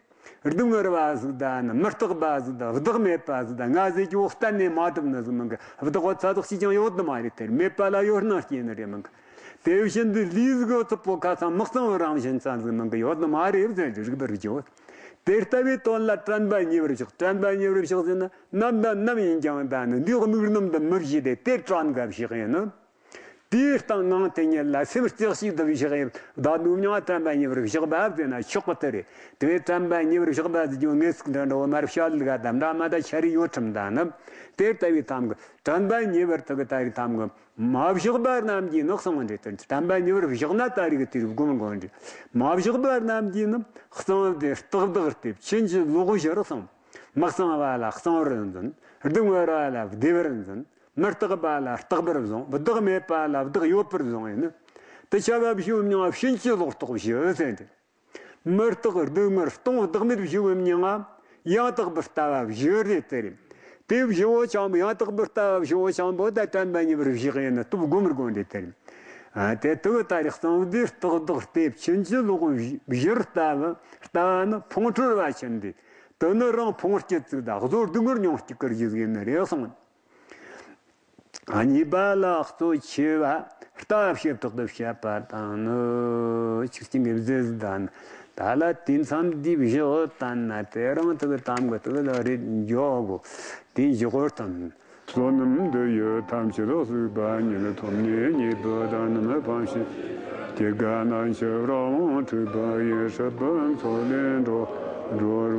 སྡུག་བསྔལ་བ་ཟིག་དང་ནི་མི་རྟག་པ་ཟིག་དང་བདག་མེད་པ་ཟིག་དང་ང་ཟེར་རྒྱུ་གཏན་ནས་མ་ཐུབ་ནི་ཟིག་མིན་གི། བདག་པོ་ཚ་དག་ཅིས་ཀྱང་ཡོད་ནི་མ་རེད། དེར་མེད་པ་ལ་ཡོད་སྣང་སྐྱེ་ནི་རེད་མིན་གི། དེ་བཞིན་དུ་ལུས་ཟིག་ཚུབ་པོ་ཁ་ཚང་མི་གཙང་བོ་རང་བཞིན་ཙམ་ཟིག་མིན་གི་ཡོད་ནི་མ་རེད་ཟེར་རིགས་པར་བརྗོད། དེ་ལྟ་བུའི་དོན་ལ་དྲན་པ་ཉེ་བར་བཞག་དྲན་པ་ཉེ་བར་བཞག་ཟེར་ན་ནམ་དང་ནམ་ཡིན་ཀྱང་ད་ནི་འདིའི་དམིགས་རྣམ་དུ་མི་བཞེད་དེ་དེ་དྲན་ག་བཞག་ཡིན་ནི། དེའི་སྟེང་ངང་དེ་ཉིད་ལ་སེམས་རྩེ་གཅིག་ཏུ་བཞག་ཡིན། བདག་ནུབ་མྱང་དྲན་པ་ཉེ་བར་བཞག་པ་ཟེར་ན་ཆོག་གི་དེ་རེད། དེ་བས་དྲན་པ་ཉེ་བར་བཞག་པ་ཟེར་རྒྱུ་དངོས་ཟིག་འདྲ་འདྲ་བོ་མར་བཤད་ལ་དགའ་དང་འདྲ་མ་ད་ཆ་རེ་ཡོད་ཁྲིམས་དང་ནི། དེ་ལྟ་བུའི་ཐམ་གི་དྲན་པ་ཉེ་བར་དག་གི་ད་རེས་ཐམ་གི་མ་བཞག་པ་རྣམས་ཀྱིས་ནི་གསང་བ་འདྲེ་དོན་དྲན་པ་ཉེ་བར་བཞག་ན་ད་རེས་ཀྱི་དུས་སྒོམ་དགོས་འདྲེ། མ་བཞག་པ་རྣམས་ཀྱིས་ནི་གསང་བ་དེ་རྟག་བདག་སྟེ་ཕྱིན་ཅི་ལོག་བཞིར་གསང་། མི་གཙང་བ་ལ་གཙང་བར་འཛིན། སྡུག་བསྔལ་བ་ལ་བདེ་བར་འཛིན། མི་རྟག་པ་ལ་རྟག་པར་བཟུང་། བདག་མེད་པ་ལ་བདག་ཡོད་པར་བཟུང་ཡིན་ནི། དེ་ཆ་བ་བཞི་བོ་མྱང་ཕྱིན་ཅི་ལོག་རྟོག་བཞི་ཟེར་ཏེ། མི་རྟག་སྡུག་བསྔལ་སྟོང་བདག་མེད་བཞི་བོ་མྱང་ཡང་དག་པར་ལྟ་བ་བཞི་རེད་དེ་རེད། དེ་བཞི་བོ་ཆང་བོ་ཡང་དག་པར་ལྟ་བ་བཞི་བོ་ཆང་བོ་ད་དྲན་པ་ཉེ་བར་བཞག་ཡིན་ནི་སྟོབས་སྒོམ་དགོས་འདྲེ་དེ་རེད། ཨ་དེ་དུ་ད་རེས་གཙང་བདེ་རྟག་བདག་སྟེ་ཕྱིན་ཅི་ལོག་བཞིར་ལྟ་བ་ལྟ་བ་ནི་ཕུང་ཁྲོལ་བ་ཕྱིན་ཏེ། དེ་ནི་རང་ཕུང་སྐྱེད་ཚིག་དང་གཟོད་སྡུག་བསྔལ་མྱོང་སྐྱེ་ཀར་བཞི་ཟིག་ཡིན་ནི་རེད་གསུངས། གཉིས་པ་ལ་གཙོ་ཆེ་བ་ལྟ་བ་བྱེ་བྲག་ཏུ་བཤད་པ་དང་ནི་ཆིག་སྟེང་གི་བཟོས་དང་ད་ལ་དེ་མཚམས་འདི་བཞག་བཏང་ན་དེ་རང་དུ་གི་དམ་གི་དུ་ལ་རེད་འཇོག་གོ། དེ་འཇོག་གོ་དང་། བསོད་ནམས་འདི་ཡིས་ཐམས་ཅད་གཟིགས་པ་ཉིད། ཐོབ་ནས་ཉེས་པའི་དགྲ་རྣམས་ཕམ་བྱས། སྐྱེ་རྒ་ན་འཆི་རང་དྲེགས་པ་ཡི། སྲིད་པའི་མཚོ་ལས་འགྲོ་འགྲོ།